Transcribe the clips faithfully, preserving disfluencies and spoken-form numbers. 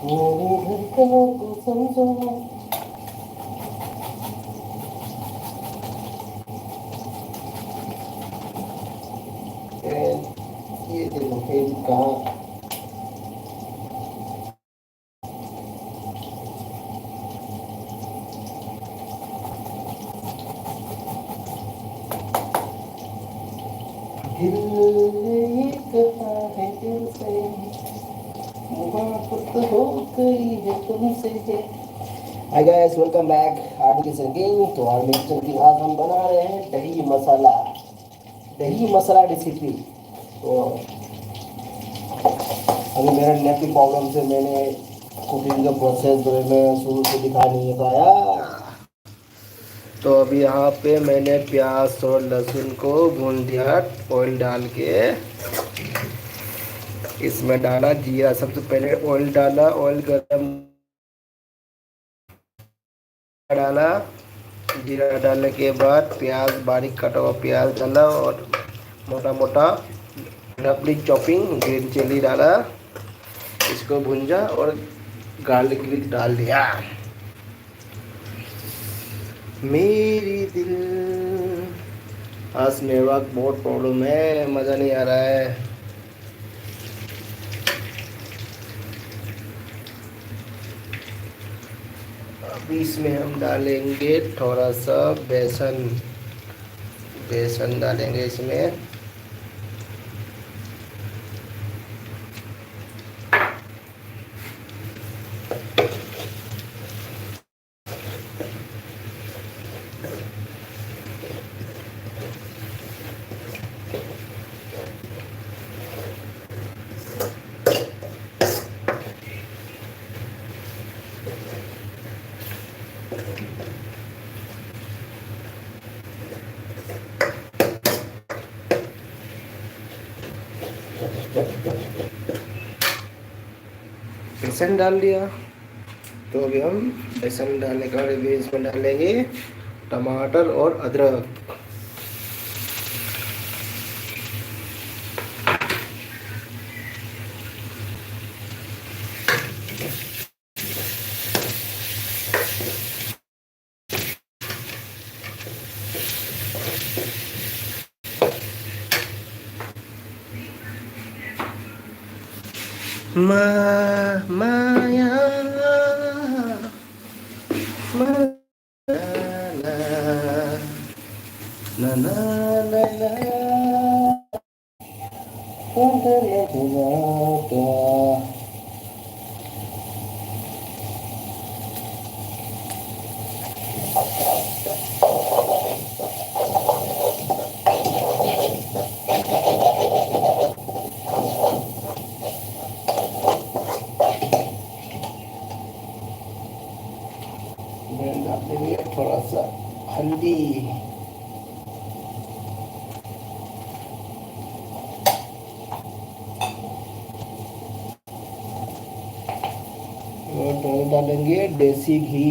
मेरे घर का तू समझा। ये देखो, फिर कहाँ? दिल ये कहा है दिल से, मोहब्बत हो गई है तुमसे। Hi guys, welcome back. R D kitchen king. तो आर डी किचन किंग आज हम बना रहे हैं दही मसाला, दही मसाला रेसिपी। तो अभी मेरा नेट की प्रॉब्लम से मैंने कुकिंग का प्रोसेस जो है मैं शुरू से दिखा नहीं पाया। तो अभी यहाँ पे मैंने प्याज और लहसुन को भून दिया, ऑयल डाल के इसमें डाला जीरा। सबसे पहले ऑयल डाला, ऑयल गरम डाला। जीरा डालने के बाद प्याज, बारीक कटा हुआ प्याज डाला और मोटा मोटा रफली चॉपिंग ग्रीन चिली डाला। इसको भूंजा और गार्लिक भी डाल दिया। मेरी दिल, आज नेटवर्क बहुत प्रॉब्लम है, मज़ा नहीं आ रहा है। अभी इसमें हम डालेंगे थोड़ा सा बेसन। बेसन डालेंगे इसमें। बेसन डाल दिया। तो अभी हम बेसन डालने का बाद अभी इसमें डालेंगे टमाटर और अदरक। ꯃꯥ ꯃꯥꯌꯥ ꯃꯥ ꯅ ꯅ ꯅ ꯅ ꯅ मैं डाल देंगे थोड़ा सा हल्दी। और थोड़ा डालेंगे देसी घी।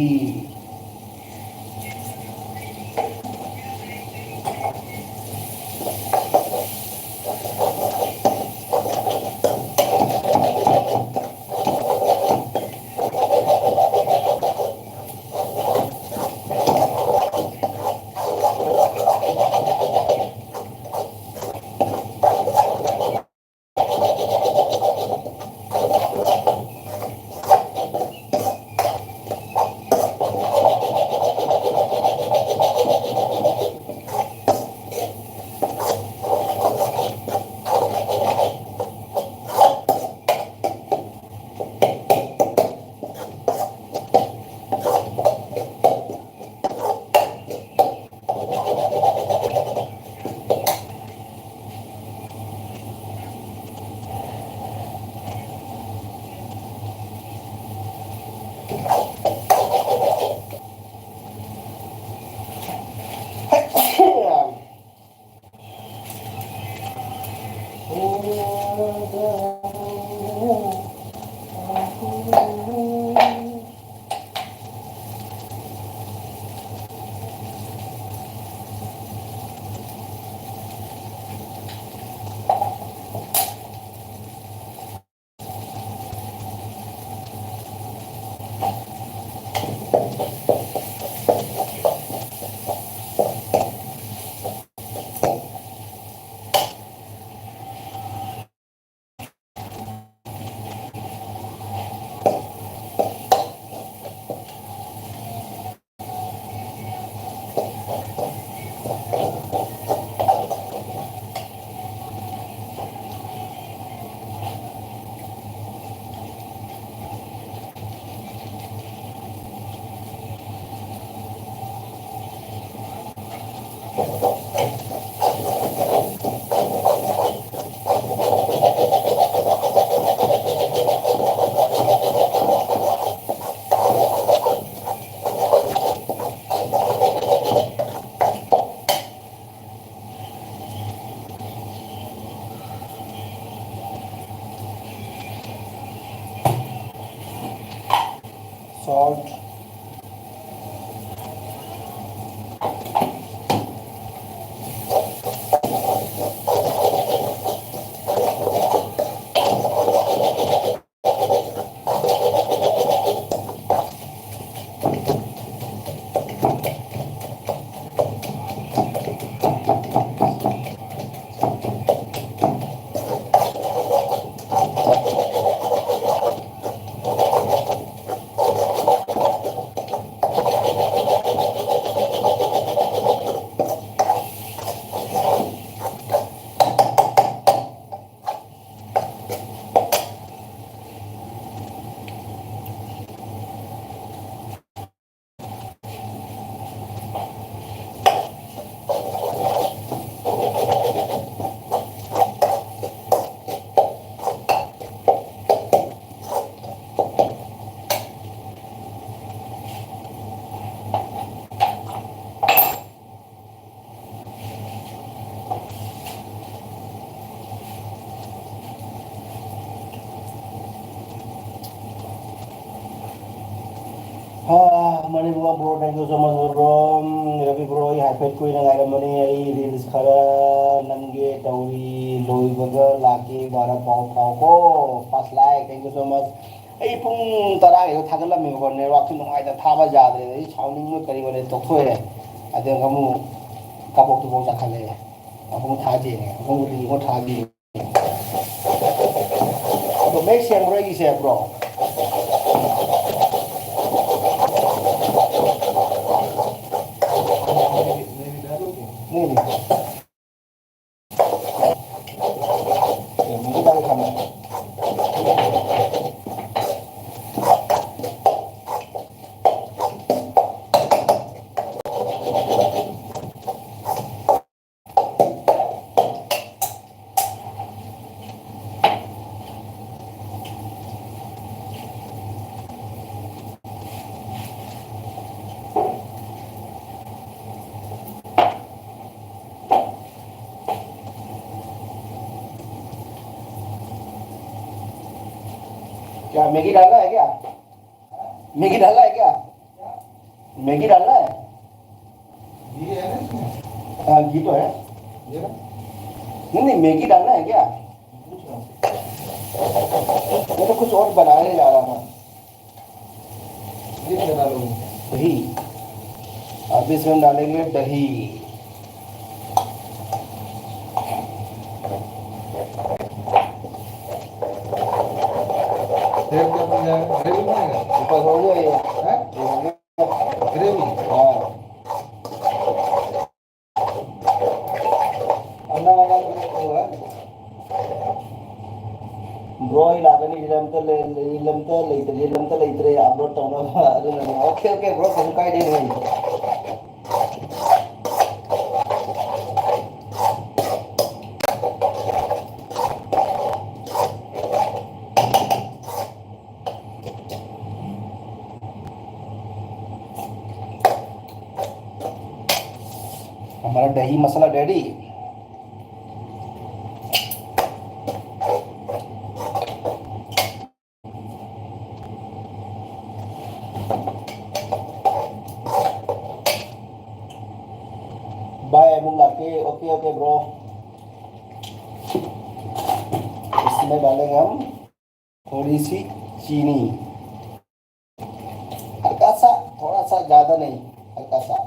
Salt. Manipur bro, thank you so much bro. Rabi bro, ꯑꯩ ꯍꯥꯏꯐꯦꯠ ꯀꯨꯏꯅ ꯉꯥꯏꯔꯝꯕꯅꯤ꯫ ꯑꯩ reels ꯈꯔ ꯅꯝꯒꯦ ꯇꯧꯔꯤ, ꯂꯣꯏꯕꯒ ꯂꯥꯛꯀꯦ꯫ ꯚꯥꯔꯠ ꯄꯥꯎ ꯐꯥꯎꯀꯣ꯫ First like, thank you so much꯫ ꯑꯩ ꯄꯨꯡ ꯇꯔꯥꯒꯤꯗꯣ ꯊꯥꯒꯠꯂꯝꯃꯦꯕꯀꯣ, networkꯁꯨ ꯅꯨꯡꯉꯥꯏꯇ ꯊꯥꯕ ꯌꯥꯗ꯭ꯔꯦ꯫ ꯑꯩ ꯁꯥꯎꯅꯤꯡꯕ ꯀꯔꯤ ꯑꯣꯏꯔꯦ ꯇꯣꯛꯊꯣꯛꯑꯦ꯫ ꯑꯗꯨꯒ ꯑꯃꯨꯛ ꯀꯥꯕꯣꯛꯇꯨꯐꯥꯎ ꯆꯥꯈꯠꯂꯛꯑꯦ꯫ ꯑꯃꯨꯛ ꯊꯥꯖꯤꯅꯦ, ꯑꯃꯨꯛ ꯂꯤꯡꯉꯣ ꯊꯥꯖꯤ꯫ ꯑꯗꯣ ꯃꯌꯦꯛ ꯁꯦꯡꯕ꯭ꯔꯣ ꯑꯩꯒꯤꯁꯦ, ꯕ꯭ꯔꯣ? ꯅꯦꯅꯦ꯫ क्या मैगी डाला है क्या? मैगी डालना है क्या? मैगी डालना है? हाँ, घी तो है। नहीं, नहीं, मैगी डालना है क्या? मैं तो कुछ और बनाने जा रहा था। दही। अब इसमें हम डालेंगे दही। फिर क्या बन जाएगा? ग्रेवी बन जाएगा। ऊपर हो गया ये। हैं? ये हो गया। ग्रेवी। हाँ। Bro, ꯑꯩ ꯂꯥꯛꯀꯅꯤ꯫ ꯏꯂꯝꯇ ꯂꯩ-, ꯏꯂꯝꯇ ꯂꯩꯇ꯭ꯔꯦ, ꯏꯂꯝꯇ ꯂꯩꯇ꯭ꯔꯦ꯫ Upload ꯇꯧꯅꯕ꯫ ꯑꯗꯨꯅꯅꯦ꯫ Okay, okay, bro, ꯀꯩꯁꯨ ꯀꯥꯏꯗꯦ꯫ हमारा दही मसाला ready। Bye, अमुल लाके। Okay, okay, bro। इसमें डालेंगे हम थोड़ी सी चीनी। हल्का सा, थोड़ा सा, ज्यादा नहीं, हल्का सा।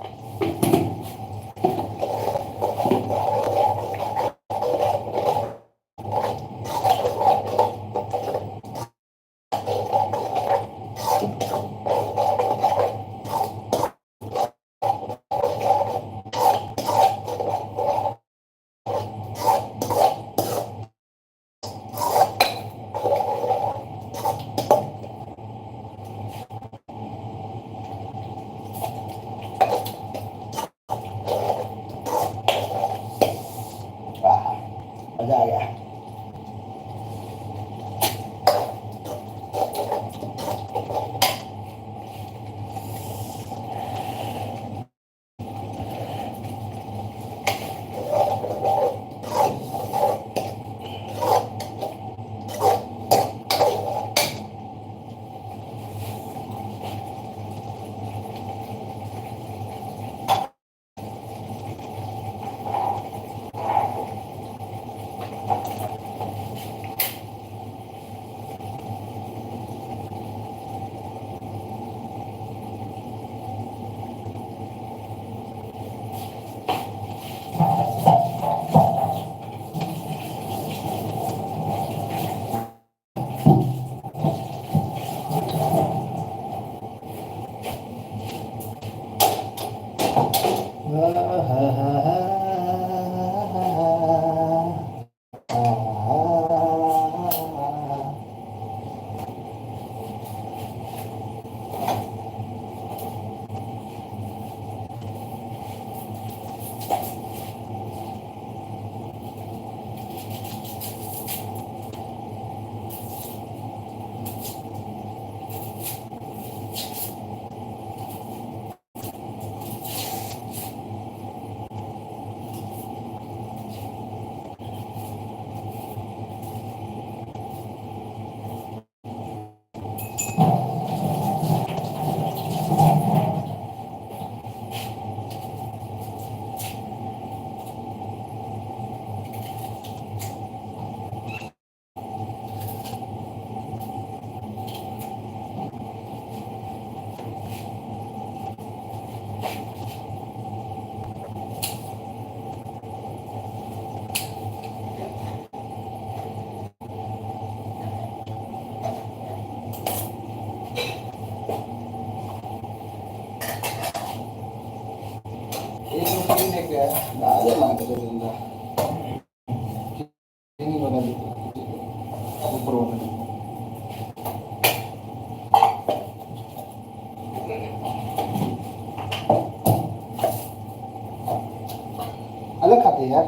अलग खाते हैं यार,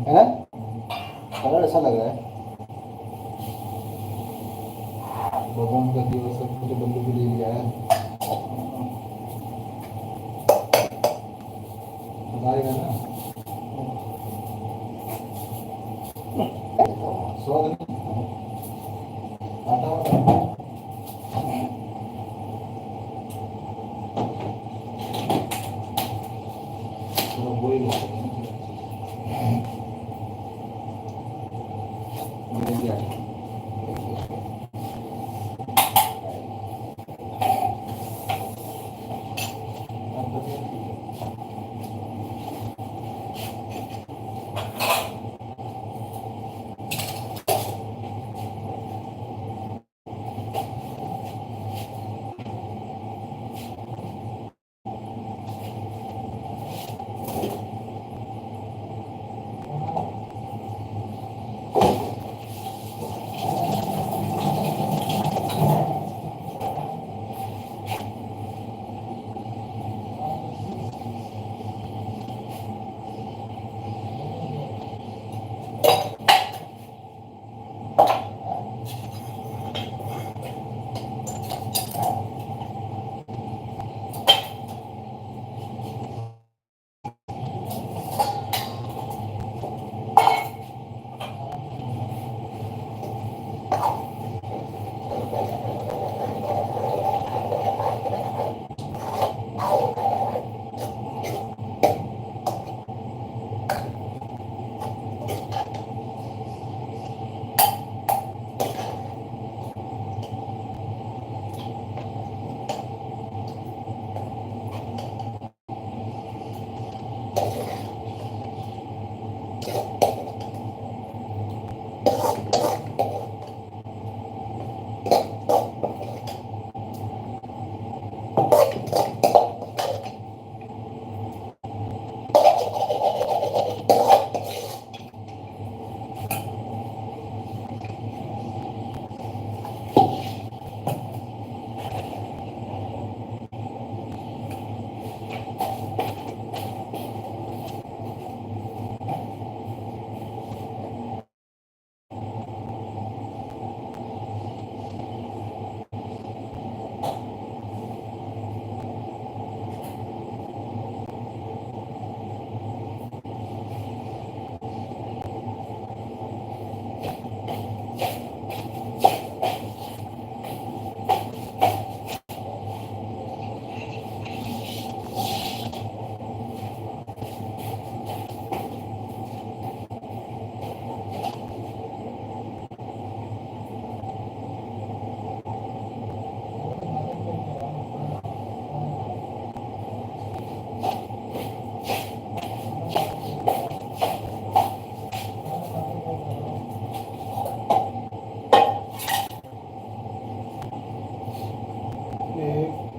है ना? कलर ऐसा लग रहा है। भगवान का दिया, सब कुछ बंदूक ले लिया है। बताएगा ना। स्वाद नहीं। आटा वाटा। थोड़ा boil हो गया।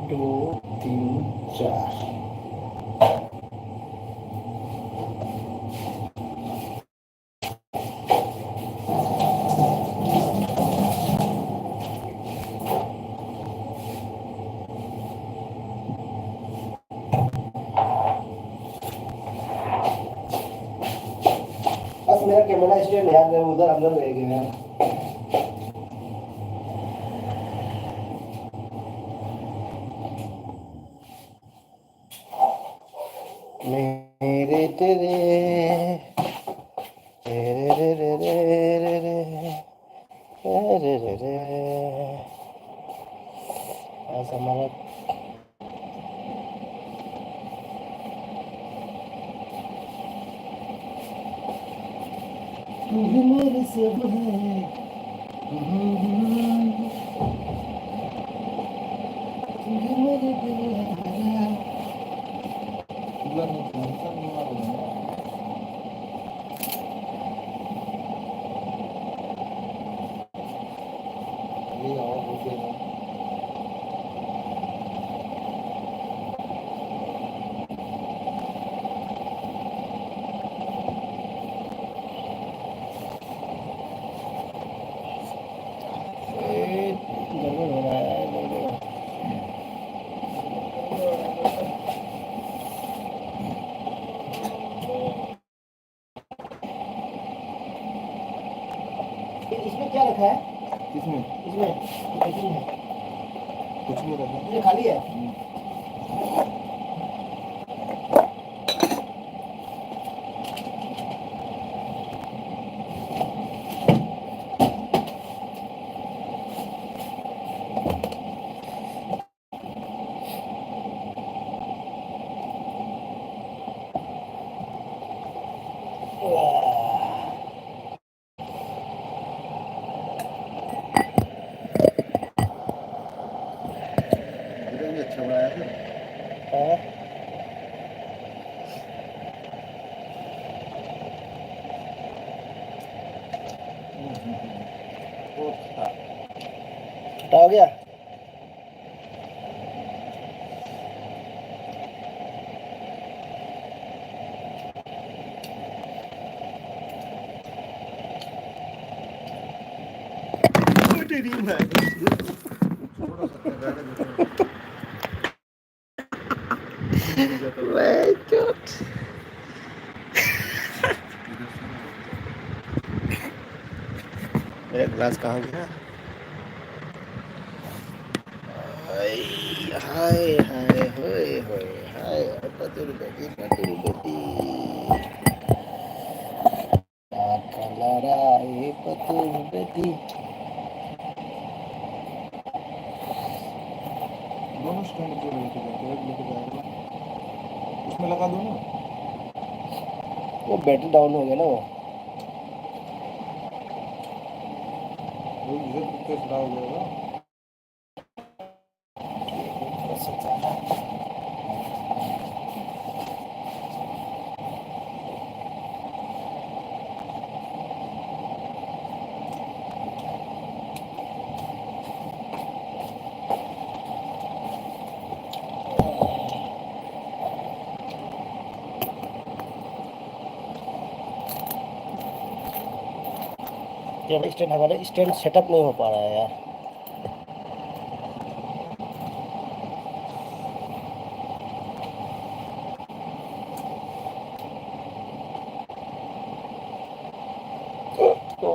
दो, तीन, चार। बस मेरा कैमरा स्टैंड याद है, उधर अंदर रह गया है। मेरे तेरे, तेरे रे रे रे रे रे, तेरे रे रे। आज हमारा तू ही मेरे सब है। तू ही मेरे दिल है। ए, गड़बड़ हो रहा है, गड़बड़। इसमें क्या रखा है? किसमें? इसमें। पैकिंग है। कुछ नहीं रखा। ये खाली है? हम्म। इधर भी अच्छा बनाया था। हाँ। हम्म, हम्म, हम्म। वो था। खट्टा हो गया? My God. मेरा ग्लास कहाँ गया? हाय, हाय, हाय, होय, होय, हाय, पतुर बेटी, पतुर बेटी। काका लारा, ए पतुर बेटी। दोनों स्टैंड के लेके जाते हैं, लेके जाएगा। उसमें लगा दो ना। वो बैटरी डाउन हो गया ना वो। वो इधर से खड़ा हो जाएगा। ये स्टैंड, हमारे स्टैंड सेटअप नहीं हो पा रहा है यार। तो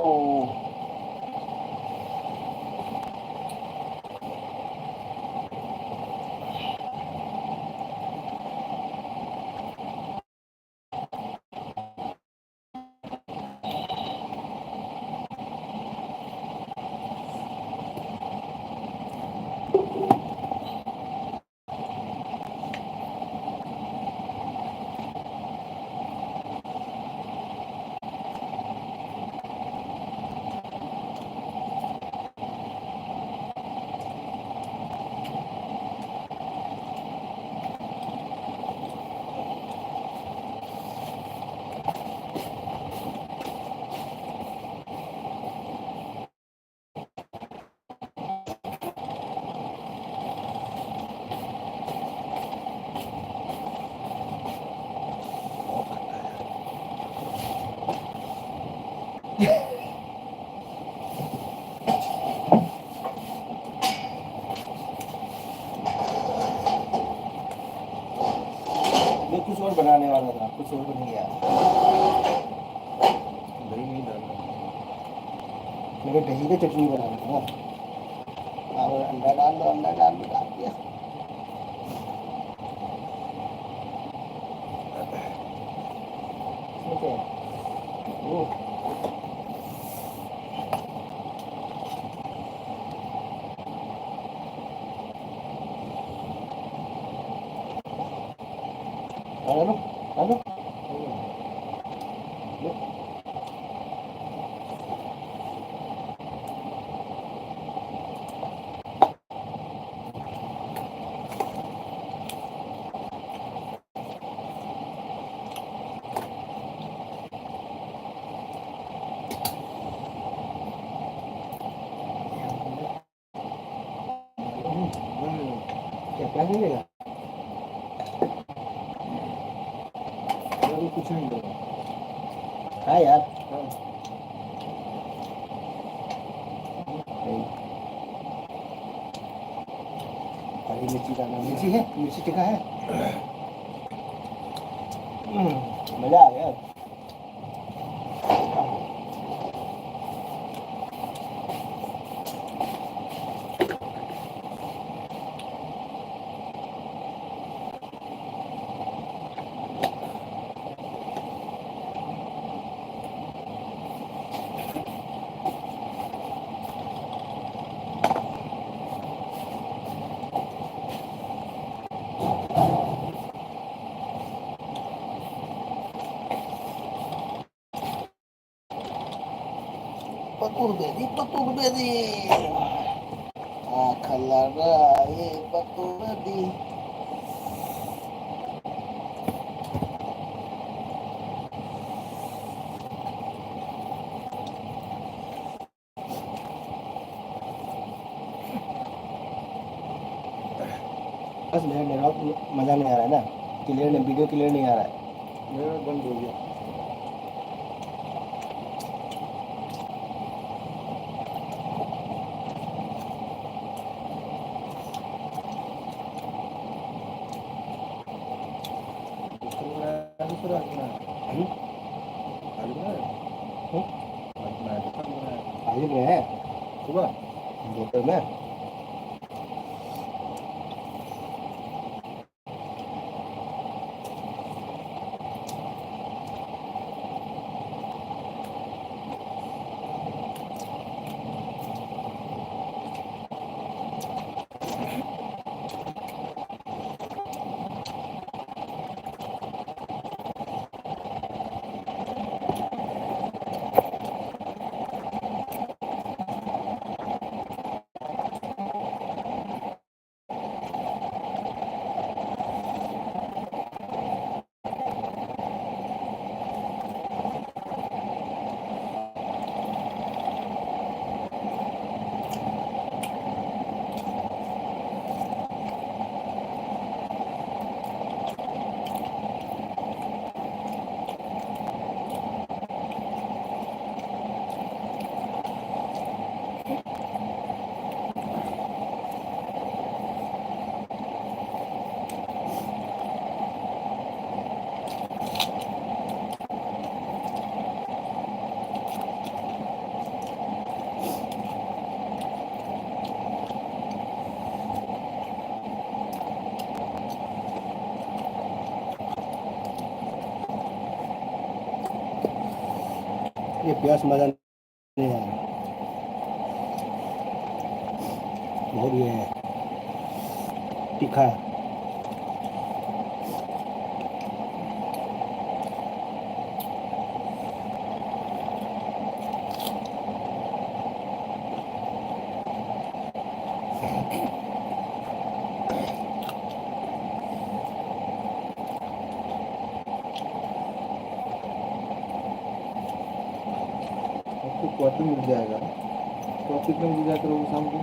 बनाने वाला था, कुछ और बन गया। दही नहीं डालना। मेरे दही के चटनी बना रहा था। और अंडा डाल दो, अंडा डाल दो, डाल दिया। इसमें क्या है? वो। Hello, hello. क्या, क्या नहीं लेगा? अभी कुछ नहीं लेगा। हाँ यार। हाँ। नहीं। हरी मिर्ची का नाम मिर्ची है, मिर्ची टिक्का है। हम्म, मजा आ गया। ꯄꯇꯨꯗꯗꯤ, ꯄꯇꯨꯗꯗꯤ꯫ ꯑꯥ, ꯈꯜꯂꯔꯣꯏ, ꯄꯇꯨꯗꯗꯤ꯫ बस मेरा नेटवर्क मज़ा नहीं आ रहा है ना, क्लियर नहीं, वीडियो क्लियर नहीं आ रहा है। मेरा बंद हो गया। आलू बना है। हम्म? आलू बना है? हम्म? आलू बना है, तो कब बना है? आलू बना है? सुबह? दोपहर में? ये प्याज मजा नहीं आया। बहुत ये है, तीखा है। आपको क्वार्टर मिल जाएगा। तो आप कितने बजे जाते रहोगे शाम को?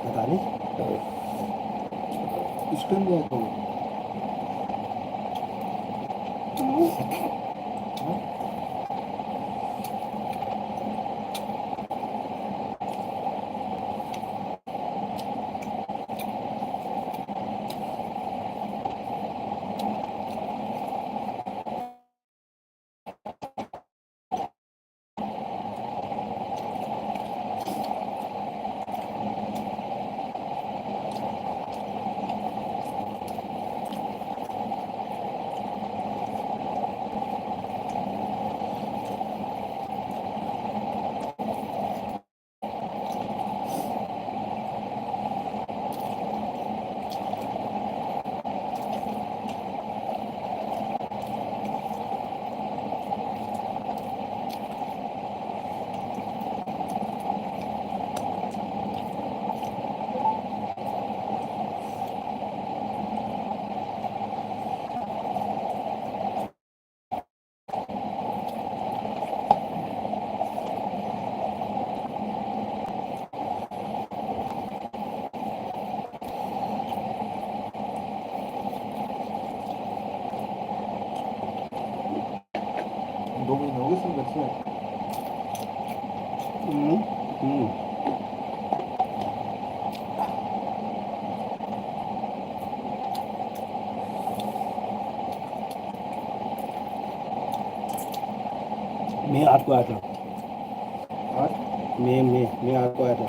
पता नहीं। इस टाइम जाया करो। हाँ? आपको आया था। आज? मैं, मैं, मैं आपको आया था।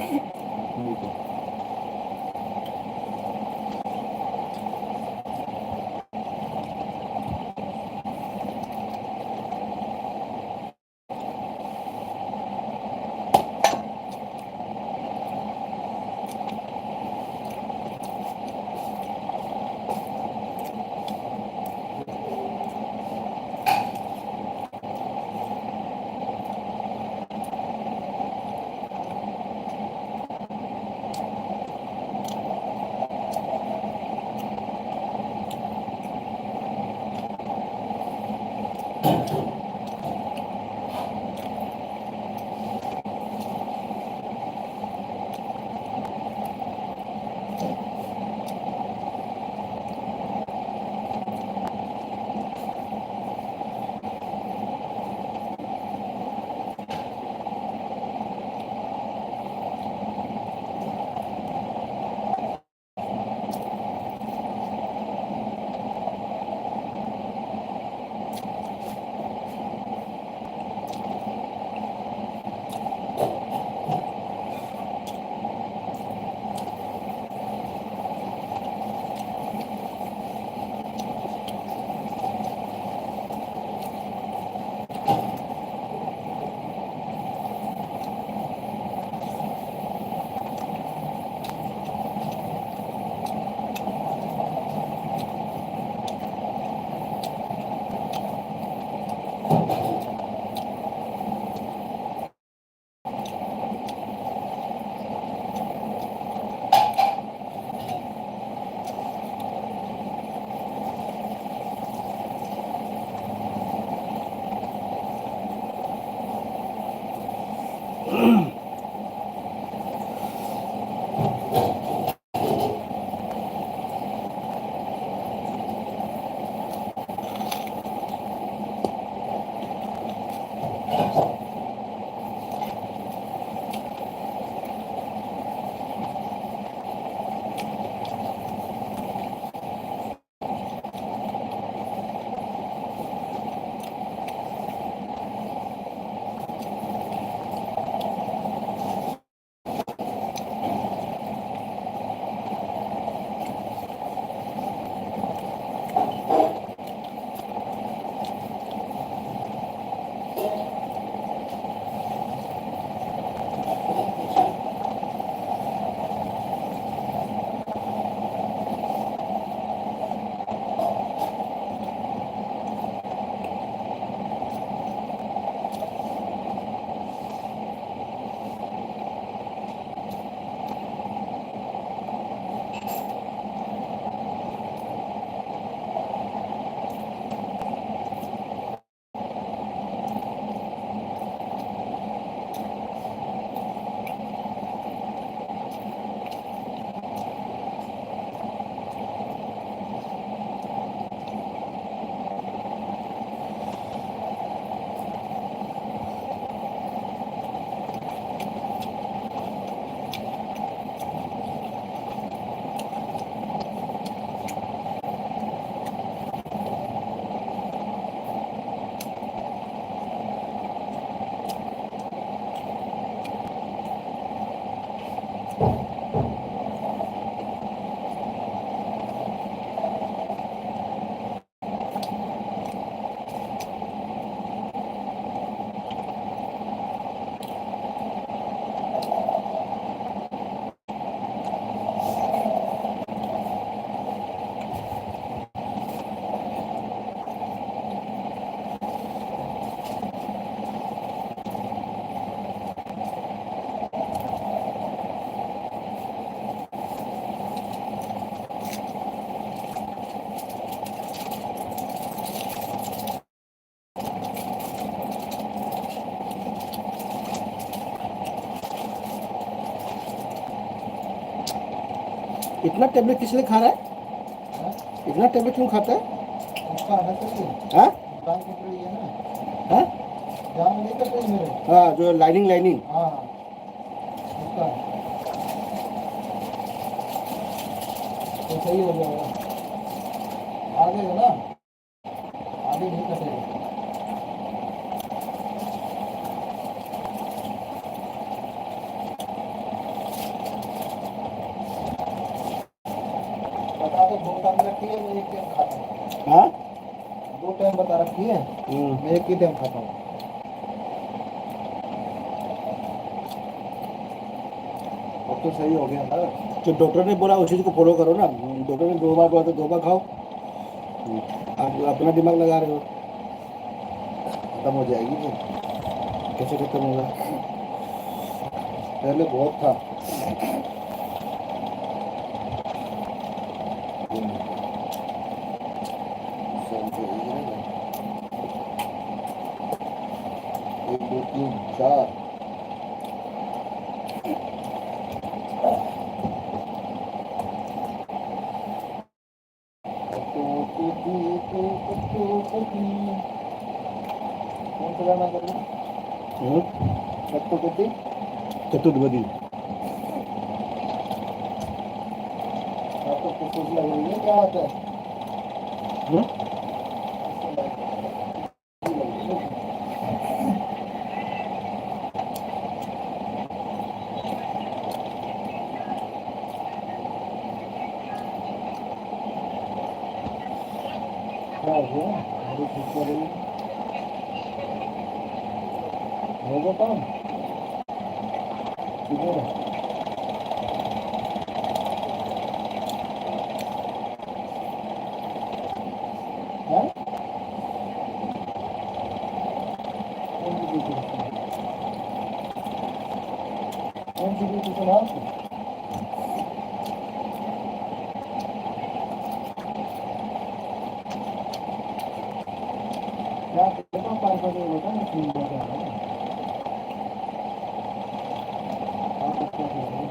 इतना टेबलेट किस लिए खा रहा है? हाँ? इतना टेबलेट क्यों खाता है? उसका है तो नहीं। हाँ? जान कट रही है ना। हाँ? जान नहीं कट रही मेरे। हाँ, जो लाइनिंग, लाइनिंग। हाँ। उसका। तो सही हो जाएगा। आ गए ना? आगे नहीं कटेगा। बता दो, दो टाइम रखी है, मैं एक टाइम खाता हूँ। हाँ? दो टाइम बता रखी है, हम्म। मैं एक ही टाइम खाता हूँ। अब तो सही हो गया ना। जो डॉक्टर ने बोला, उस चीज़ को फॉलो करो ना। डॉक्टर ने दो बार बोला, तो दो बार खाओ। आप अपना दिमाग लगा रहे हो। खत्म हो जाएगी वो। कैसे खत्म होगा? पहले बहुत था। एक, दो, तीन, चार। कौन सा गाना कर रहे हैं? हम्म? कट्टोपति? चतुर्पदी। आपको कुछ कुछ लग रही है, क्या बात है? हम्म? क्या हो गया? अरे, ठीक कर रही है। होगा काम? किधर है? हैं? कौन सी ड्यूटी? कौन सी ड्यूटी सुना आपको? क्या पेपर पार कर रहे हो बेटा, मैं सुन रहा हूँ। आप इसका क्या करें?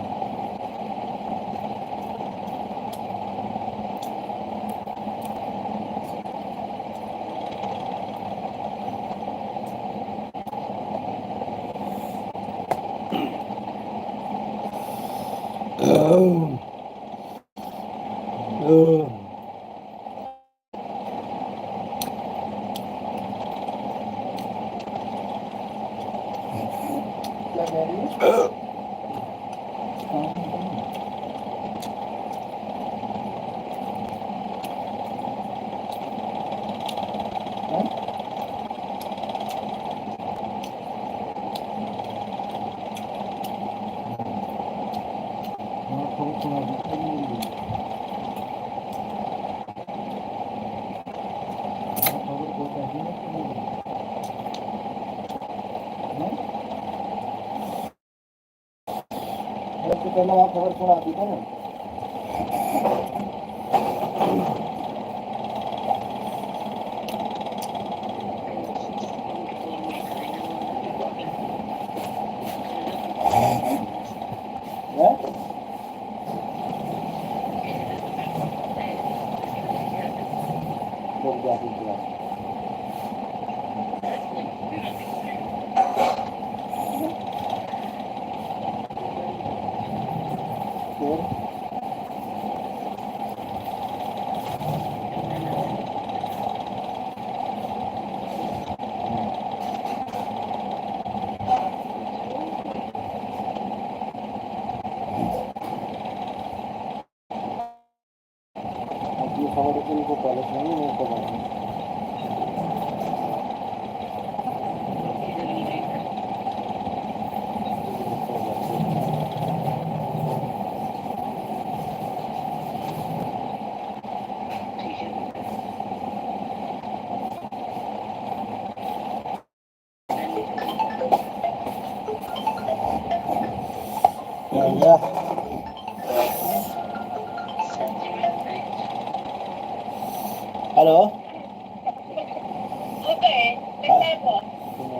ꯍꯜꯂꯣ꯫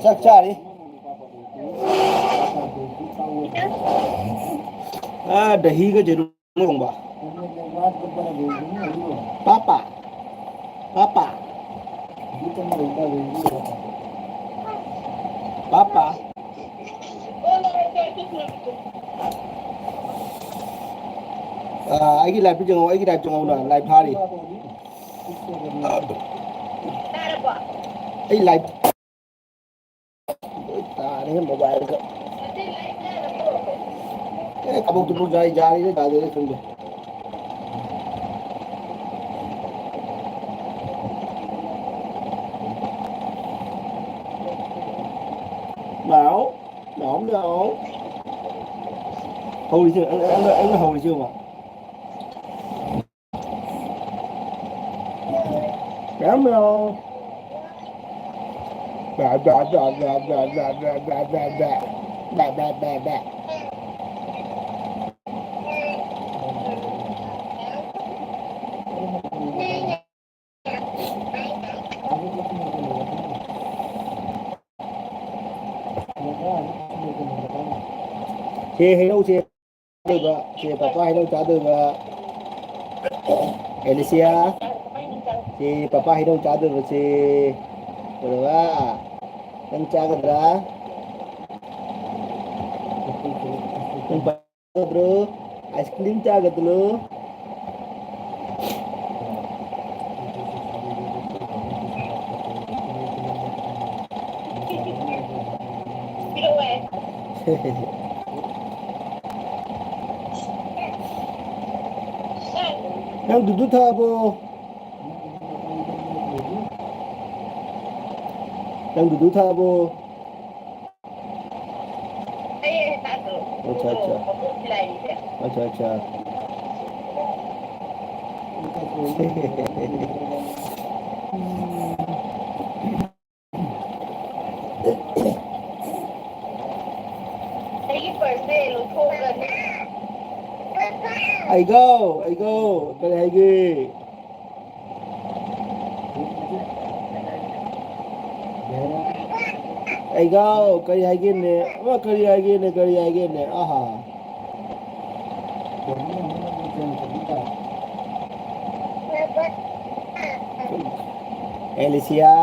ꯆꯥꯛ ꯆꯥꯔꯤ꯫ ꯑꯥ, ꯗꯍꯤꯒ ꯌꯦꯔꯨꯝ ꯊꯣꯡꯕ꯫ ꯄꯥꯄꯥ꯫ ꯄꯥꯄꯥ꯫ ꯄꯥꯄꯥ꯫ ꯑꯥ, ꯑꯩꯒꯤ live ꯇꯨ ꯌꯦꯡꯉꯣ, ꯑꯩꯒꯤ live ꯇꯨ ꯌꯦꯡꯉꯣ, live ꯊꯥꯔꯤ꯫ ꯑꯩ live ꯂꯣꯏ ꯇꯥꯔꯦꯍꯦ mobileꯒ꯫ ꯑꯦ, ꯀꯕꯣꯛ ꯇꯨꯕꯨ ꯖꯥꯏ ꯖꯥꯔꯤꯔ ꯖꯥꯗꯦꯔ ꯈꯪꯗꯦ꯫ ꯃꯤꯌꯥꯎ, ꯃꯤꯌꯥꯎ, ꯃꯤꯌꯥꯎ꯫ ꯍꯧꯔꯤꯁꯦ, ꯑꯩꯅ, ꯑꯩꯅ, ꯑꯩꯅ ꯍꯧꯔꯤꯁꯦ ꯌꯦꯡꯉꯣ꯫ ꯃꯤꯌꯥꯎ, ꯃꯤꯌꯥꯎ꯫ ꯕꯦ, ꯕꯦ, ꯕꯦ꯫ ꯕꯦ, ꯕꯦ, ꯕꯦ, ꯕꯦ꯫ ꯁꯦ ꯍꯩꯅꯧꯁꯦ ꯆꯥꯗꯣꯏꯕ, ꯁꯦ ꯄꯄꯥ ꯍꯩꯅꯧ ꯆꯥꯗꯣꯏꯕ꯫ ꯑꯦꯂꯤꯁꯤꯌꯥ, ꯁꯦ ꯄꯄꯥ ꯍꯩꯅꯧ ꯆꯥꯗꯣꯏꯕ ꯁꯦ꯫ ꯀꯩꯗꯧꯕ? ꯅꯪ ꯆꯥꯒꯗ꯭ꯔꯥ? ꯅꯪ ꯆꯥꯒꯗ꯭ꯔꯣ? Ice cream ꯆꯥꯒꯗ꯭ꯔꯣ? ꯅꯪ ꯗꯨꯗꯨ ꯊꯛꯑꯕꯣ? ꯅꯪ ꯗꯨꯗꯨ ꯊꯛꯑꯕꯣ? ꯑꯆꯥ, ꯑꯆꯥ꯫ ꯑꯆꯥ, ꯑꯆꯥ꯫ ꯑꯩꯒꯤ purse ꯁꯦ ꯂꯧꯊꯣꯛꯑꯒꯅꯦ꯫ ꯑꯩꯒꯧ, ꯑꯩꯒꯧ, ꯀꯔꯤ ꯍꯥꯏꯒꯦ? ꯑꯩꯒꯧ, ꯀꯔꯤ ꯍꯥꯏꯒꯦꯅꯦ? ꯑꯃ ꯀꯔꯤ ꯍꯥꯏꯒꯦꯅꯦ, ꯀꯔꯤ ꯍꯥꯏꯒꯦꯅꯦ? ꯑꯍꯥ꯫ ꯑꯦꯂꯤꯁꯤꯌꯥ꯫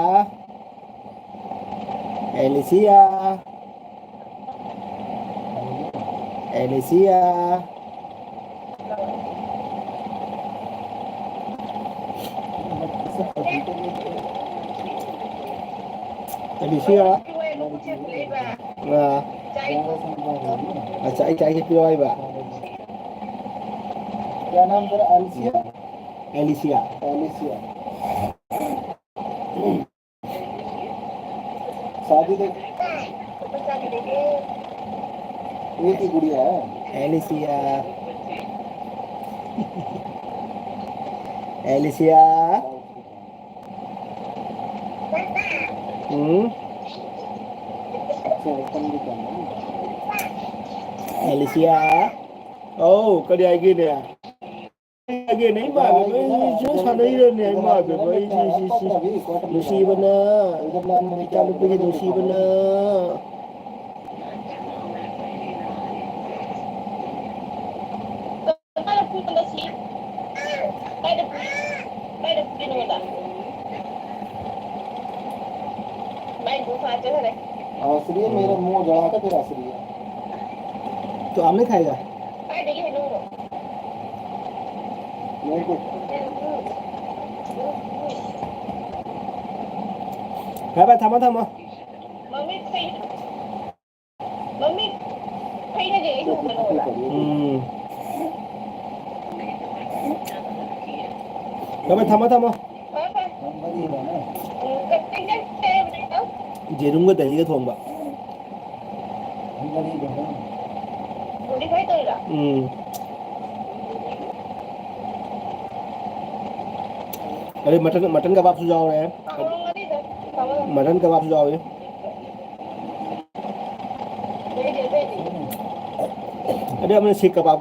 ꯑꯦꯂꯤꯁꯤꯌꯥ꯫ ꯑꯦꯂꯤꯁꯤꯌꯥ꯫ ꯑꯦꯂꯤꯁꯤꯌꯥ꯫ ꯑꯥ꯫ ꯑꯠꯆꯥ, ꯑꯩ ꯆꯥꯏꯁꯦ ꯄꯤꯔꯛꯑꯣ ꯍꯥꯏꯕ꯫ क्या नाम तेरा? एलिसिया? एलिसिया। एलिसिया। शादी देख। ये की गुड़िया है? एलिसिया। एलिसिया। ꯎꯝ? ꯑꯦꯂꯤꯁꯤꯌꯥ꯫ ꯑꯧ, ꯀꯔꯤ ꯍꯥꯏꯒꯦꯅꯦ? ꯀꯔꯤ ꯍꯥꯏꯒꯦꯅꯦ? ꯏꯃꯥ ꯏꯕꯦꯝꯃ, ꯑꯩꯁꯤꯕꯨ ꯁꯥꯟꯅꯩꯔꯅꯦ? ꯏꯃꯥ ꯏꯕꯦꯝꯃ, ꯑꯩꯁꯤ, ꯁꯤ, ꯁꯤ, ꯅꯨꯡꯁꯤꯕꯅ, ꯏꯆꯥꯅꯨꯄꯤꯒꯤ ꯅꯨꯡꯁꯤꯕꯅ꯫ ꯀꯥꯏꯗ ꯄꯨ-, ꯀꯥꯏꯗ ꯄꯨ-, ꯀꯥꯏꯗ ꯄꯨꯒꯦ ꯅꯉꯣꯟꯗ? ꯃꯥꯏ ꯒꯨꯐꯥ ꯆꯠꯈ꯭ꯔꯦ꯫ ꯍꯥꯎꯁꯤꯗꯤ ꯃꯦꯔ ꯃꯣ ꯖꯒꯥ ꯀ ꯐꯤꯔ ꯍꯥꯎꯁꯤꯗꯤ꯫ तो आम नहीं खाएगा? ꯀꯥꯏꯗꯒꯤ ꯍꯩꯅꯧꯅꯣ? मेरे को। ꯐꯔꯦ ꯐꯔꯦ, ꯊꯝꯃꯣ ꯊꯝꯃꯣ꯫ ꯃꯃꯤꯠ ꯐꯩ-, ꯃꯃꯤꯠ ꯐꯩꯅꯗꯦ ꯑꯩ ꯎꯕꯗ ꯅꯉꯣꯟꯗ꯫ ꯎꯝ꯫ ꯊꯝꯃꯣ ꯊꯝꯃꯣ ꯊꯝꯃꯣ꯫ ꯐꯔꯦ ꯐꯔꯦ꯫ ꯎꯝ, ꯀꯩ-, ꯀꯩ ꯏꯟꯖꯥꯡ ꯆꯥꯏ ꯍꯥꯏꯕꯅꯣ ꯏꯇꯥꯎ? ꯌꯦꯔꯨꯝꯒ ꯗꯍꯤꯒ ꯊꯣꯡꯕ꯫ ꯎꯝ꯫ ꯑꯗꯩ ꯃꯇꯟ, ꯃꯇꯟ ꯀꯕꯥꯞꯁꯨ ꯌꯥꯎꯔꯦ꯫ ꯃꯇꯟ ꯀꯕꯥꯞꯁꯨ ꯌꯥꯎꯔꯦ꯫ ꯑꯗꯩ ꯑꯃꯅ ꯁꯤꯛ ꯀꯕꯥꯞ꯫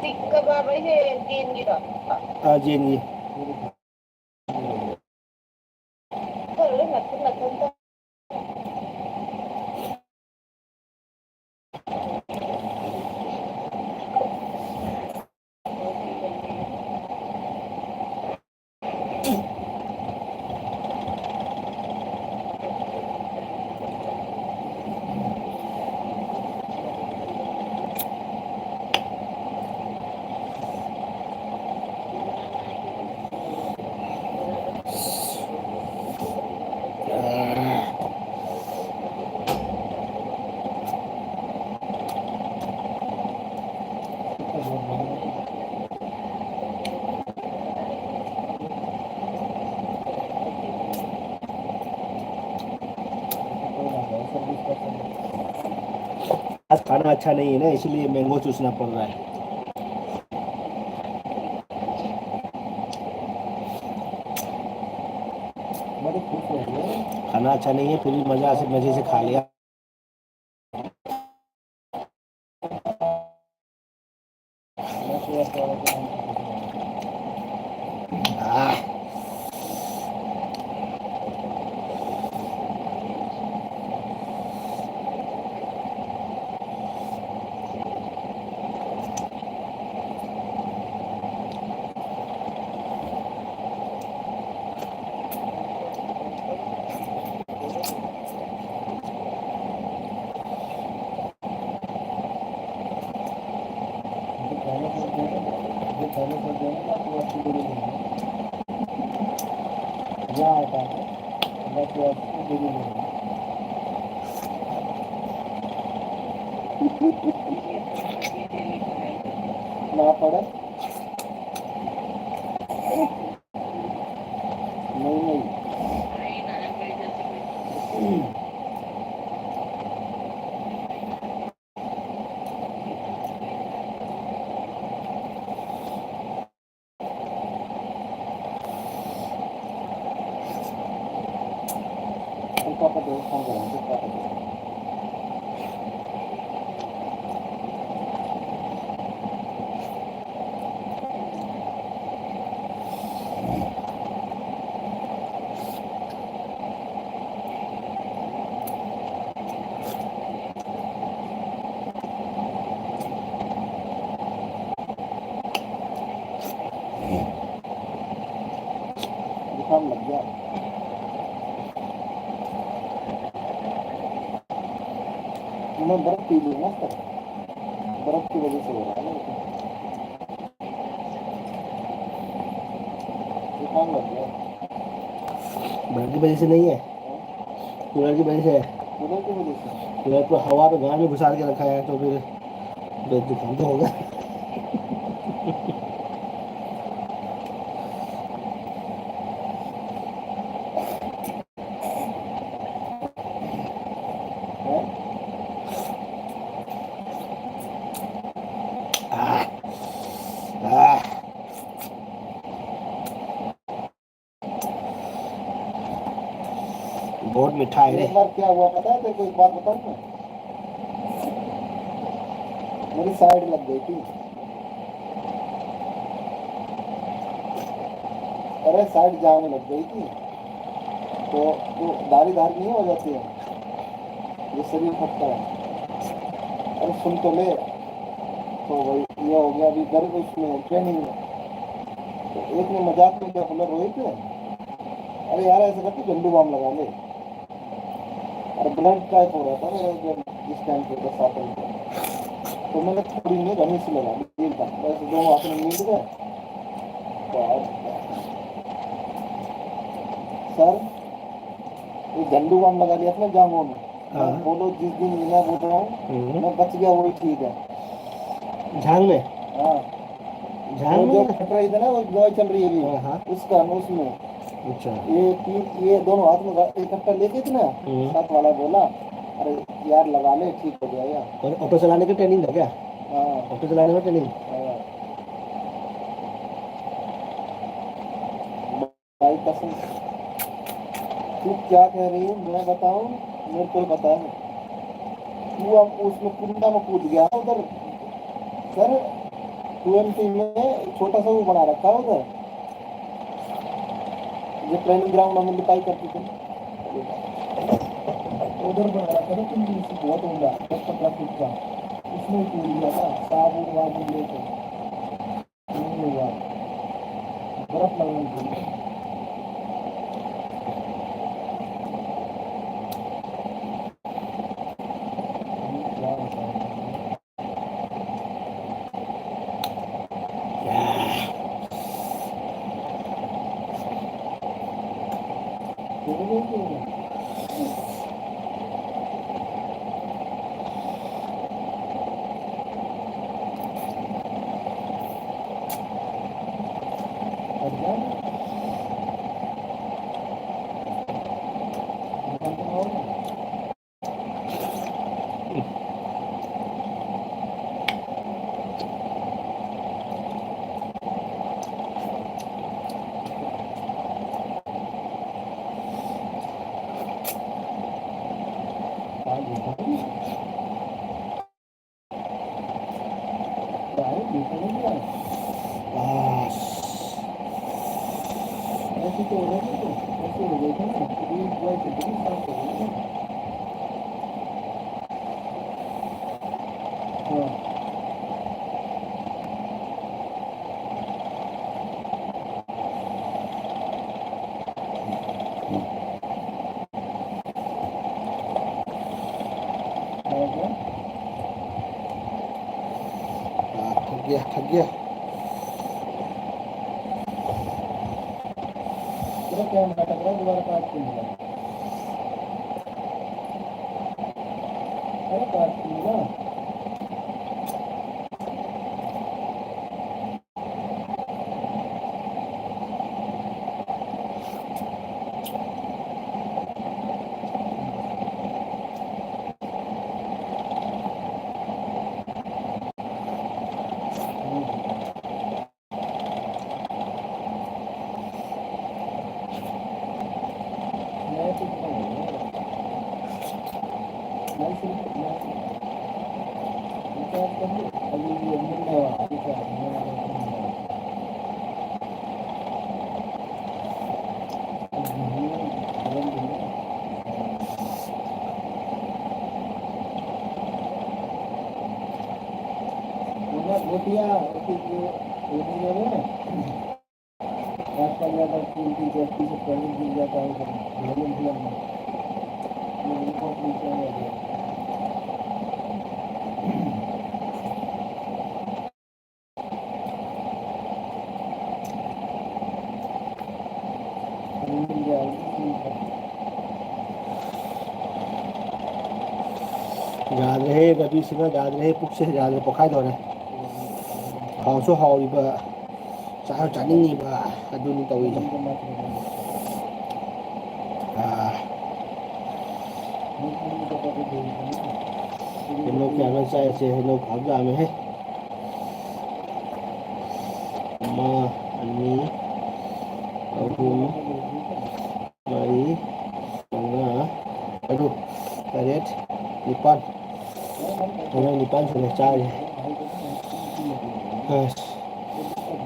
ꯁꯤꯛ ꯀꯕꯥꯞ ꯍꯥꯏꯁꯦ ꯖꯦꯟꯒꯤꯗꯣ? ꯑꯥ, ꯖꯦꯟꯒꯤ꯫ आज खाना अच्छा नहीं है ना, इसलिए मैंगो चूसना पड़ रहा है। खाना अच्छा नहीं है, फिर भी मजा से, मजे से खा लिया। ना पड़े। नहीं, नहीं। जुकाम लग गया। मैं बर्फ पी लूंगा सर, बर्फ की वजह से हो रहा है मेरे को। जुकाम लग गया। बर्फ की वजह से नहीं है, कूलर की वजह से है। कूलर की वजह से? कूलर को हवा में, गाल में घुसा के रखा है, तो फिर, फिर जुकाम तो होगा। बहुत मीठा है रे। एक बार क्या हुआ पता है तेरे को? एक बात बताऊं मैं? मेरी साइड लग गई थी। अरे, साइड जाम लग गई थी, तो, तो दाढ़ी धार नहीं हो जाती है, ये शरीर फटता है। अरे, सुन तो ले। तो भाई, ये हो गया अभी गर्भ उसमें ट्रेनिंग में। तो एक ने मजाक में क्या बोला, रोहित, अरे यार, ऐसा करके झंडू बाम लगा ले। और ब्लड टाइप हो रहा था मेरा जब इस टाइम पे बरसात में। तो मैंने थोड़ी नहीं घनी सी लगा ली, एक बार बस दोनों हाथ में नींद गए। तो आज सर, ये झंडू बाम लगा लिया था ना जांघों में। मैं हाँ। बोलो, जिस दिन मैं बोल रहा हूँ, हम्म। मैं बच गया, वही ठीक है। झांग में? हाँ। झांग वो जो में? फट रही थी ना, वो दवाई चल रही है अभी। हाँ, हाँ। उसका, उसमें। अच्छा। ये तीन, ये दोनों हाथ में इकट्ठा लेके थे ना, हम्म। साथ वाला बोला, "अरे यार, लगा ले, ठीक हो जाएगा।" और ऑटो चलाने की ट्रेनिंग था क्या? हाँ। ऑटो चलाने में ट्रेनिंग? हाँ। भाई कसम। तू क्या कह रही है, मैं बताऊं, मेरे को पता है। तू अब उसमें कुंडा में कूद गया उधर। सर, ट्वेंटी में छोटा सा वो बना रखा है उधर, जो ट्रेनिंग ग्राउंड हम लोग लिपाई करते थे। उधर बना रखा था तुमने, बहुत ऊंडा, दस पन्द्रह फीट का। उसमें कूद गया था, साबुन वाबुन लेकर। नहीं हुआ। बर्फ लगने की। क्या बताऊं? हाँ, थक गया, थक गया। पूरा क्या नाटक रहा, दोबारा काट के मिला। अरे काट के मिला। गोटिया, गोटी को, गोटी में वो है। आजकल ज्यादा तीन तीन चार तीन से पहले गिर जाता है, तो ढोलक भी लगना। ये उनको अपनी क्या है? ꯌꯥꯗ꯭ꯔꯦꯍꯦ, ꯕꯕꯤꯁꯤꯅ ꯌꯥꯗ꯭ꯔꯦꯍꯦ, ꯄꯨꯛꯁꯦ ꯌꯥꯗ꯭ꯔꯦ, ꯄꯣꯛꯈꯥꯏꯗꯧꯔꯦ꯫ ꯍꯥꯎꯁꯨ ꯍꯥꯎꯔꯤꯕ, ꯆꯥꯁꯨ ꯆꯥꯅꯤꯡꯉꯤꯕ, ꯑꯗꯨꯅꯤ ꯇꯧꯔꯤꯁꯦ꯫ ꯑꯥ꯫ ꯍꯩꯅꯧ ꯀꯌꯥꯅꯣ ꯆꯥꯏꯁꯦ? ꯍꯩꯅꯧ ꯐꯥꯕ ꯌꯥꯝꯃꯦꯍꯦ꯫ ꯑꯃ, ꯑꯅꯤ, ꯑꯍꯨꯝ, ꯃꯔꯤ, ꯃꯉꯥ, ꯇꯔꯨꯛ꯫ ꯇꯔꯦꯠ, ꯅꯤꯄꯥꯟ꯫ ꯃꯣꯔꯦ ꯅꯤꯄꯥꯟ ꯁꯨꯔꯦ ꯆꯥꯔꯤꯁꯦ꯫ ꯑꯁ,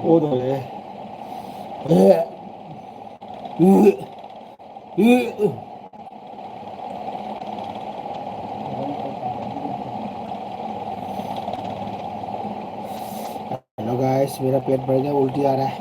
ꯑꯣꯗꯧꯔꯦ꯫ Hello guys, मेरा पेट भर गया, उल्टी आ रहा है।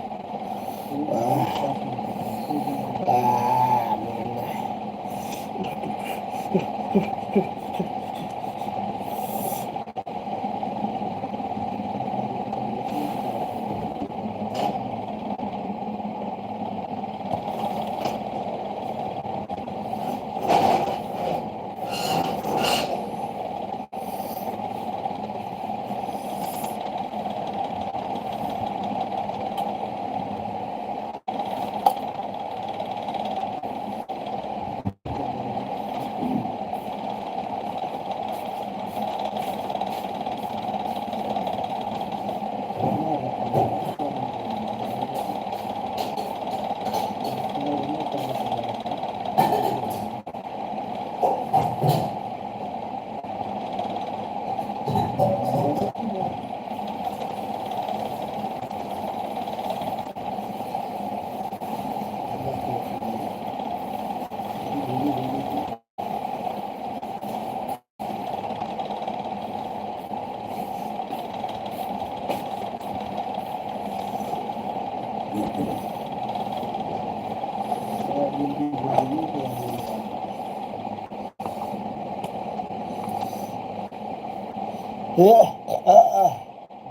आह, आह,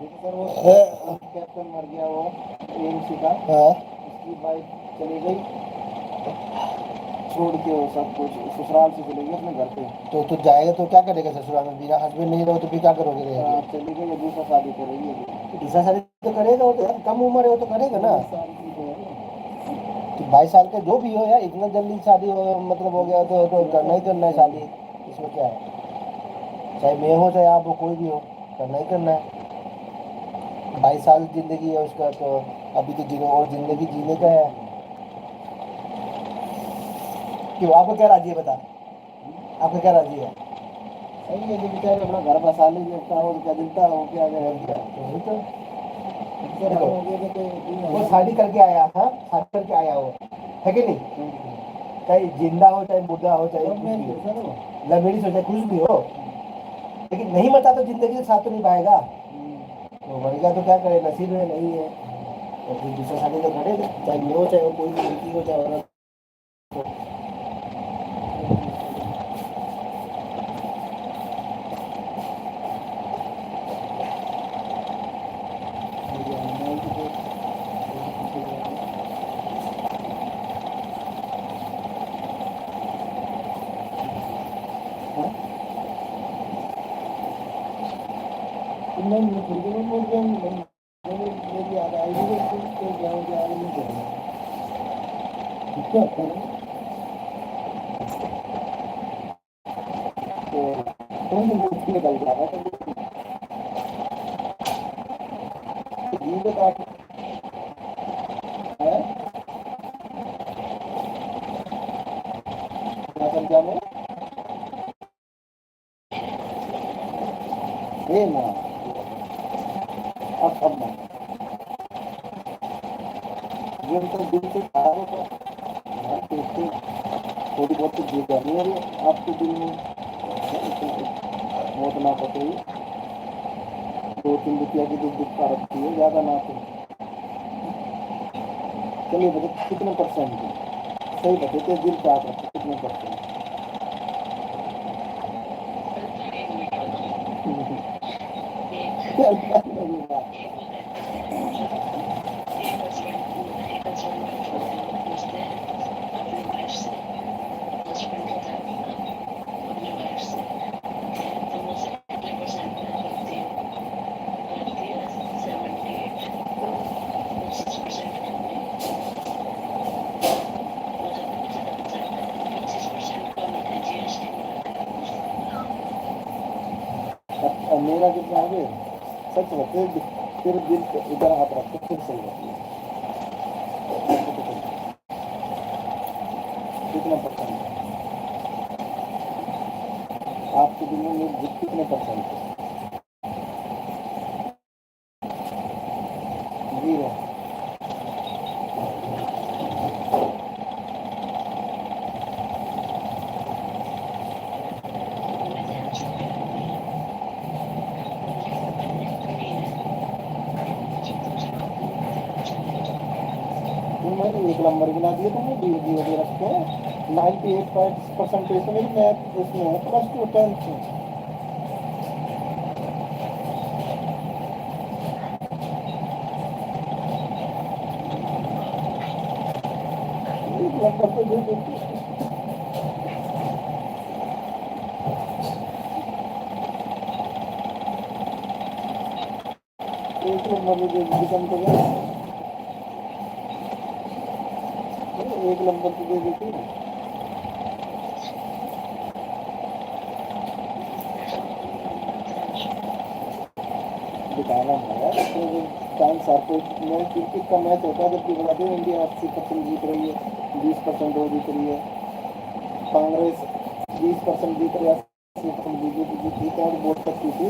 देखो सर, वो कैप्टन मर गया, वो एएमसी का। हाँ। उसकी वाइफ चली गई, छोड़ के वो सब कुछ ससुराल से चली गई अपने घर पे। तो, तो जाएगा तो क्या करेगा ससुराल में? बिना हस्बैंड नहीं रहो तो फिर क्या करोगे रह के? हाँ, चली गई, दूसरा शादी करेगी अभी। दूसरा शादी तो करेगा, वो तो यार कम उम्र है, वो तो करेगा ना। बीस साल की तो है। तो बाईस साल का जो भी हो यार, इतना जल्दी शादी हो, मतलब हो गया तो, तो करना ही करना है शादी, इसमें क्या है? चाहे मैं हो चाहे आप हो, कोई भी हो, करना ही करना है। बाईस साल जिंदगी है उसका, तो अभी तो जीने और जिंदगी जीने का है। क्यों, आपको क्या राजी है बता? आपका क्या राजी है? सही है, जो बेचारे अपना घर बसा लेंगे, अपना और क्या, जिंदा हो क्या, क्या, क्या? वही तो। बेचारे देखो, हो गए तो कोई वो शादी करके आया था, शादी करके आया हो, है कि नहीं? चाहे जिंदा हो, चाहे मुर्दा हो, चाहे कुछ भी हो। लव मैरिज हो, चाहे कुछ भी हो, लेकिन नहीं मरता तो जिंदगी के साथ तो निभाएगा। तो मरेगा तो क्या करे, नसीब है, नहीं है। तो फिर दूसरा शादी तो करेगा, चाहे ये हो, चाहे वो, कोई भी लड़की हो, चाहे औरत। ए माँ, अब, अब ना। ये तो दिल से खराब होता है। यार, कैसे थोड़ी बहुत तो ये करनी है आपके दिल में। मौत ना पकड़ी। दो तीन रुपया की दुख दुख का रखती है, ज़्यादा ना तो। चलिए, बताओ कितने परसेंट है? सही बताइए, दिल पे हाथ रखो, कितने परसेंट? अच्छा, मेरा कितना हो गया? सच में, तेरे, तेरे दिल पे इधर हाथ रख के फिर सही है। कितना पसंद है? आपके दिल्ली में कितने परसेंट है? जीरो। तुम मैंने एक नंबर गिना दिए, तुमने जीरो जीरो दे रखे हैं। नाइन्टी एट पॉइंट परसेंटेज तो मेरी मैथ उसमें है, प्लस टू टेंथ में। एक नंबर तो दे देती। एक नंबर तो दे देती कम से कम। एक नंबर तो दे देती। बताना है यार, तो चांस आपको, मैं क्रिकेट का मैच होता है जब भी बताते हैं, इंडिया अस्सी परसेंट जीत रही है, बीस परसेंट वो जीत रही है, कांग्रेस बीस परसेंट जीत रही है, अस्सी परसेंट बीजेपी जीत रही है, और बोल सकती थी।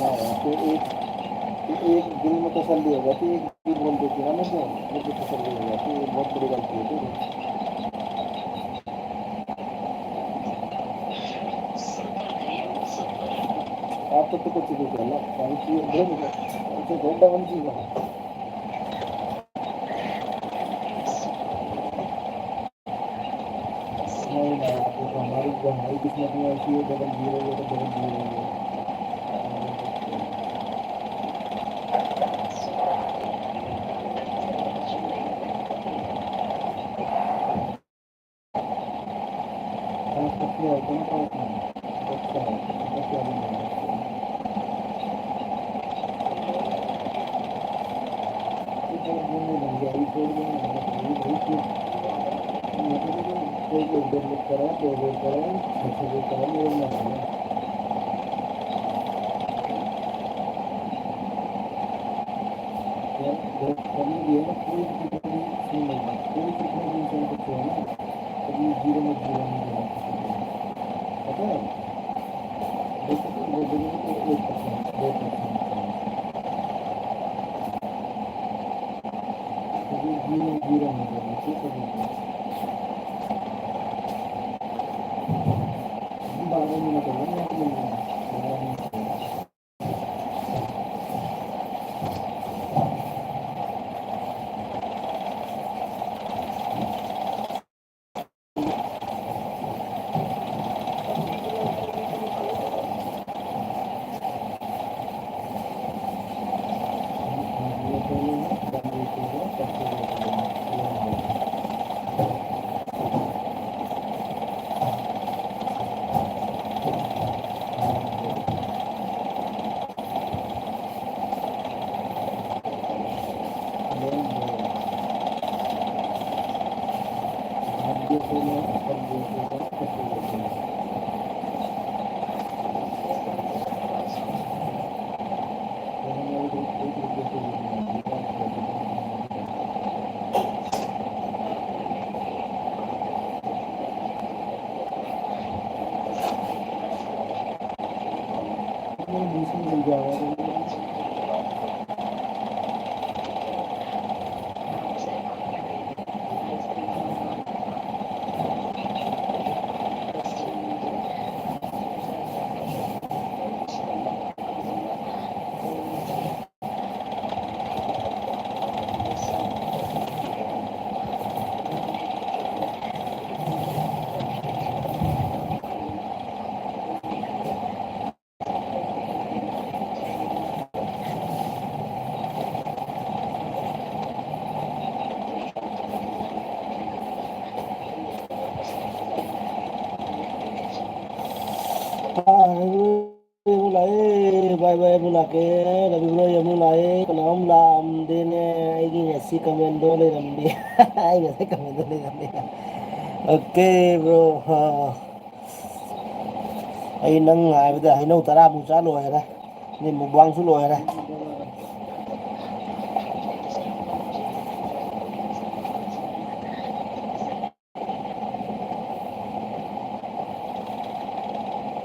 हाँ, तो एक, एक दिल में तसल्ली हो जाती है, एक भी बोल देती है ना, मुझे, मुझे तसल्ली हो जाती है, ये बहुत बड़ी गलती है। आप तो कुछ भी कहना, कौन सी है, बोल दो, कौन सी घंटा बन चुका है। नहीं, नहीं, आपको तो हमारी, जो हमारी किस्मत में ऐसी है, डबल जीरो, ये तो डबल जीरो है। ꯀꯔ ꯀꯔ ꯀꯔ ꯀꯔ ꯀꯔ ꯀꯔ ꯀꯔ ꯀꯔ ꯑꯃꯨꯛ ꯂꯥꯛꯑꯦ, ꯚꯥꯏ, ꯚꯥꯏ, ꯑꯃꯨꯛ ꯂꯥꯛꯀꯦ꯫ ꯔꯕꯤꯟꯗ꯭ꯔꯣ ꯑꯩ ꯑꯃꯨꯛ ꯂꯥꯛꯑꯦ꯫ ꯀꯅꯥ ꯑꯃꯨꯛ ꯂꯥꯛꯑꯝꯗꯦꯅꯦ? ꯑꯩꯒꯤ ꯉꯁꯤ ꯀꯃꯦꯟꯗꯣ ꯂꯩꯔꯝꯗꯦ꯫ ꯑꯩ ꯉꯁꯤ ꯀꯃꯦꯟꯗꯣ ꯂꯩꯔꯝꯗꯦ꯫ ꯑꯣꯀꯦ ꯕ꯭ꯔꯣ, ꯑꯥ, ꯑꯩ ꯅꯪ ꯉꯥꯏꯕꯗ ꯍꯩꯅꯧ ꯇꯔꯥꯃꯨꯛ ꯆꯥ ꯂꯣꯏꯔꯦ, ꯅꯤꯃꯨꯛ ꯋꯥꯡꯁꯨ ꯂꯣꯏꯔꯦ꯫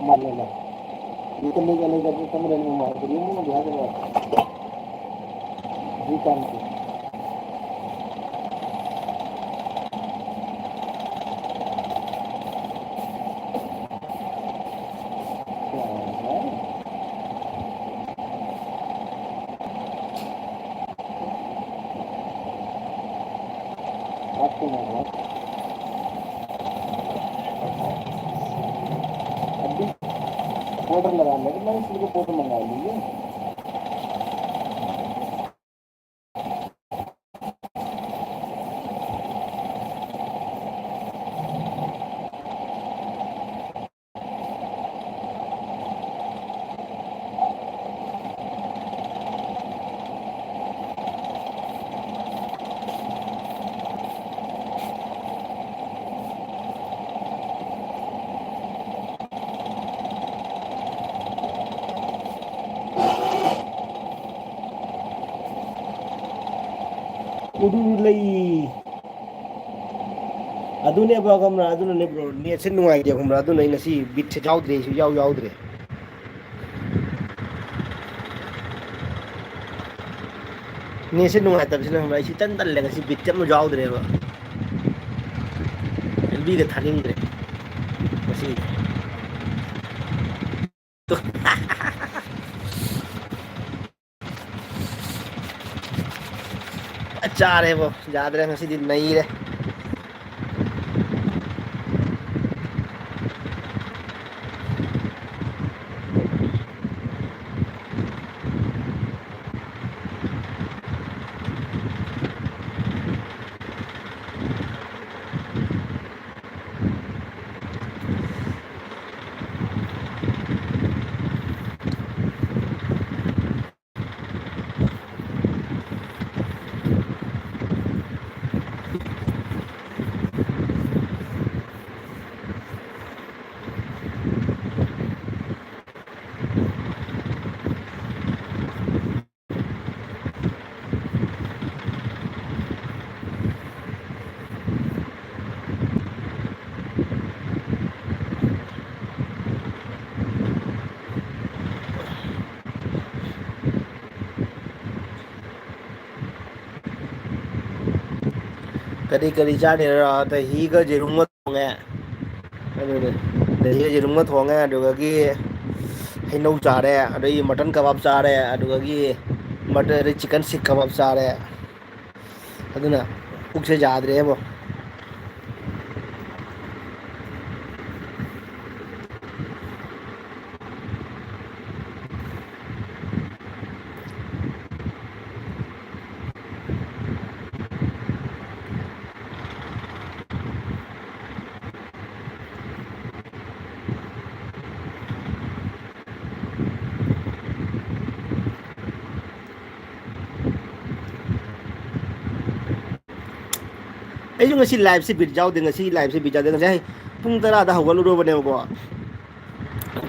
ꯃꯥꯅꯦ, ꯃꯥꯅꯦ꯫ ꯃꯤꯇ ꯂꯩꯒ ꯂꯩꯒ ꯑꯗꯨꯝ ꯆꯪꯒꯗꯕꯅꯤ ꯃꯃꯥꯡꯗ ꯌꯨꯝ ꯑꯃꯗꯤ ꯍꯥꯏꯒꯗꯕ꯫ ꯍꯧꯖꯤꯛꯀꯥꯟꯁꯦ꯫ आपको ना हुआ। अभी पाउडर लगा लेंगे, मैंने सिर्फ पाउडर मंगा लीजिए। ꯎꯔꯨ ꯂꯩ꯫ ꯑꯗꯨꯅꯦꯕ ꯈꯪꯕ꯭ꯔꯥ, ꯑꯗꯨꯅꯅꯦ ꯕ꯭ꯔꯣ, ꯅꯦꯠꯁꯦ ꯅꯨꯡꯉꯥꯏꯇꯦ ꯈꯪꯕ꯭ꯔꯥ, ꯑꯗꯨꯅ ꯑꯩ ꯉꯁꯤ ꯕꯤꯠꯁꯦ ꯌꯥꯎꯗ꯭ꯔꯦ, ꯑꯩꯁꯨ ꯌꯥꯎ ꯌꯥꯎꯗ꯭ꯔꯦ꯫ ꯅꯦꯠꯁꯦ ꯅꯨꯡꯉꯥꯏꯇꯕꯁꯤꯅ ꯈꯪꯕ꯭ꯔꯥ, ꯑꯩꯁꯨ ꯏꯇꯟ ꯇꯜꯂꯦ, ꯉꯁꯤ ꯕꯤꯠꯁꯦ ꯑꯃ ꯌꯥꯎꯗ꯭ꯔꯦꯕ꯫ ꯑꯦꯜ ꯕꯤꯒ ꯊꯥꯅꯤꯡꯗ꯭ꯔꯦ ꯉꯁꯤꯗꯤ꯫ ꯆꯥꯔꯦꯕꯣ, ꯌꯥꯗ꯭ꯔꯦ ꯉꯁꯤꯗꯤ, ꯅꯩꯔꯦ꯫ ꯀꯔꯤ ꯀꯔꯤ ꯆꯥꯅꯤꯔ? ꯗꯍꯤꯒ ꯌꯦꯔꯨꯝꯒ ꯊꯣꯡꯉꯦ꯫ ꯑꯗꯨꯅꯦ꯫ ꯗꯍꯤꯒ ꯌꯦꯔꯨꯝꯒ ꯊꯣꯡꯉꯦ, ꯑꯗꯨꯗꯒꯤ ꯍꯩꯅꯧ ꯆꯥꯔꯦ, ꯑꯗꯒꯤ ꯃꯇꯟ ꯀꯕꯥꯕ ꯆꯥꯔꯦ, ꯑꯗꯨꯗꯒꯤ ꯃꯇꯟ, ꯑꯗꯩ ꯆꯤꯛꯀꯟ ꯁꯤꯛ ꯀꯕꯥꯕ ꯆꯥꯔꯦ꯫ ꯑꯗꯨꯅ ꯄꯨꯛꯁꯦ ꯌꯥꯗ꯭ꯔꯦꯕꯣ꯫ ꯑꯩꯁꯨ ꯉꯁꯤ liveꯁꯦ ꯕꯤꯠ ꯌꯥꯎꯗꯦ꯫ ꯉꯁꯤ liveꯁꯦ ꯕꯤꯠ ꯌꯥꯎꯗꯦ꯫ ꯉꯁꯥꯏ ꯄꯨꯡ ꯇꯔꯥꯗ ꯍꯧꯒꯠꯂꯨꯔꯕꯅꯦꯕꯀꯣ꯫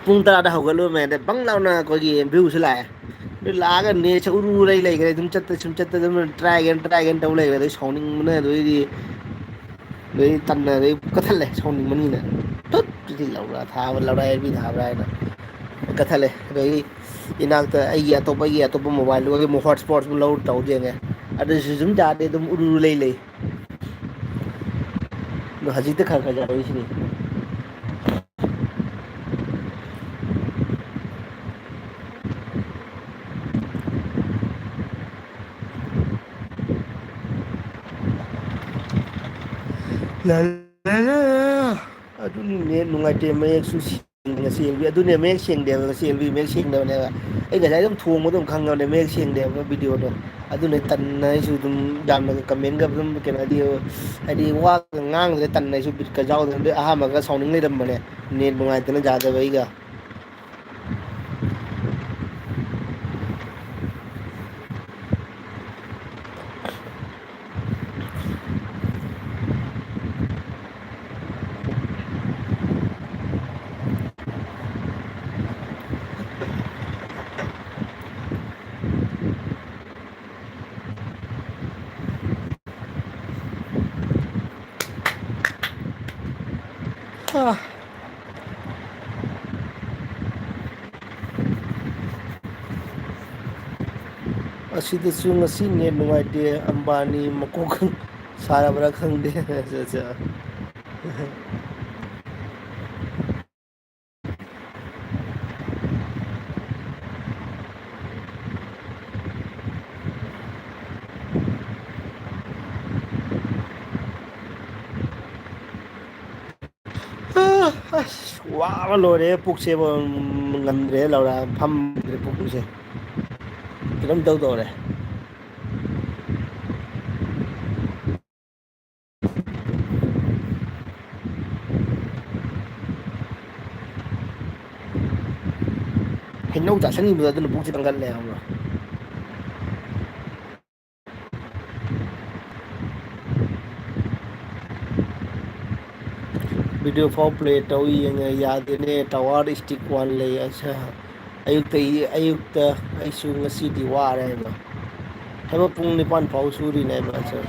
ꯄꯨꯡ ꯇꯔꯥꯗ ꯍꯧꯒꯠꯂꯨꯔꯃꯦ꯫ ꯑꯗꯩ ꯕꯪ ꯂꯥꯎꯅ ꯑꯩꯈꯣꯏꯒꯤ viewꯁꯨ ꯂꯥꯛꯑꯦ꯫ ꯑꯗꯨ ꯂꯥꯛꯑꯒ netꯁꯦ ꯎꯔꯨ ꯎꯔꯨ ꯂꯩ ꯂꯩꯈ꯭ꯔꯦ꯫ ꯑꯗꯨꯝ ꯆꯠꯇ ꯁꯨꯝ ꯆꯠꯇ ꯑꯗꯨꯝ try again, try again ꯇꯧ ꯂꯩꯈ꯭ꯔꯦ꯫ ꯑꯗꯩ ꯁꯥꯎꯅꯤꯡꯕꯅ ꯑꯗꯩꯗꯤ ꯑꯗꯩ ꯇꯟꯅ ꯑꯗꯩ ꯀꯛꯊꯠꯂꯦ ꯁꯥꯎꯅꯤꯡꯕꯅꯤꯅ꯫ ꯇꯨꯠ! ꯇꯨꯇꯤ ꯂꯧꯕ꯭ꯔꯥ ꯊꯥꯕ ꯂꯧꯔꯥꯏ ꯑꯦꯜꯕꯤ ꯊꯥꯕ꯭ꯔꯥ ꯍꯥꯏꯅ ꯀꯛꯊꯠꯂꯦ꯫ ꯑꯗꯩ ꯏꯅꯥꯛꯇ ꯑꯩꯒꯤ ꯑꯇꯣꯞꯄ, ꯑꯩꯒꯤ ꯑꯇꯣꯞꯄ mobileꯗꯨꯒꯤ ꯑꯃꯨꯛ hotspotꯁꯨ ꯂꯧꯔ ꯇꯧ ꯌꯦꯡꯉꯦ꯫ ꯑꯗꯨꯁꯨ ꯑꯗꯨꯝ ꯌꯥꯗꯦ, ꯑꯗꯨꯝ ꯎꯔꯨ ꯎꯔꯨ ꯂꯩ ꯂꯩ꯫ ꯑꯗꯣ ꯍꯧꯖꯤꯛꯇ ꯈꯔ ꯈꯔ ꯌꯥꯔꯛꯏꯁꯤꯅꯤ꯫ ꯂꯥ, ꯂꯥ, ꯂꯥ, ꯂꯥ꯫ ꯑꯗꯨꯅꯤꯅꯦ ꯅꯨꯡꯉꯥꯏꯇꯦ, ꯃꯌꯦꯛꯁꯨ ꯁꯦꯡꯗꯦ ꯉꯁꯤ ꯑꯦꯜꯕꯤ꯫ ꯑꯗꯨꯅꯦ ꯃꯌꯦꯛ ꯁꯦꯡꯗꯦꯕ ꯉꯁꯤ ꯑꯦꯜꯕꯤ, ꯃꯌꯦꯛ ꯁꯦꯡꯗꯕꯅꯦꯕ꯫ ꯑꯩ ꯉꯁꯥꯏ ꯑꯗꯨꯝ ꯊꯣꯡꯕꯗ ꯑꯗꯨꯝ ꯈꯪꯉꯕꯅꯦ ꯃꯌꯦꯛ ꯁꯦꯡꯗꯦꯕ videoꯗꯣ꯫ ꯑꯗꯨꯅ ꯇꯟꯅ ꯑꯩꯁꯨ ꯑꯗꯨꯝ ꯌꯥꯝꯅ commentꯒ ꯑꯗꯨꯝ ꯀꯩꯅꯣ ꯍꯥꯏꯗꯤ, ꯍꯥꯏꯗꯤ ꯋꯥ ꯉꯥꯡꯗ꯭ꯔꯦ, ꯇꯟꯅ ꯑꯩꯁꯨ ꯕꯤꯠꯀ ꯌꯥꯎꯗꯅ ꯑꯗꯩ ꯑꯍꯥꯟꯕꯒ ꯁꯥꯎꯅꯤꯡ ꯂꯩꯔꯝꯕꯅꯦ꯫ Net ꯅꯨꯡꯉꯥꯏꯇꯅ ꯌꯥꯗꯕ ꯑꯩꯒ꯫ ꯑꯥ꯫ ꯑꯁꯤꯗꯁꯨ ꯉꯁꯤ net ꯅꯨꯡꯉꯥꯏꯇꯦ, ꯑꯝꯕꯥꯅꯤ ꯃꯀꯣꯛ ꯁꯥꯔꯕ꯭ꯔꯥ ꯈꯪꯗꯦ꯫ ꯑꯠꯆꯥ, ꯑꯠꯆꯥ꯫ ꯑꯁ, ꯋꯥꯕ ꯂꯣꯏꯔꯦ꯫ ꯄꯨꯛꯁꯦ ꯉꯝꯗ꯭ꯔꯦ, ꯂꯧꯔ ꯐꯝꯗ꯭ꯔꯦ꯫ ꯄꯨꯛꯁꯦ ꯀꯩꯅꯣꯝ ꯇꯧꯗꯧꯔꯦ꯫ ꯍꯩꯅꯧ ꯆꯥꯁꯟꯈꯤꯕꯗꯣ ꯑꯗꯨꯅ ꯄꯨꯛꯁꯦ ꯀꯟꯒꯠꯂꯦ, ꯈꯪꯕ꯭ꯔꯥ? ꯚꯤꯗꯤꯑꯣ ꯐꯥꯎ ꯄ꯭ꯂꯦ ꯇꯧ ꯌꯦꯡꯉꯦ, ꯌꯥꯗꯦꯅꯦ, ꯇꯋꯥꯔ ꯏꯁꯇꯤꯛ ꯋꯥꯟ ꯂꯩ꯫ ꯑꯁ, ꯑꯌꯨꯛꯇ, ꯑꯌꯨꯛꯇ ꯑꯩꯁꯨ ꯉꯁꯤꯗꯤ ꯋꯥꯔꯦ ꯍꯥꯏꯕ꯫ ꯊꯕꯛ ꯄꯨꯡ ꯅꯤꯄꯥꯟ ꯐꯥꯎ ꯁꯨꯔꯤꯅꯦ ꯍꯥꯏꯕ, ꯑꯁ꯫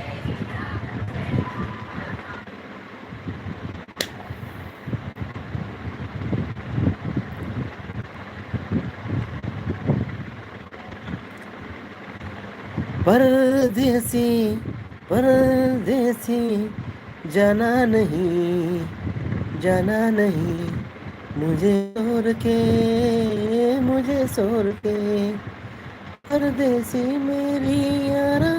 परदेसी, परदेसी, जाना नहीं, जाना नहीं, मुझे छोड़ के, मुझे छोड़ के। परदेसी मेरी यारा,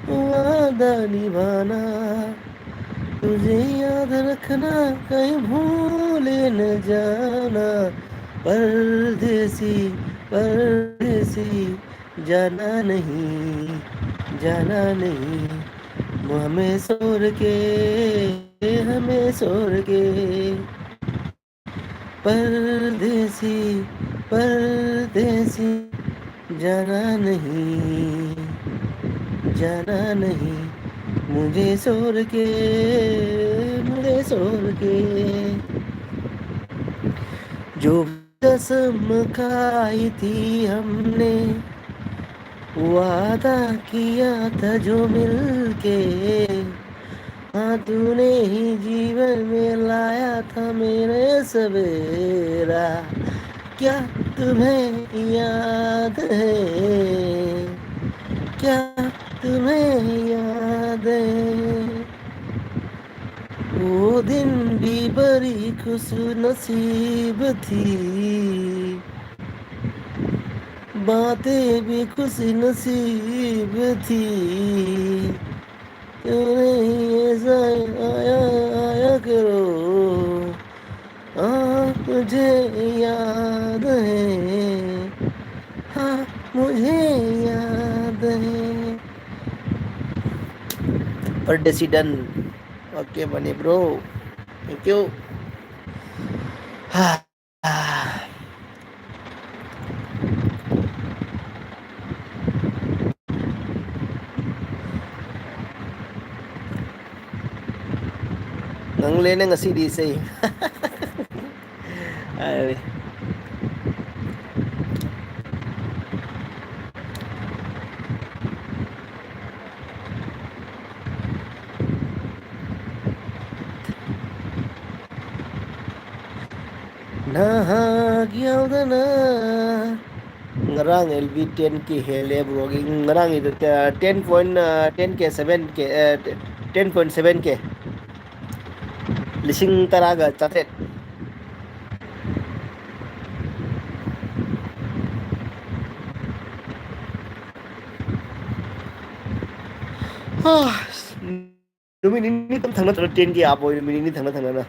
वादा निभाना, तुझे याद रखना, कहीं भूल न जाना। परदेसी, परदेसी, जाना नहीं, जाना नहीं, हमें छोड़ के, हमें छोड़ के। परदेसी, परदेसी, जाना नहीं, जाना नहीं, मुझे छोड़ के, मुझे छोड़ के। जो कसम खाई थी हमने, वादा किया था जो मिलके, हाँ, तूने ही जीवन में लाया था मेरे सवेरा। क्या तुम्हें याद है? क्या तुम्हें याद याद है, वो दिन भी बड़ी खुश नसीब थी, बातें भी खुश नसीब थी। तूने ये आया, आया करो, हाँ, मुझे याद है, हाँ, मुझे याद है। Birthday si done. Okay, money bro. Thank you. Ah. Nang lena ngasi di say. Ay. Nahak yaudana. Ngarang L V ten K hele bro. Ngarang ito ten point, ten K, seven K, ten point seven K. Lising taraga chatet. Ah, Numit nini tam thangna thangna ten K abo, numit nini thangna thangna na.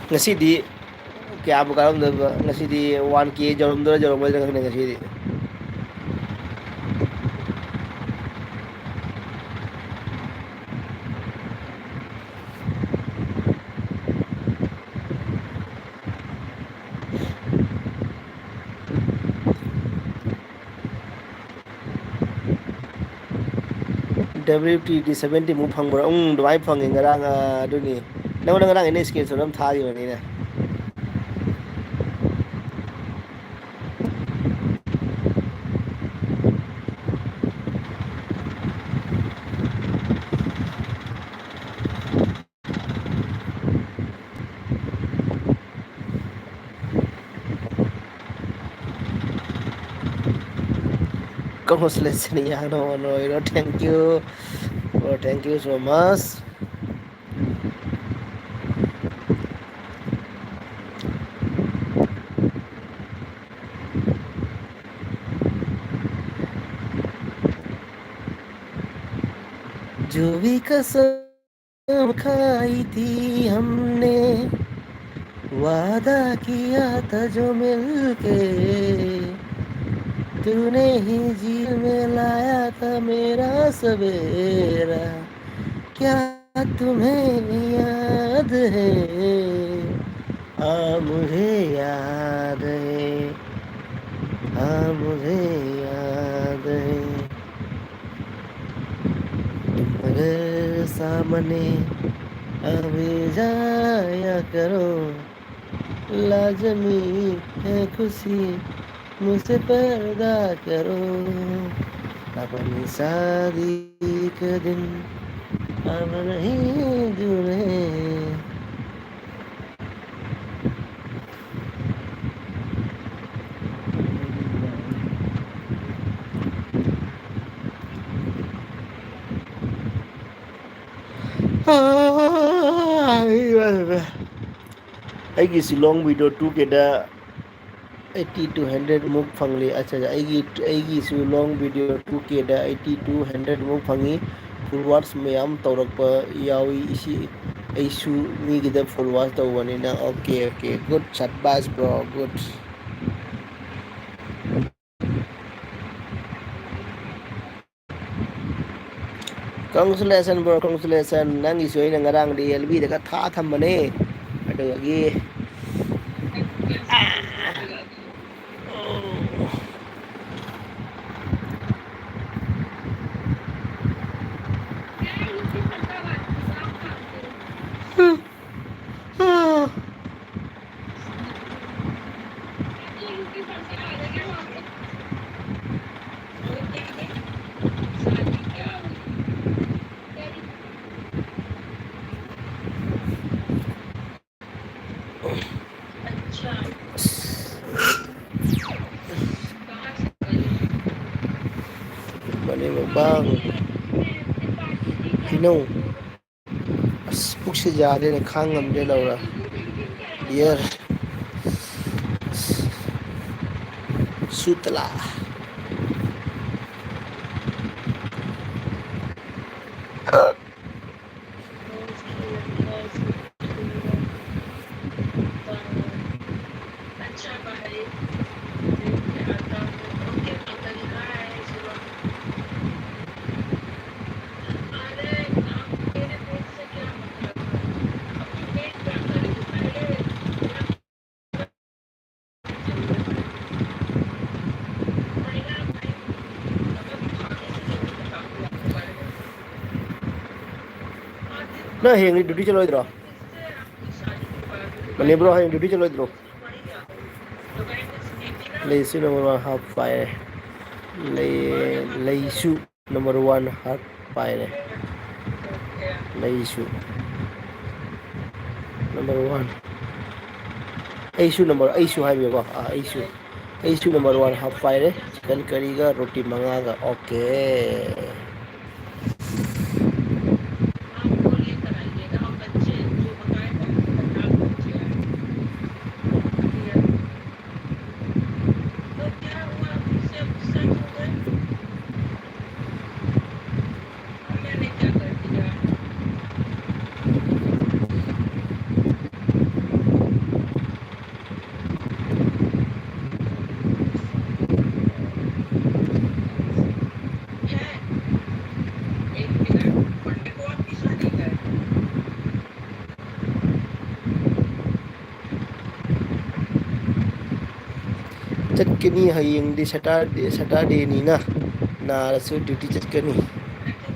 Ngasi di kaya abo karam da ba, ngasi di one K jorom da jorom da ngasi di. W T D seventy ꯃꯨꯛ ꯐꯪꯕ꯭ꯔꯥ? ꯎꯝ, ꯑꯗꯨꯃꯥꯏꯅ ꯐꯪꯉꯦ ꯉꯔꯥꯡ, ꯑ, ꯑꯗꯨꯅꯤ꯫ ꯅꯪꯉꯣꯟꯗ ꯉꯔꯥꯡ ꯑꯩꯅ screenshot ꯑꯃ ꯊꯥꯈꯤꯕꯅꯤꯅꯦ꯫ Congratulations, Yano Noiro. Thank you. Bro, thank you so much. जो भी कसम खाई थी हमने, वादा किया था जो मिलके, तूने ही जीवन में लाया था मेरा सवेरा। क्या तुम्हें याद है? हाँ, मुझे याद है। हाँ, मुझे याद है। तुम अगर सामने आ भी जाया करो, लाजमी है खुशी, मुझसे पर्दा करो। अपनी शादी के दिन अब नहीं दूर है। ꯑꯩꯒꯤꯁꯤ long video two K the eighty to hundred ꯃꯨꯛ ꯐꯪꯂꯤ꯫ ꯑꯠꯆꯥ, ꯑꯩꯒꯤ, ꯑꯩꯒꯤꯁꯨ long video two K the eighty to hundred ꯃꯨꯛ ꯐꯪꯉꯤ꯫ Full watch ꯃꯌꯥꯝ ꯇꯧꯔꯛꯄ ꯌꯥꯎꯏ꯫ ꯏꯁꯤ, ꯑꯩꯁꯨ ꯃꯤꯒꯤꯗ full watch ꯇꯧꯕꯅꯤꯅ꯫ Okay, okay, good, ꯁꯕꯥꯁ bro, good꯫ Congratulations bro, congratulations꯫ ꯅꯪꯒꯤꯁꯨ ꯑꯩꯅ ꯉꯔꯥꯡꯗꯤ L B ꯗꯒ ꯊꯥ ꯊꯝꯕꯅꯦ꯫ ꯑꯗꯨꯗꯒꯤ ꯃꯨꯛꯕꯥꯡ꯫ ꯍꯩꯅꯧ꯫ ꯑꯁ, ꯄꯨꯛꯁꯦ ꯌꯥꯗ꯭ꯔꯦꯅꯦ, ꯈꯥꯡ ꯉꯝꯗ꯭ꯔꯦ, ꯂꯧꯔ꯫ ꯕꯤꯌꯔ꯫ ꯑꯁ꯫ ꯁꯨꯇꯂꯥ꯫ ꯅꯪ ꯍꯌꯦꯡꯗꯤ duty ꯆꯠꯂꯣꯏꯗ꯭ꯔꯣ? ꯃꯅꯤꯄꯨꯔ ꯍꯌꯦꯡ duty ꯆꯠꯂꯣꯏꯗ꯭ꯔꯣ? ꯂꯩꯁꯨ number one half ꯄꯥꯏꯔꯦ꯫ ꯂꯩ-, ꯂꯩꯁꯨ number one half ꯄꯥꯏꯔꯦ꯫ ꯂꯩꯁꯨ number one꯫ ꯑꯩꯁꯨ number, ꯑꯩꯁꯨ ꯍꯥꯏꯕꯤꯌꯨꯀꯣ꯫ ꯑꯥ, ꯑꯩꯁꯨ, ꯑꯩꯁꯨ number one half ꯄꯥꯏꯔꯦ꯫ Chicken curryꯒ ꯔꯣꯇꯤ ꯃꯉꯥꯒ꯫ Okay꯫ ꯆꯠꯀꯅꯤ, ꯍꯌꯦꯡꯗꯤ Saturday, Saturdayꯅꯤꯅ ꯅꯥꯔꯁꯨ duty ꯆꯠꯀꯅꯤ꯫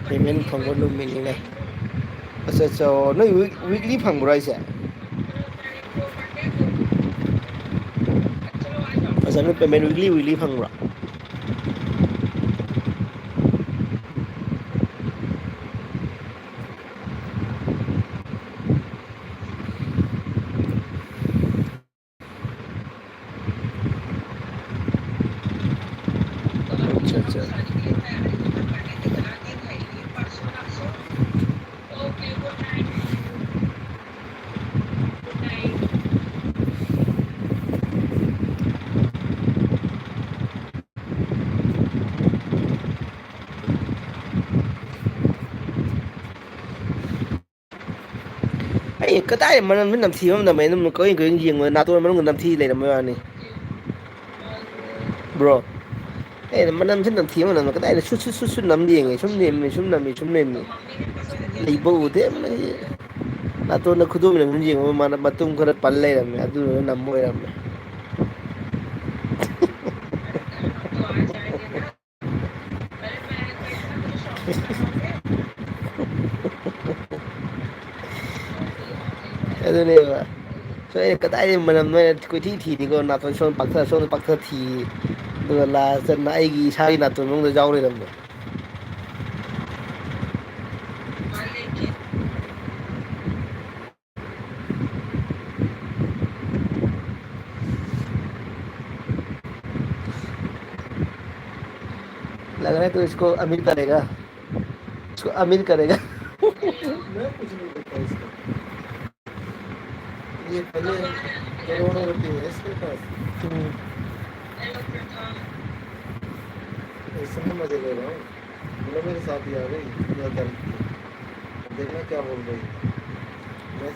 Payment ꯐꯪꯕ ꯅꯨꯃꯤꯠꯅꯤꯅ꯫ ꯑꯠꯆꯥ, ꯑꯠꯆꯥ, ꯑꯣ, ꯅꯣꯏ week-, weekly ꯐꯪꯕ꯭ꯔꯣ ꯍꯥꯏꯁꯦ? ꯑꯠꯆꯥ, ꯅꯣꯏ payment weekly, weekly ꯐꯪꯕ꯭ꯔꯣ? ꯑꯠꯆꯥ, ꯑꯠꯆꯥ꯫ ꯀꯗꯥꯏ ꯃꯅꯝꯁꯨ ꯅꯝꯊꯤꯕ ꯑꯃ ꯅꯝꯃꯦ, ꯑꯗꯨꯝ ꯀꯣꯏ ꯀꯣꯏ ꯌꯦꯡꯉꯨ, ꯅꯥꯇꯣꯟ ꯃꯅꯨꯡꯗ ꯅꯝꯊꯤ ꯂꯩꯔꯝꯕꯩ ꯋꯥꯅꯤ꯫ ꯕ꯭ꯔꯣ, ꯑꯩꯅ ꯃꯅꯝꯁꯤ ꯅꯝꯊꯤꯕ ꯃꯅꯝꯗꯣ ꯀꯗꯥꯏꯗ ꯁꯨꯠ ꯁꯨꯠ ꯁꯨꯠ ꯁꯨꯠ ꯅꯝ ꯌꯦꯡꯉꯦ, ꯁꯨꯝ ꯅꯦꯝꯃꯤ, ꯁꯨꯝ ꯅꯝꯃꯤ, ꯁꯨꯝ ꯅꯦꯝꯃꯤ꯫ ꯂꯩꯕ ꯎꯗꯦ꯫ ꯅꯥꯇꯣꯟꯗ ꯈꯨꯗꯣꯝꯕꯤꯅ ꯁꯨꯝ ꯌꯦꯡꯉꯨ, ꯃꯥꯅ ꯃꯇꯨꯝ ꯈꯔ ꯄꯜ ꯂꯩꯔꯝꯃꯦ, ꯑꯗꯨꯗꯨꯅ ꯅꯝꯕ ꯑꯣꯏꯔꯝꯃꯦ꯫ ꯑꯗꯨꯅꯦꯕ꯫ ꯁꯣ ꯑꯩꯅ ꯀꯗꯥꯏꯗꯩ ꯃꯅꯝꯅꯣ ꯍꯥꯏꯅ ꯀꯣꯏꯊꯤ ꯊꯤꯅꯤꯀꯣ, ꯅꯥꯇꯣꯟ ꯁꯣꯝꯗ ꯄꯥꯛꯊ ꯁꯣꯝꯗ ꯄꯥꯛꯊ ꯊꯤ꯫ ꯑꯗꯨꯒ ꯂꯥꯁꯇ ꯑꯩꯒꯤ ꯏꯁꯥꯒꯤ ꯅꯥꯇꯣꯟ ꯃꯅꯨꯡꯗ ꯌꯥꯎ ꯂꯩꯔꯝꯕ꯫ लग रहा है तू इसको अमीर करेगा, इसको अमीर करेगा। मैं कुछ नहीं करता इसका। ये पहले करोड़ों रुपए है इसके पास। हम्म। ऐसे में मजे ले रहा हूँ। बोला मेरे साथ ही आ गई, दुनिया दारी की। अब देखना क्या बोल रही है। मैं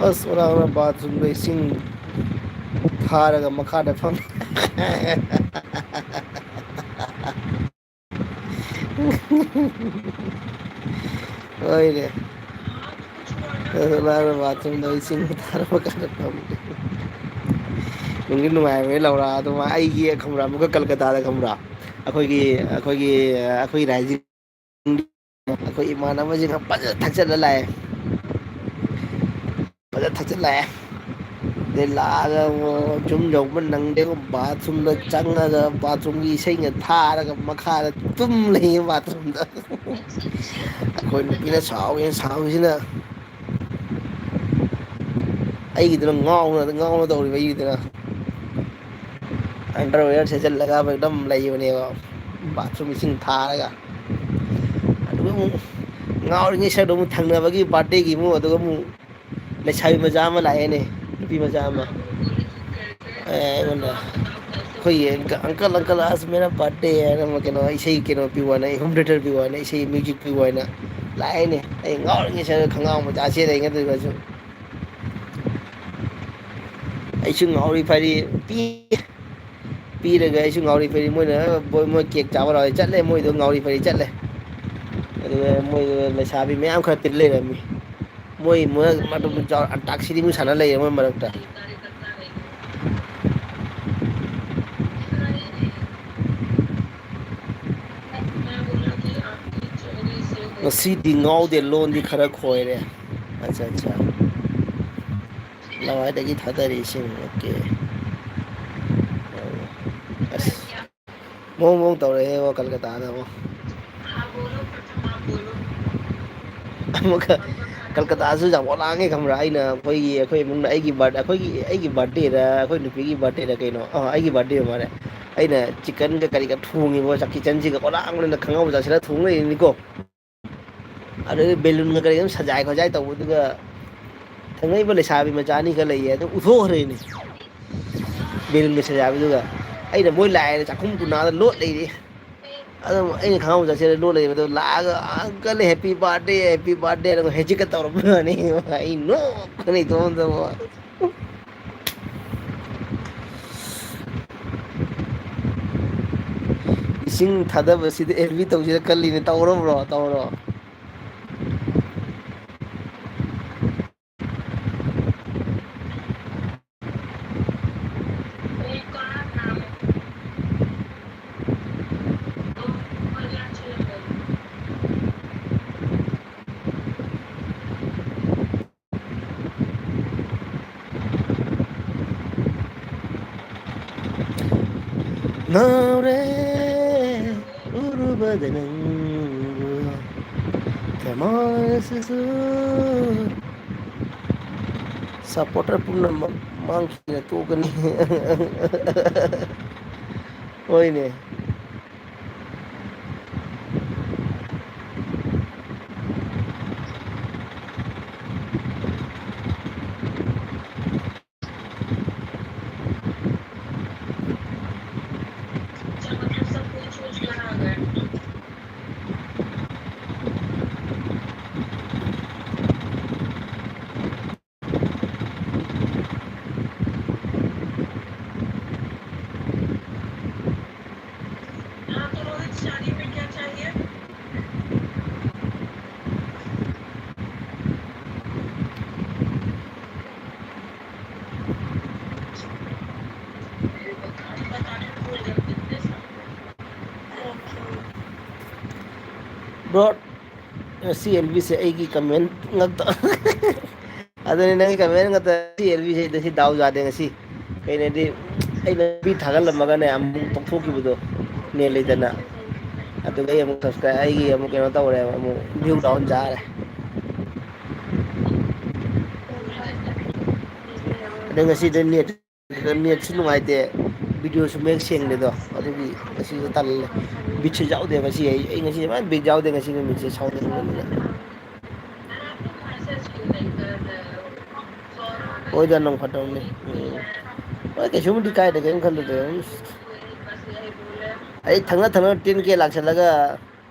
ꯑꯁ, ꯑꯣꯔꯥ ꯑꯣꯔꯥ ꯕꯥꯊꯔꯨꯝꯗ ꯏꯁꯤꯡ ꯊꯥꯔꯒ ꯃꯈꯥꯗ ꯐꯝ꯫ ꯍꯣꯏꯅꯦ꯫ ꯑꯗꯨ ꯃꯥꯅ ꯕꯥꯊꯔꯨꯝꯗ ꯏꯁꯤꯡ ꯊꯥꯔ ꯃꯈꯥꯗ ꯐꯝ꯫ ꯅꯨꯡꯗꯤ ꯅꯨꯡꯉꯥꯏꯕꯅꯦ ꯂꯧꯔꯥ꯫ ꯑꯗꯨ ꯃꯥ ꯑꯩꯒꯤ ꯈꯪꯕ꯭ꯔꯥ, ꯑꯃꯨꯛꯀ ꯀꯜꯀꯇꯥꯗ ꯈꯪꯕ꯭ꯔꯥ? ꯑꯩꯈꯣꯏꯒꯤ, ꯑꯩꯈꯣꯏꯒꯤ, ꯑꯩꯈꯣꯏ ꯔꯥꯏꯖꯤꯡ ꯑꯩꯈꯣꯏ ꯏꯃꯥꯟꯅꯕꯁꯤꯡꯒ ꯐꯖꯅ ꯊꯛꯆꯜꯂ ꯂꯥꯛꯑꯦ꯫ ꯐꯖꯅ ꯊꯛꯆꯜ ꯂꯥꯛꯑꯦ꯫ ꯑꯗꯩ ꯂꯥꯛꯑꯒ ꯑꯃꯨꯛ ꯌꯨꯝ ꯌꯧꯕ ꯅꯪꯗꯦ, ꯕꯥꯊꯔꯨꯝꯗ ꯆꯪꯉꯒ ꯕꯥꯊꯔꯨꯝꯒꯤ ꯏꯁꯩꯒ ꯊꯥꯔꯒ ꯃꯈꯥꯗ ꯇꯨꯝ ꯂꯩꯌꯦ ꯕꯥꯊꯔꯨꯝꯗ꯫ ꯑꯩꯈꯣꯏ ꯅꯨꯄꯤꯅ ꯁꯥꯎꯒꯦꯅ ꯁꯥꯎꯔꯤꯁꯤꯅ, ꯑꯩꯒꯤꯗꯨꯅ ꯉꯥꯎꯅ ꯉꯥꯎꯅ ꯇꯧꯔꯤꯕ ꯑꯩꯒꯤꯗꯨꯅ꯫ ꯑꯟꯗꯔꯋꯦꯌꯔ ꯁꯦꯠꯆꯜꯂꯒ ꯑꯩꯈꯣꯏ ꯑꯗꯨꯝ ꯂꯩꯕꯅꯦꯕ, ꯕꯥꯊꯔꯨꯝ ꯏꯁꯤꯡ ꯊꯥꯔꯒ꯫ ꯑꯗꯨꯒ ꯑꯃꯨꯛ ꯉꯥꯎꯔꯤꯉꯩ ꯁꯔꯗꯨ ꯑꯃꯨꯛ ꯊꯪꯅꯕꯒꯤ ꯕꯥꯔꯗꯦꯒꯤ ꯑꯃꯨꯛ, ꯑꯗꯨꯒ ꯑꯃꯨꯛ ꯂꯩꯁꯥꯕꯤ ꯃꯆꯥ ꯑꯃ ꯂꯥꯛꯑꯦꯅꯦ, ꯅꯨꯄꯤ ꯃꯆꯥ ꯑꯃ꯫ ꯑꯦ, ꯑꯩꯉꯣꯟꯗ ꯑꯩꯈꯣꯏꯒꯤ ꯑꯪꯀꯜ, ꯑꯪꯀꯜ, ꯑꯁ ꯃꯦꯔꯥ ꯕꯥꯔꯗꯦ ꯍꯥꯏꯅ ꯑꯃ ꯀꯩꯅꯣ ꯏꯁꯩ ꯀꯩꯅꯣ ꯄꯤꯌꯨ ꯍꯥꯏꯅ, ꯍꯣꯝ ꯊꯤꯌꯦꯇꯔ ꯄꯤꯌꯨ ꯍꯥꯏꯅ, ꯏꯁꯩ ꯃ꯭ꯌꯨꯖꯤꯛ ꯄꯤꯌꯨ ꯍꯥꯏꯅ ꯂꯥꯛꯑꯦꯅꯦ꯫ ꯑꯩ ꯉꯥꯎꯔꯤꯉꯩ ꯁꯔꯗ ꯈꯣꯡꯒ꯭ꯔꯥꯎ ꯃꯆꯥ ꯁꯦꯠꯂ ꯑꯩꯉꯣꯟꯗꯁꯨ꯫ ꯑꯩꯁꯨ ꯉꯥꯎꯔꯤ ꯐꯥꯏꯔꯤ ꯄꯤ-, ꯄꯤꯔꯒ ꯑꯩꯁꯨ ꯉꯥꯎꯔꯤ ꯐꯥꯏꯔꯤ, ꯃꯣꯏꯅ ꯃꯣꯏ, ꯃꯣꯏ ꯀꯦꯛ ꯆꯥꯕ ꯂꯥꯛꯑꯣ ꯆꯠꯂꯦ, ꯃꯣꯏꯗꯣ ꯉꯥꯎꯔꯤ ꯐꯥꯏꯔꯤ ꯆꯠꯂꯦ꯫ ꯑꯗꯨꯒ ꯃꯣꯏꯗꯣ ꯂꯩꯁꯥꯕꯤ ꯃꯌꯥꯝ ꯈꯔ ꯇꯤꯜ ꯂꯩꯔꯝꯃꯤ꯫ ꯃꯣꯏ, ꯃꯣꯏ ꯑꯗꯨꯝ ꯑꯟꯇꯥꯛꯁꯤꯔꯤꯃꯨꯛ ꯁꯥꯟꯅ ꯂꯩꯔꯦ ꯃꯣꯏ ꯃꯔꯛꯇ꯫ ꯉꯁꯤꯗꯤ ꯉꯥꯎꯗꯦ, ꯂꯣꯟꯗꯤ ꯈꯔ ꯈꯣꯏꯔꯦ꯫ ꯑꯠꯆꯥ, ꯑꯠꯆꯥ꯫ ꯂꯋꯥꯏꯗꯒꯤ ꯊꯥꯗꯔꯤ ꯏꯁꯤꯡ꯫ ꯑꯣꯀꯦ꯫ ꯑꯁ꯫ ꯃꯑꯣꯡ ꯃꯑꯣꯡ ꯇꯧꯔꯛꯑꯦꯕꯣ ꯀꯜꯀꯇꯥꯗ ꯑꯃꯨꯛ꯫ ꯑꯃꯨꯛꯀ ꯀꯜꯀꯇꯥꯁꯨ ꯌꯥꯝ ꯑꯣꯂꯥꯡꯉꯦ ꯈꯪꯕ꯭ꯔꯥ? ꯑꯩꯅ ꯑꯩꯈꯣꯏꯒꯤ, ꯑꯩꯈꯣꯏ ꯏꯃꯨꯡꯅ ꯑꯩꯒꯤ ꯕꯥꯔ-, ꯑꯩꯈꯣꯏꯒꯤ, ꯑꯩꯒꯤ ꯕꯥꯔꯗꯦꯔ ꯑꯩꯈꯣꯏ ꯅꯨꯄꯤꯒꯤ ꯕꯥꯔꯗꯦꯔ ꯀꯩꯅꯣ? ꯑꯥ, ꯑꯩꯒꯤ ꯕꯥꯔꯗꯦ ꯑꯣꯏ ꯃꯥꯜꯂꯦ꯫ ꯑꯩꯅ ꯆꯤꯛꯀꯟꯒ ꯀꯔꯤꯒ ꯊꯣꯡꯉꯤꯕꯣ, ꯆꯥꯛ ꯀꯤꯆꯟꯁꯤꯒ ꯑꯣꯂꯥꯡꯕꯅꯤꯅ ꯈꯪꯍꯧꯗ ꯁꯤꯗ ꯊꯣꯡ ꯂꯩꯔꯤꯅꯤꯀꯣ꯫ ꯑꯗꯨꯗꯩ ꯕꯦꯂꯨꯟꯒ ꯀꯔꯤꯒ ꯑꯗꯨꯝ ꯁꯖꯥꯏ ꯈꯣꯠꯖꯥꯏ ꯇꯧꯕꯗꯨꯒ ꯊꯪꯅꯔꯤꯕ ꯂꯩꯁꯥꯕꯤ ꯃꯆꯥ ꯑꯅꯤꯈꯛ ꯂꯩꯌꯦ, ꯑꯗꯨ ꯎꯠꯊꯣꯛꯈ꯭ꯔꯦꯅꯦ꯫ ꯕꯦꯂꯨꯟꯒ ꯁꯖꯥꯕꯗꯨꯒ ꯑꯩꯅ ꯃꯣꯏ ꯂꯥꯛꯑꯦꯅ ꯆꯥꯛꯈꯨꯝ ꯇꯨꯅꯥꯗ ꯂꯣꯠ ꯂꯩꯔꯤ꯫ ꯑꯗꯨꯝ ꯑꯩꯅ ꯈꯪꯍꯧꯗ ꯆꯦꯜꯂ ꯂꯣꯠ ꯂꯩꯕꯗꯣ ꯂꯥꯛꯑꯒ, "ꯑꯪꯀꯜ, ꯍꯦꯄꯤ ꯕꯥꯔꯗꯦ, ꯍꯦꯄꯤ ꯕꯥꯔꯗꯦ" ꯍꯥꯏꯅ ꯍꯦꯖꯤꯛꯀ ꯇꯧꯔꯛꯄꯅꯤ꯫ ꯑꯩ ꯅꯣꯛꯄꯅꯦ ꯏꯇꯣꯝꯇ꯫ ꯏꯁꯤꯡ ꯊꯥꯗꯕꯁꯤꯗ ꯑꯦꯜꯕꯤ ꯇꯧꯁꯤꯔ ꯈꯜꯂꯤꯅꯦ꯫ ꯇꯧꯔꯕ꯭ꯔꯣ? ꯇꯧꯔꯣ꯫ ꯉꯥꯎꯔꯦ ꯎꯔꯨꯕꯗ ꯅꯪꯕꯨ, ꯊ-, ꯃꯥꯁꯤꯁꯨ ꯁꯄꯣꯔꯇꯔ ꯄꯨꯝꯅꯃꯛ ꯃꯥꯡꯈꯤꯅ ꯇꯣꯛꯀꯅꯤ꯫ ꯍꯣꯏꯅꯦ꯫ Bro, ꯉꯁꯤ ꯑꯦꯜ ꯕꯤꯁꯦ ꯑꯩꯒꯤ ꯀꯃꯦꯟ ꯉꯥꯛꯇ꯫ ꯑꯗꯨꯅꯤ, ꯅꯪꯒꯤ ꯀꯃꯦꯟ ꯉꯥꯛꯇ꯫ ꯉꯁꯤ ꯑꯦꯜ ꯕꯤꯁꯦ ꯉꯁꯤ ꯗꯥꯎ ꯌꯥꯗꯦ ꯉꯁꯤ꯫ ꯀꯩꯅꯣꯗꯤ, ꯑꯩꯅ ꯃꯤ ꯊꯥꯒꯠꯂꯝꯃꯒꯅꯦ ꯑꯃꯨꯛ ꯇꯣꯛꯊꯣꯛꯈꯤꯕꯗꯣ, ꯅꯦꯠ ꯂꯩꯇꯅ꯫ ꯑꯗꯨꯒ ꯑꯩ ꯑꯃꯨꯛ subscribe, ꯑꯩꯒꯤ ꯑꯃꯨꯛ ꯀꯩꯅꯣ ꯇꯧꯔꯦ, ꯑꯃꯨꯛ view down ꯆꯥꯔꯦ꯫ ꯑꯗꯩ ꯉꯁꯤꯗꯤ ꯅꯦꯠ ꯅꯦꯠꯁꯨ ꯅꯨꯡꯉꯥꯏꯇꯦ, ꯚꯤꯗꯤꯑꯣꯁꯨ ꯃꯌꯦꯛ ꯁꯦꯡꯗꯦꯗꯣ, ꯑꯗꯨꯒꯤ ꯉꯁꯤꯁꯨ ꯇꯜꯂꯦ꯫ ꯕꯤꯠꯁꯨ ꯌꯥꯎꯗꯦ ꯉꯁꯤ꯫ ꯑꯩ, ꯑꯩ ꯉꯁꯤ ꯃꯥ ꯕꯤꯠ ꯌꯥꯎꯗꯦ ꯉꯁꯤ ꯅꯨꯃꯤꯠꯁꯦ, ꯁꯥꯎꯅꯤꯡꯕꯅꯤꯅ꯫ ꯍꯣꯏꯗ, ꯅꯣꯡ ꯐꯥꯗꯣꯛꯅꯤ꯫ ꯎꯝ꯫ ꯍꯣꯏ, ꯀꯩꯁꯨꯕꯨꯗꯤ ꯀꯥꯏꯗꯦ, ꯀꯩꯝ ꯈꯜꯂꯨꯗꯦ꯫ ꯎꯝ꯫ ꯑꯩ ꯊꯪꯅ ꯊꯪꯅ ten K ꯂꯥꯛꯁꯜꯂꯒ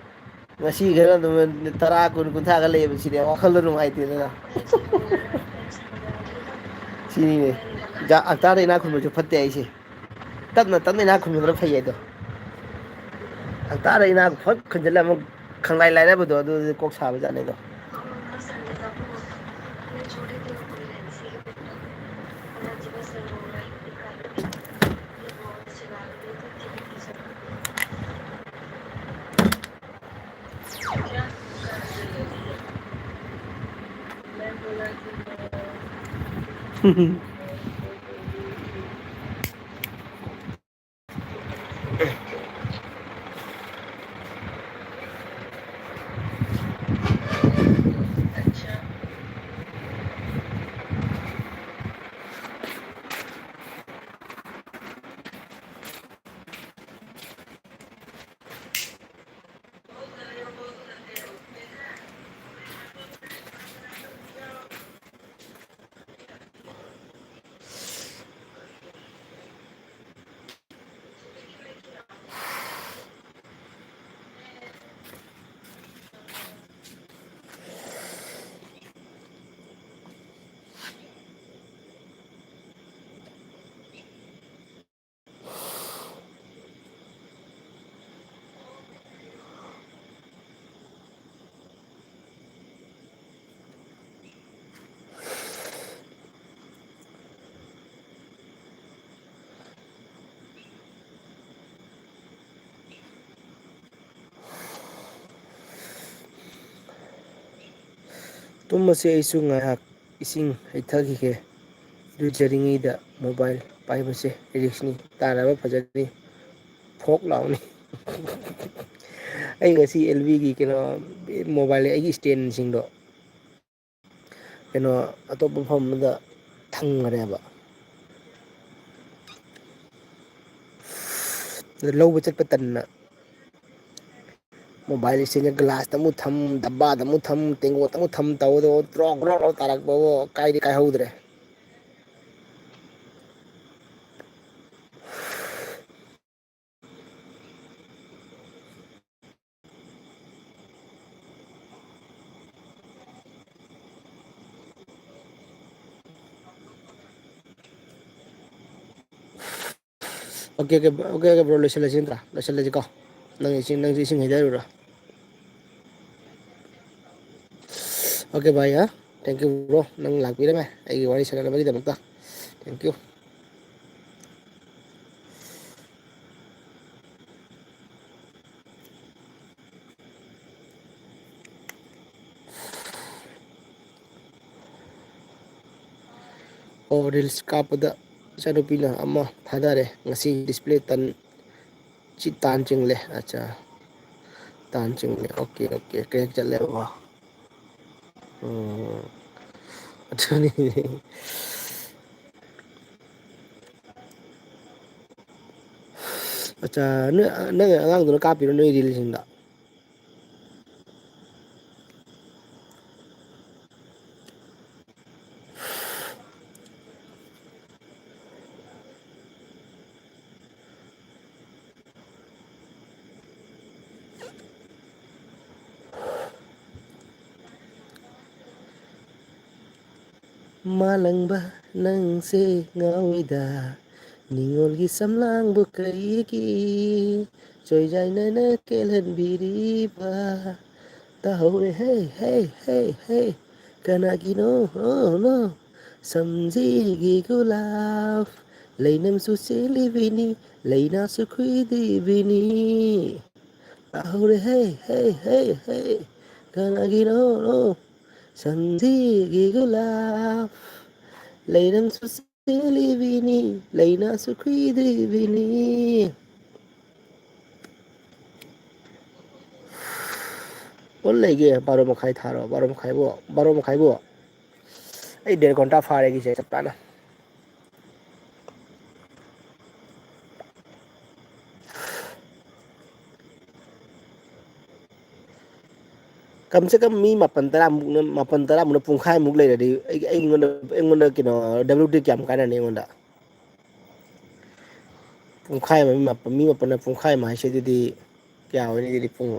ꯉꯁꯤ ꯈꯔ ꯑꯗꯨꯝ ꯇꯔꯥ, ꯀꯨꯟ, ꯀꯨꯟꯊ꯭ꯔꯥꯒ ꯂꯩꯌꯦꯕ, ꯁꯤꯗꯤ ꯋꯥꯈꯜꯗꯣ ꯅꯨꯡꯉꯥꯏꯇꯦꯗꯅ꯫ ꯁꯤꯅꯤꯅꯦ꯫ ꯖꯥ-, ꯍꯞꯇꯥꯗ ꯏꯅꯥꯛ ꯈꯨꯟꯕꯁꯨ ꯐꯠꯇꯦ ꯍꯥꯏꯁꯦ꯫ ꯇꯞꯅ ꯇꯞꯅ ꯏꯅꯥꯛ ꯈꯨꯟꯕꯗꯨꯅ ꯐꯩ ꯍꯥꯏꯗꯣ꯫ ꯍꯞꯇꯥꯗ ꯏꯅꯥꯛ ꯐꯠ ꯈꯨꯟꯖꯤꯜꯂ ꯑꯃꯨꯛ ꯈꯪꯂꯥꯏ ꯂꯥꯏꯔꯕꯗꯣ, ꯑꯗꯨꯗꯤ ꯀꯣꯛ ꯁꯥꯕꯖꯥꯠꯅꯤꯗꯣ꯫ ꯇꯨꯝꯃꯁꯦ, ꯑꯩꯁꯨ ꯉꯥꯏꯍꯥꯛ ꯏꯁꯤꯡ ꯍꯩꯊꯈꯤꯒꯦ꯫ ꯏꯔꯨꯖꯔꯤꯉꯩꯗ ꯃꯣꯕꯥꯏꯜ ꯄꯥꯏꯕꯁꯦ ꯔꯤꯛꯁꯅꯤ, ꯇꯥꯔꯕ ꯐꯖꯅꯤ, ꯐꯣꯛ ꯂꯥꯎꯅꯤ꯫ ꯑꯩ ꯉꯁꯤ ꯑꯦꯜ ꯕꯤꯒꯤ ꯀꯩꯅꯣ, ꯃꯣꯕꯥꯏꯜ, ꯑꯩꯒꯤ ꯏꯁꯇꯦꯟꯁꯤꯡꯗꯣ ꯀꯩꯅꯣ, ꯑꯇꯣꯞꯄ ꯃꯐꯝ ꯑꯃꯗ ꯊꯝꯈ꯭ꯔꯦꯕ꯫ ꯑꯗ ꯂꯧꯕ ꯆꯠꯄ ꯇꯟꯅ ꯃꯣꯕꯥꯏꯜ ꯏꯁꯇꯦꯟꯁꯦ ꯒ꯭ꯂꯥꯁꯇ ꯑꯃꯨꯛ ꯊꯝ, ꯗꯕꯥꯗ ꯑꯃꯨꯛ ꯊꯝ, ꯇꯦꯡꯀꯣꯠꯇ ꯑꯃꯨꯛ ꯊꯝ ꯇꯧꯕꯗ ꯇ꯭ꯔꯣꯛ ꯒ꯭ꯔꯣꯛ ꯒ꯭ꯔꯣꯛ ꯇꯥꯔꯛꯄꯕꯨ ꯀꯥꯏꯗꯤ ꯀꯥꯏꯍꯧꯗ꯭ꯔꯦ꯫ Okay, okay, okay, okay, bro, ꯂꯣꯏꯁꯤꯜꯂꯁꯤ ꯅꯠꯇ꯭ꯔꯥ? ꯂꯣꯏꯁꯤꯜꯂꯁꯤꯀꯣ꯫ ꯅꯪ ꯏꯁꯤꯡ, ꯅꯪꯁꯨ ꯏꯁꯤꯡ ꯍꯩꯖꯔꯨꯔꯣ꯫ ꯑꯣꯀꯦ ꯚꯥꯏ, ꯑ? Thank you ꯕ꯭ꯔꯣ, ꯅꯪ ꯂꯥꯛꯄꯤꯔꯝꯃꯦ ꯑꯩꯒꯤ ꯋꯥꯔꯤ ꯁꯥꯟꯅꯅꯕꯒꯤꯗꯃꯛꯇ꯫ Thank you꯫ ꯑꯣ, ꯔꯤꯜꯁ ꯀꯥꯞꯄꯗ ꯏꯆꯥꯅꯨꯄꯤꯅ ꯑꯃ ꯊꯥꯗꯔꯦ꯫ ꯉꯁꯤ ꯗꯤꯁꯄ꯭ꯂꯦ ꯇꯟ, ꯁꯤ ꯇꯥꯟ ꯆꯤꯡꯂꯦ꯫ ꯑꯠꯆꯥ, ꯇꯥꯟ ꯆꯤꯡꯂꯦ꯫ ꯑꯣꯀꯦ, ꯑꯣꯀꯦ, ꯀ꯭ꯔꯦꯛ ꯆꯠꯂꯦꯕꯀꯣ꯫ ꯎꯝ, ꯑꯗꯨꯅꯤ꯫ ꯑꯠꯆꯥ, ꯅꯣꯏ, ꯅꯪ ꯑꯉꯥꯡꯗꯨꯅ ꯀꯥꯞꯄꯤꯔꯣ ꯅꯣꯏ ꯔꯤꯜꯁꯤꯡꯗꯣ? ꯃꯥꯂꯪꯕ ꯅꯪꯁꯦ ꯉꯥꯎꯏꯗ, ꯅꯤꯉꯣꯜꯒꯤ ꯁꯝꯂꯥꯡꯕꯨ ꯀꯩꯒꯤ ꯆꯣꯏꯖꯥꯏꯅꯅ ꯀꯦꯜꯍꯟꯕꯤꯔꯤꯕ? ꯇꯥꯍꯧꯔꯦ ꯍꯦ, ꯍꯦ, ꯍꯦ, ꯍꯦ, ꯀꯅꯥꯒꯤꯅꯣ? ꯍꯣ, ꯅꯣ꯫ ꯁꯝꯖꯤꯒꯤ ꯒꯨꯂꯥꯞ, ꯂꯩꯅꯝꯁꯨ ꯆꯦꯜꯂꯤꯕꯤꯅꯤ, ꯂꯩꯅꯥꯁꯨ ꯈꯨꯏꯗꯤꯕꯤꯅꯤ꯫ ꯇꯥꯍꯧꯔꯦ ꯍꯦ, ꯍꯦ, ꯍꯦ, ꯍꯦ, ꯀꯅꯥꯒꯤꯅꯣ? ꯁꯟꯙꯤꯒꯤ ꯒꯨꯂꯥꯞ, ꯂꯩꯔꯪꯁꯨ ꯆꯦꯜꯂꯤꯕꯤꯅꯤ, ꯂꯩꯅꯥꯁꯨ ꯈꯨꯏꯗ꯭ꯔꯤꯕꯤꯅꯤ꯫ ꯄꯨꯟ ꯂꯩꯒꯦ ꯕꯥꯔꯣ ꯃꯈꯥꯏ ꯊꯥꯔꯣ, ꯕꯥꯔꯣ ꯃꯈꯥꯏꯕꯨ, ꯕꯥꯔꯣ ꯃꯈꯥꯏꯕꯨ꯫ ꯑꯩ ꯗꯦꯔ ꯘꯟꯇꯥ ꯐꯥꯔꯦ ꯑꯩꯒꯤꯁꯦ ꯆꯞ ꯆꯥꯅ꯫ ꯀꯝꯁꯦ ꯀꯝ ꯃꯤ ꯃꯥꯄꯟ ꯇꯔꯥꯃꯨꯛꯅ, ꯃꯥꯄꯟ ꯇꯔꯥꯃꯨꯛꯅ ꯄꯨꯡꯈꯥꯏꯃꯨꯛ ꯂꯩꯔꯗꯤ ꯑꯩ, ꯑꯩꯉꯣꯟꯗ, ꯑꯩꯉꯣꯟꯗ ꯀꯩꯅꯣ W T ꯀꯌꯥꯝ ꯀꯥꯟꯅꯅꯤ ꯑꯩꯉꯣꯟꯗ? ꯄꯨꯡꯈꯥꯏ ꯑꯃ, ꯃꯤ ꯃꯥꯄꯟ, ꯃꯤ ꯃꯥꯄꯟꯅ ꯄꯨꯡꯈꯥꯏ ꯑꯃ ꯍꯥꯏꯁꯦ ꯑꯗꯨꯗꯤ ꯀꯌꯥ ꯑꯣꯏꯅꯤ? ꯑꯗꯨꯗꯤ ꯄꯨꯡ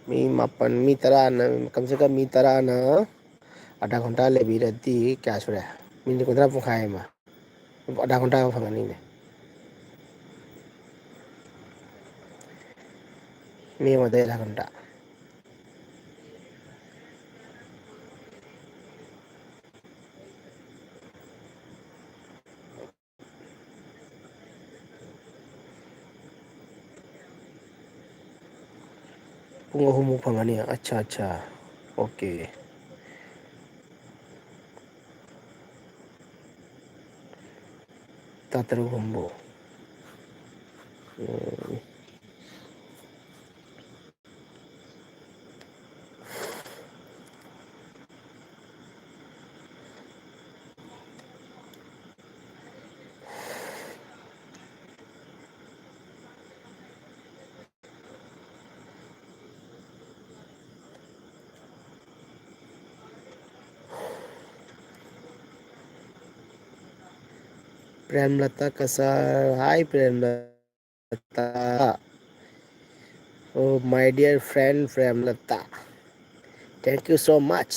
ꯃꯤ ꯃꯥꯄꯟ, ꯃꯤ ꯇꯔꯥꯅ, ꯀꯝꯁꯦ ꯀꯝ ꯃꯤ ꯇꯔꯥꯅ ꯑꯙꯥ ꯘꯟꯇꯥ ꯂꯩꯕꯤꯔꯗꯤ ꯀꯌꯥ ꯁꯨꯔꯦ? ꯃꯤꯅꯤꯠ ꯀꯨꯟꯊ꯭ꯔꯥ ꯄꯨꯡꯈꯥꯏ ꯑꯃ, ꯑꯙꯥ ꯘꯟꯇꯥ ꯑꯃ ꯐꯪꯒꯅꯤꯅꯦ꯫ ꯃꯤ ꯑꯃꯗ ꯑꯙꯥ ꯘꯟꯇꯥ꯫ ꯄꯨꯡ ꯑꯍꯨꯝꯃꯨꯛ ꯐꯪꯒꯅꯤ꯫ ꯑꯠꯆꯥ, ꯑꯠꯆꯥ꯫ ꯑꯣꯀꯦ꯫ ꯇꯥ ꯇꯔꯨꯛ ꯍꯨꯝꯕꯨ꯫ ꯎꯝ꯫ ꯄ꯭ꯔꯦꯝꯂꯇꯥ ꯀꯁꯥꯔ, hi Premlata. Oh, my dear friend Premlata, thank you so much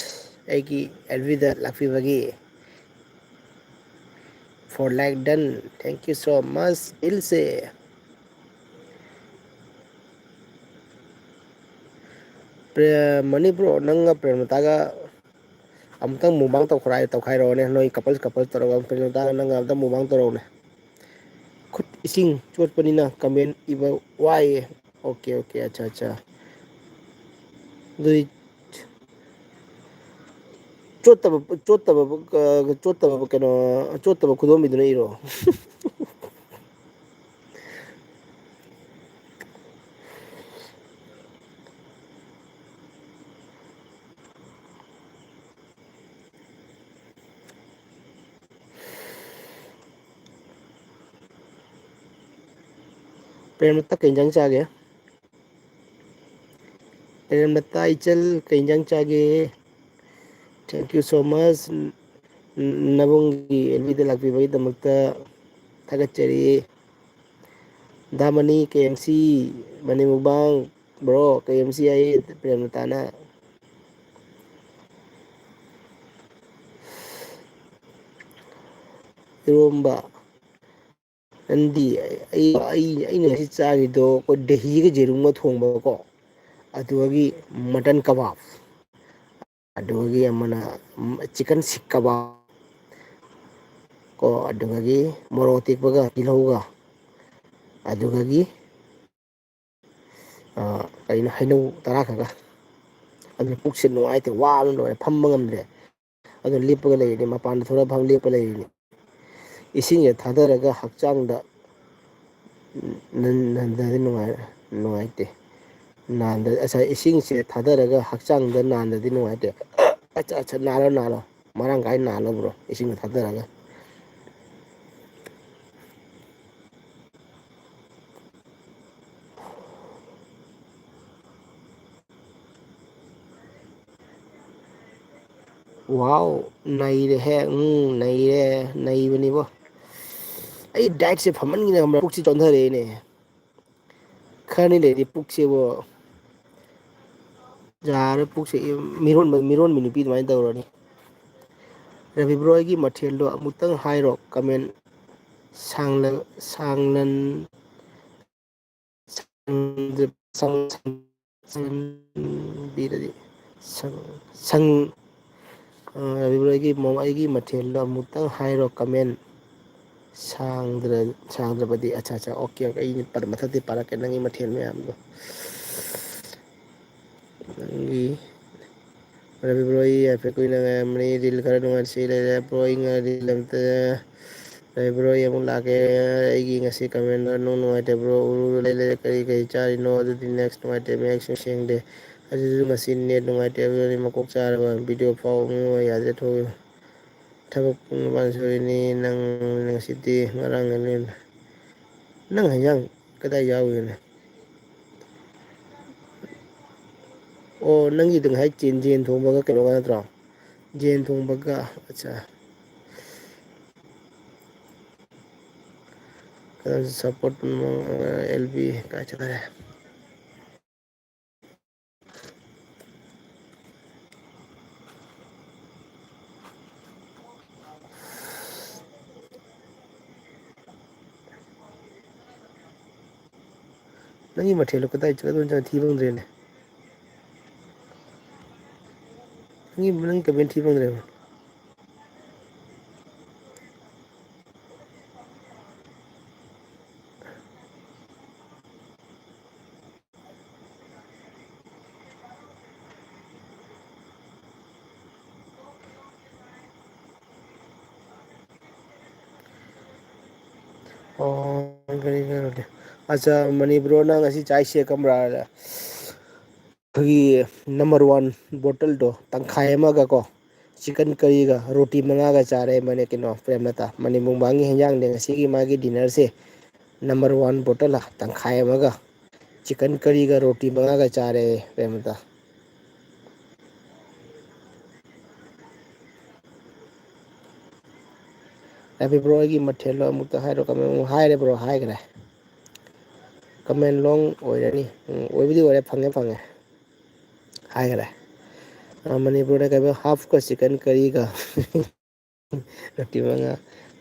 ꯑꯩꯒꯤ L V ꯗ ꯂꯥꯛꯄꯤꯕꯒꯤ꯫ For like done, thank you so much ꯗꯤꯜꯁꯦ꯫ ꯄ꯭ꯔꯦ-, ꯃꯅꯤꯄꯨꯔ ꯅꯪꯒ ꯄ꯭ꯔꯦꯝꯂꯇꯥꯒ ꯑꯃꯨꯛꯇꯪ mukbang ꯇꯧꯈꯥꯏ-, ꯇꯧꯈꯥꯏꯔꯛꯑꯣꯅꯦ꯫ ꯅꯣꯏ couples couples ꯇꯧꯔꯒ ꯄ꯭ꯔꯦꯝꯂꯇꯥꯒ ꯅꯪꯒ ꯑꯝꯇꯪ mukbang ꯇꯧꯔꯛꯑꯣꯅꯦ꯫ ꯈꯨꯠ ꯏꯁꯤꯡ ꯆꯣꯠꯄꯅꯤꯅ comment ꯏꯕ ꯋꯥꯏꯌꯦ꯫ ꯑꯣꯀꯦ, ꯑꯣꯀꯦ, ꯑꯠꯆꯥ, ꯑꯠꯆꯥ꯫ ꯑꯗꯨꯗꯤ ꯆꯣꯠꯇꯕ, ꯆꯣꯠꯇꯕ, ꯑ, ꯆꯣꯠꯇꯕ ꯀꯩꯅꯣ, ꯆꯣꯠꯇꯕ ꯈꯨꯗꯣꯝꯕꯤꯗꯨꯅ ꯏꯔꯣ꯫ ꯄ꯭ꯔꯦꯝꯂꯇꯥ ꯀꯩ ꯏꯟꯖꯥꯡ ꯆꯥꯒꯦ? ꯄ꯭ꯔꯦꯝꯂꯇꯥ ꯏꯆꯜ ꯀꯩ ꯏꯟꯖꯥꯡ ꯆꯥꯒꯦ? Thank you so much. ꯅꯕꯨꯡꯒꯤ ꯑꯦꯜ ꯕꯤꯗ ꯂꯥꯛꯄꯤꯕꯒꯤꯗꯃꯛꯇ ꯊꯥꯒꯠꯆꯔꯤ꯫ ꯗꯥꯃꯅꯤ, K M C, Mani Mukbang, bro, K M C ꯍꯥꯏꯌꯦ ꯄ꯭ꯔꯦꯝꯂꯇꯥꯅ꯫ ꯏꯔꯣꯝꯕ꯫ ꯅꯪꯗꯤ ꯑꯩ, ꯑꯩ, ꯑꯩꯅ ꯉꯁꯤ ꯆꯥꯔꯤꯗꯣ ꯑꯩꯈꯣꯏ ꯗꯍꯤꯒ ꯌꯦꯔꯨꯝꯒ ꯊꯣꯡꯕꯀꯣ, ꯑꯗꯨꯒꯤ ꯃꯇꯟ ꯀꯕꯥꯕ, ꯑꯗꯨꯒꯤ ꯑꯃꯅ ꯆꯤꯀꯟ ꯁꯤꯛ ꯀꯕꯥꯕ ꯀꯣ, ꯑꯗꯨꯗꯒꯤ ꯃꯣꯔꯣꯛ ꯑꯇꯦꯛꯄꯒ ꯇꯤꯜꯍꯧꯒ, ꯑꯗꯨꯗꯒꯤ ꯑ, ꯀꯩꯅꯣ, ꯍꯩꯅꯧ ꯇꯔꯥ ꯈꯛꯒ꯫ ꯑꯗꯨ ꯄꯨꯛꯁꯦ ꯅꯨꯡꯉꯥꯏꯇꯦ, ꯋꯥꯕꯅ ꯂꯣꯏꯔꯦ, ꯐꯝꯕ ꯉꯝꯗ꯭ꯔꯦ꯫ ꯑꯗꯨ ꯂꯦꯞꯄꯒ ꯂꯩꯔꯤꯅꯤ, ꯃꯄꯥꯟꯗ ꯊꯣꯛꯂꯛꯑ ꯐꯝ ꯂꯦꯞꯄ ꯂꯩꯔꯤꯅꯤ꯫ ꯏꯁꯤꯡꯁꯦ ꯊꯥꯗꯔꯒ ꯍꯛꯆꯥꯡꯗ ꯅꯟ-, ꯅꯟꯗꯗꯤ ꯅꯨꯡꯉꯥꯏ-, ꯅꯨꯡꯉꯥꯏꯇꯦ꯫ ꯅꯥꯟꯗ-, ꯉꯁꯥꯏ ꯏꯁꯤꯡꯁꯦ ꯊꯥꯗꯔꯒ ꯍꯛꯆꯥꯡꯗ ꯅꯥꯟꯗꯗꯤ ꯅꯨꯡꯉꯥꯏꯇꯦ꯫ ꯑꯠꯆꯥ, ꯑꯠꯆꯥ, ꯅꯥꯜꯂꯣ, ꯅꯥꯜꯂꯣ꯫ ꯃꯔꯥꯡ ꯀꯥꯏꯅ ꯅꯥꯜꯂꯣ, ꯕ꯭ꯔꯣ, ꯏꯁꯤꯡꯗꯣ ꯊꯥꯗꯔꯒ꯫ ꯋꯥꯎ, ꯅꯩꯔꯦꯍꯦ, ꯎꯝ, ꯅꯩꯔꯦ, ꯅꯩꯕꯅꯤꯕꯣ꯫ ꯑꯩ dietꯁꯦ ꯐꯃꯟꯒꯤꯗꯅ ꯈꯪꯕ꯭ꯔꯥ, ꯄꯨꯛꯁꯤ ꯆꯣꯟꯊꯔꯛꯑꯦꯅꯦ꯫ ꯈꯔꯅꯤ ꯂꯩꯔꯗꯤ ꯄꯨꯛꯁꯤꯕꯨ ꯌꯥꯔꯦ, ꯄꯨꯛꯁꯦ ꯃꯤꯔꯣꯟꯕ, ꯃꯤꯔꯣꯟꯕꯤ ꯅꯨꯄꯤ ꯑꯗꯨꯃꯥꯏꯅ ꯇꯧꯔꯅꯤ꯫ ꯔꯕꯤ ꯕ꯭ꯔꯣ, ꯑꯩꯒꯤ ꯃꯊꯦꯜꯗꯣ ꯑꯃꯨꯛꯇꯪ ꯍꯥꯏꯔꯣ, comment ꯁꯥꯡꯂ-, ꯁꯥꯡꯂꯟ-, ꯁꯪ-, ꯁꯪ-, ꯁꯪꯕꯤꯔꯗꯤ, ꯁꯪ-, ꯁꯪ-, ꯑ, ꯔꯕꯤ ꯕ꯭ꯔꯣ, ꯑꯩꯒꯤ ꯃꯣ-, ꯑꯩꯒꯤ ꯃꯊꯦꯜꯗꯣ ꯑꯃꯨꯛꯇꯪ ꯍꯥꯏꯔꯣ, comment ꯁꯥꯡꯗ꯭ꯔ-, ꯁꯥꯡꯗ꯭ꯔꯕꯗꯤ꯫ ꯑꯠꯆꯥ, ꯑꯠꯆꯥ, OK, OK, ꯑꯩ ꯄ-, ꯃꯊꯛꯇꯤ ꯄꯥꯔꯛꯀꯦ ꯅꯪꯒꯤ ꯃꯊꯦꯜ ꯃꯌꯥꯝꯗꯣ꯫ ꯅꯪꯒꯤ ꯔꯕꯤ ꯕ꯭ꯔꯣ, ꯑꯩ ꯍꯥꯏꯐꯦꯠ ꯀꯨꯏꯅ ꯉꯥꯏꯔꯝꯕꯅꯤ꯫ ꯔꯤꯜ ꯈꯔ ꯅꯨꯡꯉꯥꯏꯅ ꯁꯤ ꯂꯩꯔꯦ꯫ ꯕ꯭ꯔꯣ, ꯑꯩ ꯉ-, ꯔꯤꯜ ꯑꯝꯇ, ꯔꯕꯤ ꯕ꯭ꯔꯣ, ꯑꯩ ꯑꯃꯨꯛ ꯂꯥꯛꯀꯦ꯫ ꯑꯩꯒꯤ ꯉꯁꯤ ꯀꯃꯦꯟꯗꯣ ꯅꯨꯡ ꯅꯨꯡꯉꯥꯏꯇꯦ ꯕ꯭ꯔꯣ꯫ ꯎꯔꯨ ꯎꯔꯨ ꯂꯩ ꯂꯩꯔꯦ꯫ ꯀꯔꯤ ꯀꯔꯤ ꯆꯥꯔꯤꯅꯣ? ꯑꯗꯨꯗꯤ ꯅꯦꯛꯁ ꯅꯨꯡꯉꯥꯏꯇꯦ꯫ ꯃꯌꯦꯛꯁꯨ ꯁꯦꯡꯗꯦ꯫ ꯑꯗꯨꯁꯨ ꯉꯁꯤ ꯅꯦꯠ ꯅꯨꯡꯉꯥꯏꯇꯦ꯫ ꯑꯗꯨꯅꯤ ꯃꯀꯣꯛ ꯆꯥꯔꯕ ꯚꯤꯗꯤꯑꯣ ꯐꯥꯎꯕ ꯌꯥꯗ꯭ꯔꯦ꯫ ꯊꯣꯛꯏ꯫ ꯊꯕꯛ ꯄꯨꯡ ꯅꯤꯄꯥꯟ ꯁꯨꯔꯤꯅꯤ꯫ ꯅꯪ ꯉꯁꯤꯗꯤ ꯉꯔꯥꯡ ꯅꯪ ꯍꯦꯟꯖꯥꯡ ꯀꯗꯥꯏ ꯌꯥꯎꯔꯤꯅꯣ? ꯑꯣ, ꯅꯪꯒꯤꯗꯣ ꯉꯁꯥꯏ ꯆꯦꯟ-, ꯌꯦꯟ ꯊꯣꯡꯕꯒ ꯀꯩꯅꯣꯒ ꯅꯠꯇ꯭ꯔꯣ? ꯌꯦꯟ ꯊꯣꯡꯕꯒ, ꯑꯠꯆꯥ꯫ ꯀꯩꯅꯣ, ꯁꯞꯄꯣꯔꯠ, ꯑꯦꯜ ꯕꯤ ꯀꯥꯏ ꯆꯠꯈ꯭ꯔꯦ? ꯅꯪꯒꯤ ꯃꯊꯦꯜꯗꯣ ꯀꯗꯥꯏ ꯆꯠꯈ꯭ꯔꯕꯅꯣ ꯊꯤ ꯐꯪꯗ꯭ꯔꯦꯅꯦ꯫ ꯅꯪꯒꯤ, ꯅꯪꯒꯤ ꯀꯃꯦꯟ ꯊꯤ ꯐꯪꯗ꯭ꯔꯦꯕ꯫ ꯑꯣ, ꯀꯔꯤ ꯀꯔꯤ? ꯑꯠꯆꯥ, ꯃꯅꯤꯄꯨꯔ ꯅꯪ ꯉꯁꯤ ꯆꯥꯏꯁꯦ ꯀꯔꯝꯕ꯭ꯔꯥ? ꯑꯩꯈꯣꯏꯒꯤ ꯅꯝꯕꯔ ꯋꯥꯟ ꯕꯣꯇꯜꯗꯣ ꯇꯪꯈꯥꯏ ꯑꯃꯒ ꯀꯣ, ꯆꯤꯛꯀꯟ ꯀꯔꯤꯒ ꯔꯣꯇꯤ ꯃꯉꯥꯒ ꯆꯥꯔꯦ꯫ ꯃꯅꯦ ꯀꯩꯅꯣ, ꯄ꯭ꯔꯦꯝꯂꯇꯥ, ꯃꯅꯤ ꯃꯨꯡꯕꯥꯡꯒꯤ ꯍꯦꯟꯖꯥꯡꯅꯦ ꯉꯁꯤꯒꯤ ꯃꯥꯒꯤ ꯗꯤꯅꯔꯁꯦ꯫ ꯅꯝꯕꯔ ꯋꯥꯟ ꯕꯣꯇꯜ ꯇꯪꯈꯥꯏ ꯑꯃꯒ, ꯆꯤꯛꯀꯟ ꯀꯔꯤꯒ ꯔꯣꯇꯤ ꯃꯉꯥꯒ ꯆꯥꯔꯦ, ꯄ꯭ꯔꯦꯝꯂꯇꯥ꯫ ꯔꯕꯤ ꯕ꯭ꯔꯣ, ꯑꯩꯒꯤ ꯃꯊꯦꯜꯗꯣ ꯑꯃꯨꯛꯇ ꯍꯥꯏꯔꯣ꯫ ꯀꯃꯦꯟ ꯑꯃꯨꯛ ꯍꯥꯏꯔꯦ ꯕ꯭ꯔꯣ, ꯍꯥꯏꯈ꯭ꯔꯦ꯫ ꯀꯃꯦꯟ ꯂꯣꯡ ꯑꯣꯏꯔꯅꯤ꯫ ꯎꯝ, ꯑꯣꯏꯕꯨꯗꯤ ꯑꯣꯏꯔꯦ, ꯐꯪꯉꯦ, ꯐꯪꯉꯦ꯫ ꯍꯥꯏꯈ꯭ꯔꯦ꯫ ꯑ, ꯃꯅꯤꯄꯨꯔꯗ ꯀꯩꯕ ꯍꯥꯐꯀ ꯆꯤꯛꯀꯟ ꯀꯔꯤꯒ ꯔꯣꯇꯤ ꯃꯉꯥ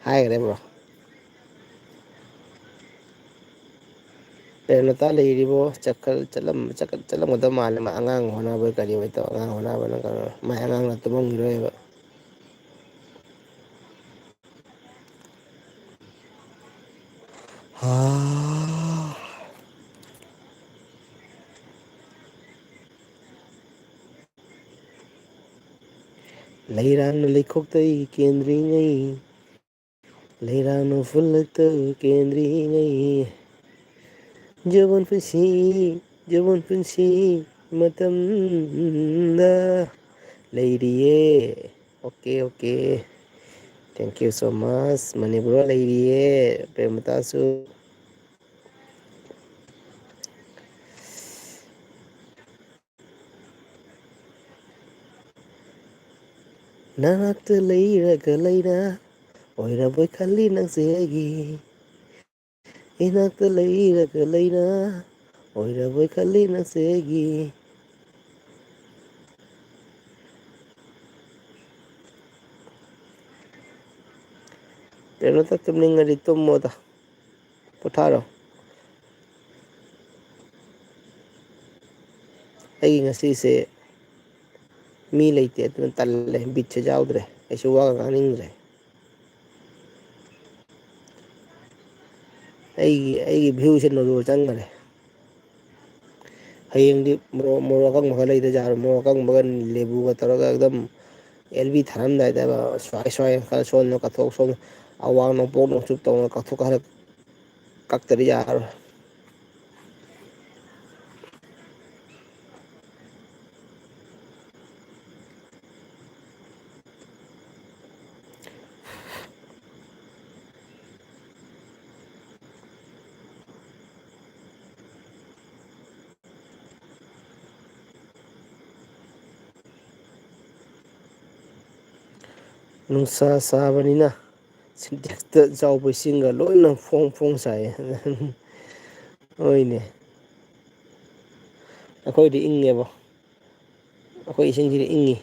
ꯍꯥꯏꯈ꯭ꯔꯦ ꯕ꯭ꯔꯣ꯫ ꯄ꯭ꯔꯦꯝꯂꯇꯥ ꯂꯩꯔꯤꯕꯣ? ꯆꯠꯈ-, ꯆꯠꯂꯝ-, ꯆꯠꯈ-, ꯆꯠꯂꯝꯒꯗꯕ ꯃꯥꯜꯂꯦ꯫ ꯃꯥ ꯑꯉꯥꯡ ꯍꯣꯠꯅꯕ ꯀꯔꯤ ꯑꯣꯏ ꯇꯧ-, ꯑꯉꯥꯡ ꯍꯣꯠꯅꯕꯅ ꯀꯩꯅꯣ, ꯃꯥꯏ ꯑꯉꯥꯡꯅ ꯇꯨꯝꯃꯝꯈꯤꯔꯣꯏꯕ꯫ ꯍꯥ꯫ ꯂꯩꯔꯥꯡꯅ ꯂꯩꯈꯣꯛꯇꯩ ꯀꯦꯟꯗ꯭ꯔꯤꯉꯩ, ꯂꯩꯔꯥꯡꯅ ꯐꯨꯜꯂꯛꯇ ꯀꯦꯟꯗ꯭ꯔꯤꯉꯩ, ꯖꯕꯣꯟ ꯄꯨꯟꯁꯤ, ꯖꯕꯣꯟ ꯄꯨꯟꯁꯤ ꯃꯇꯝꯗ ꯂꯩꯔꯤꯌꯦ꯫ Okay, okay. Thank you so much꯫ ꯃꯅꯤꯄꯨꯔꯗ ꯂꯩꯔꯤꯌꯦ ꯄ꯭ꯔꯦꯃꯇꯥꯁꯨ꯫ ꯅꯅꯥꯛꯇ ꯂꯩꯔꯒ ꯂꯩꯅ ꯑꯣꯏꯔꯕꯣꯏ ꯈꯜꯂꯤ ꯅꯪꯁꯦ ꯑꯩꯒꯤ꯫ ꯏꯅꯥꯛꯇ ꯂꯩꯔꯒ ꯂꯩꯅ ꯑꯣꯏꯔꯕꯣꯏ ꯈꯜꯂꯤ ꯅꯪꯁꯦ ꯑꯩꯒꯤ꯫ ꯄ꯭ꯔꯦꯃꯂꯇꯥ, ꯇꯨꯝꯅꯤꯡꯉꯗꯤ ꯇꯨꯝꯃꯣꯗ, ꯄꯣꯊꯥꯔꯣ꯫ ꯑꯩꯒꯤ ꯉꯁꯤꯁꯦ ꯃꯤ ꯂꯩꯇꯦ, ꯑꯗꯨꯅ ꯇꯜꯂꯦ, ꯕꯤꯠꯁꯦ ꯌꯥꯎꯗ꯭ꯔꯦ, ꯑꯩꯁꯨ ꯋꯥꯒ ꯉꯥꯡꯅꯤꯡꯗ꯭ꯔꯦ꯫ ꯑꯩꯒꯤ, ꯑꯩꯒꯤ ꯚ꯭ꯌꯨꯁꯦ ꯅꯣꯖꯣ ꯆꯪꯈ꯭ꯔꯦ꯫ ꯍꯌꯦꯡꯗꯤ ꯃꯣꯔꯣꯛ, ꯃꯣꯔꯣꯛ ꯑꯀꯪꯕ ꯈꯔ ꯂꯩꯗ ꯌꯥꯔꯣꯏ꯫ ꯃꯣꯔꯣꯛ ꯑꯀꯪꯕꯒ ꯂꯦꯕꯨꯒ ꯇꯧꯔꯒ ꯑꯗꯨꯝ ꯑꯦꯜ ꯕꯤ ꯊꯥꯔꯝꯗꯥꯏꯗ ꯁ꯭ꯋꯥꯏ ꯁ꯭ꯋꯥꯏ ꯈꯔ ꯁꯣꯝꯗ ꯀꯠꯊꯣꯛ, ꯁꯣꯝ ꯑꯋꯥꯡ ꯅꯣꯡꯄꯣꯛ ꯅꯣꯡꯆꯨꯞ ꯇꯧꯅ ꯀꯠꯊꯣꯛ ꯈꯔ ꯀꯛꯇꯗꯤ ꯌꯥꯔꯔꯣꯏ꯫ ꯅꯨꯡꯁꯥ ꯁꯥꯕꯅꯤꯅ ꯁꯤꯟꯇꯦꯛꯁꯇ ꯆꯥꯎꯕ ꯏꯁꯤꯡꯒ ꯂꯣꯏꯅ ꯐꯣꯡ ꯐꯣꯡ ꯁꯥꯏꯌꯦ꯫ ꯍꯣꯏꯅꯦ꯫ ꯑꯩꯈꯣꯏꯗꯤ ꯏꯪꯉꯦꯕꯣ꯫ ꯑꯩꯈꯣꯏ ꯏꯁꯤꯡꯁꯤꯗꯤ ꯏꯪꯉꯤ꯫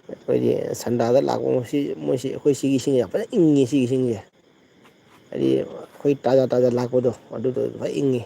ꯑꯩꯈꯣꯏꯗꯤ ꯁꯟꯗꯥꯗ ꯂꯥꯛꯄ ꯃꯣꯏꯁꯤ, ꯃꯣꯏꯁꯤ, ꯑꯩꯈꯣꯏ ꯁꯤꯒꯤ ꯏꯁꯤꯡꯁꯦ ꯌꯥꯝ ꯐꯖꯅ ꯏꯪꯉꯤ, ꯁꯤꯒꯤ ꯏꯁꯤꯡꯁꯦ꯫ ꯍꯥꯏꯗꯤ ꯑꯩꯈꯣꯏ ꯇꯥꯖꯥ ꯇꯥꯖꯥ ꯂꯥꯛꯄꯗꯣ, ꯑꯗꯨꯗꯣ ꯐꯖꯅ ꯏꯪꯉꯤ꯫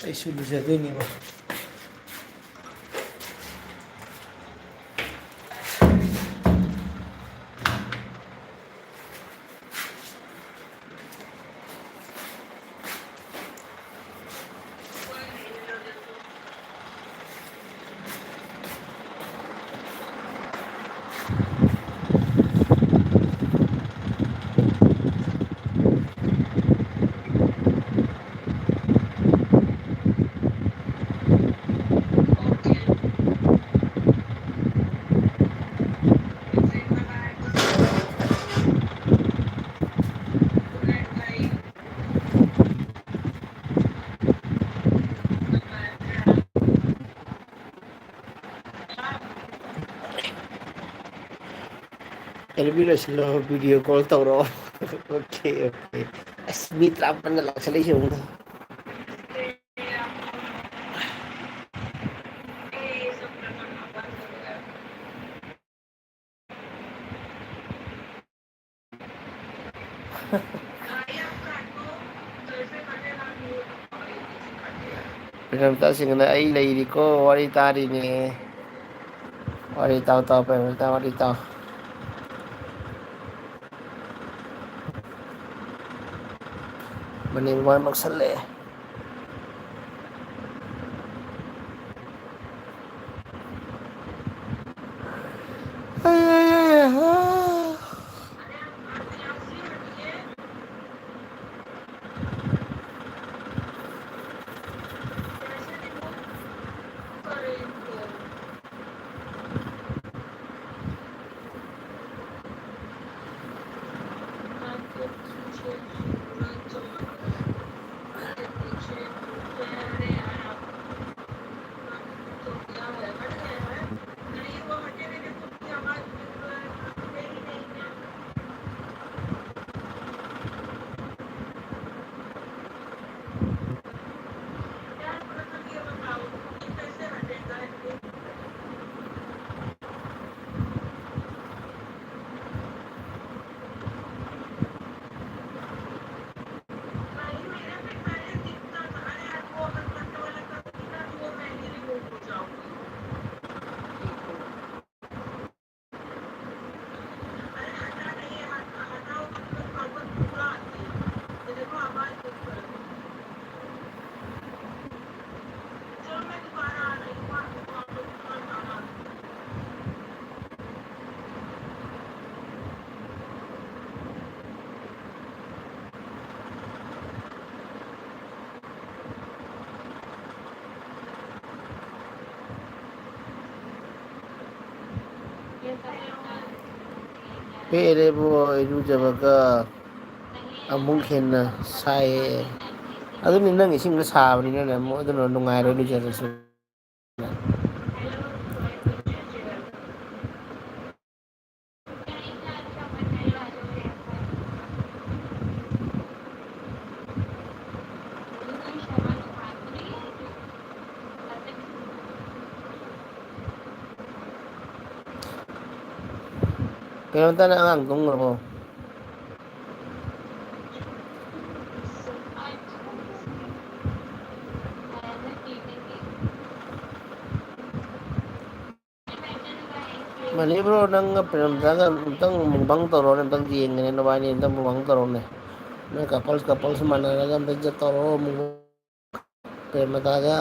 ꯑꯩꯁꯨ ꯂꯨꯖꯗꯣꯏꯅꯦꯕ꯫ Interview ꯂꯣꯏꯁꯤꯜꯂꯣ, video call ꯇꯧꯔꯣ꯫ Okay, okay. ꯑꯁ, ꯃꯤ ꯇꯔꯥꯃꯥꯄꯟꯅ ꯂꯥꯛꯁꯜꯂꯛꯏꯁꯦ ꯌꯦꯡꯉꯨꯅꯦ꯫ ꯄ꯭ꯔꯦꯝꯆꯟꯗ꯭ꯔꯁꯤꯡꯅ ꯑꯩ ꯂꯩꯔꯤꯀꯣ, ꯋꯥꯔꯤ ꯇꯥꯔꯤꯅꯦ꯫ ꯋꯥꯔꯤ ꯇꯥꯎ, ꯇꯥꯎ, ꯄ꯭ꯔꯦꯝꯆꯟꯗ꯭ꯔ, ꯋꯥꯔꯤ ꯇꯥꯎ꯫ ꯃꯅꯤꯡ ꯃꯥꯡ ꯅꯣꯛꯁꯜꯂꯛꯑꯦ꯫ ꯄꯦꯜꯂꯦꯕꯣ, ꯏꯔꯨꯖꯕꯒ ꯑꯃꯨꯛ ꯍꯦꯟꯅ ꯁꯥꯏꯌꯦ꯫ ꯑꯗꯨꯅꯤ, ꯅꯪ ꯏꯁꯤꯡꯗꯣ ꯁꯥꯕꯅꯤꯅꯅꯦ, ꯑꯃꯨꯛ ꯑꯗꯨꯅ ꯅꯨꯡꯉꯥꯏꯔꯣꯏ ꯂꯨꯖꯔꯁꯨ꯫ ꯀꯩꯅꯣꯝꯇ, ꯅꯪ ꯑꯉꯥꯡ ꯇꯨꯝꯈ꯭ꯔꯕꯣ? ꯃꯅꯤ ꯕ꯭ꯔꯣ, ꯅꯪꯒ ꯄ꯭ꯔꯦꯝꯗꯥꯒ ꯑꯝꯇꯪ ꯃꯨꯛꯕꯥꯡ ꯇꯧꯔꯣꯅꯦ, ꯑꯝꯇꯪ ꯌꯦꯡꯒꯦꯅꯦ, ꯅꯕꯥꯅꯤ ꯑꯝꯇꯪ ꯃꯨꯛꯕꯥꯡ ꯇꯧꯔꯣꯅꯦ꯫ ꯅꯣꯏ couples, couples ꯃꯥꯟꯅꯔꯒ ꯑꯝꯇ ꯆꯠ ꯇꯧꯔꯣ, ꯃꯨꯛꯕꯥꯡ ꯄ꯭ꯔꯦꯃꯗꯥꯒ꯫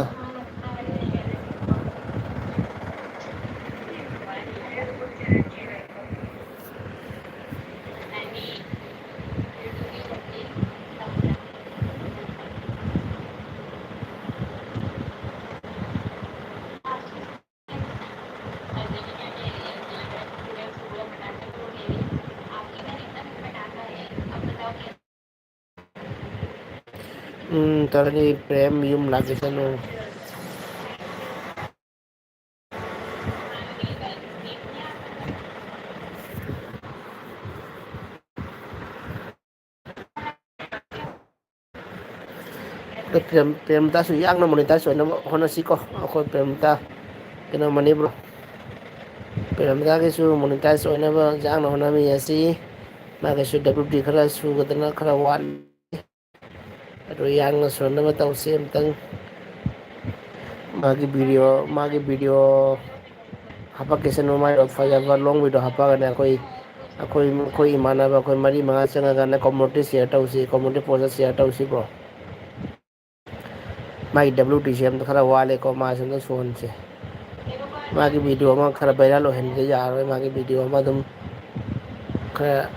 ꯎꯝ, ꯇꯧꯔꯅꯤ, ꯄ꯭ꯔꯦꯝ ꯌꯨꯝ ꯂꯥꯛꯈꯤꯁꯅꯨ꯫ ꯑꯩꯈꯣꯏ ꯄ꯭ꯔꯦꯝ-, ꯄ꯭ꯔꯦꯝꯗꯥꯁꯨ ꯌꯥꯡꯅ monetize ꯑꯣꯏꯅꯕ ꯍꯣꯠꯅꯁꯤꯀꯣ꯫ ꯑꯩꯈꯣꯏ ꯄ꯭ꯔꯦꯝꯗꯥ, ꯀꯩꯅꯣ, ꯃꯅꯤ ꯕ꯭ꯔꯣ, ꯄ꯭ꯔꯦꯝꯗꯥꯒꯤꯁꯨ monetize ꯑꯣꯏꯅꯕ ꯌꯥꯡꯅ ꯍꯣꯠꯅꯃꯤꯟꯅꯁꯤ꯫ ꯃꯥꯒꯤꯁꯨ W T ꯈꯔ ꯁꯨꯒꯗꯅ ꯈꯔ ꯋꯥꯠꯂꯤ꯫ ꯑꯗꯨ ꯌꯥꯡꯅ ꯁꯨꯅꯕ ꯇꯧꯁꯤ ꯑꯝꯇꯪ꯫ ꯃꯥꯒꯤ video, ꯃꯥꯒꯤ video ꯍꯥꯄꯛꯈꯤꯁꯅꯨ, ꯃꯥꯏ ꯐꯖꯕ long video ꯍꯥꯄꯛꯑꯒꯅꯦ ꯑꯩꯈꯣꯏ, ꯑꯩꯈꯣꯏ, ꯑꯩꯈꯣꯏ ꯏꯃꯥꯟꯅꯕ ꯑꯩꯈꯣꯏ ꯃꯔꯤ ꯃꯉꯥ ꯆꯪꯉꯒꯅꯦ community share ꯇꯧꯁꯤ, community post ꯇ share ꯇꯧꯁꯤꯀꯣ꯫ ꯃꯥꯒꯤ W T ꯁꯦ ꯑꯝꯇ ꯈꯔ ꯋꯥꯠꯂꯦꯀꯣ, ꯃꯥꯁꯦ ꯑꯝꯇ ꯁꯨꯍꯟꯁꯦ꯫ ꯃꯥꯒꯤ video ꯑꯃ ꯈꯔ viral ꯑꯣꯏꯍꯟꯕꯗ ꯌꯥꯔꯔꯣꯏ, ꯃꯥꯒꯤ video ꯑꯃ ꯑꯗꯨꯝ ꯈꯔ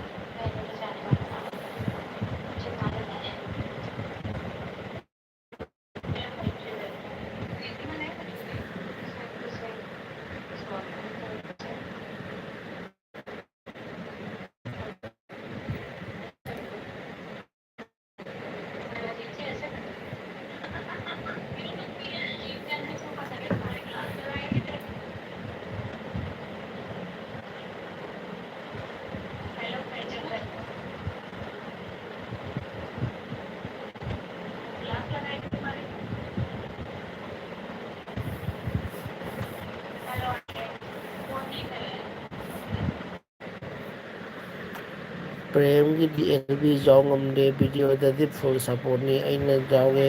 ꯄ꯭ꯔꯦꯝꯒꯤꯗꯤ ꯑꯦꯜ ꯕꯤ ꯌꯥꯎ ꯉꯝꯗꯦ, ꯚꯤꯗꯤꯑꯣꯗꯗꯤ ꯐꯨꯜ ꯁꯞꯄꯣꯔꯠꯅꯤ, ꯑꯩꯅ ꯌꯥꯎꯋꯦ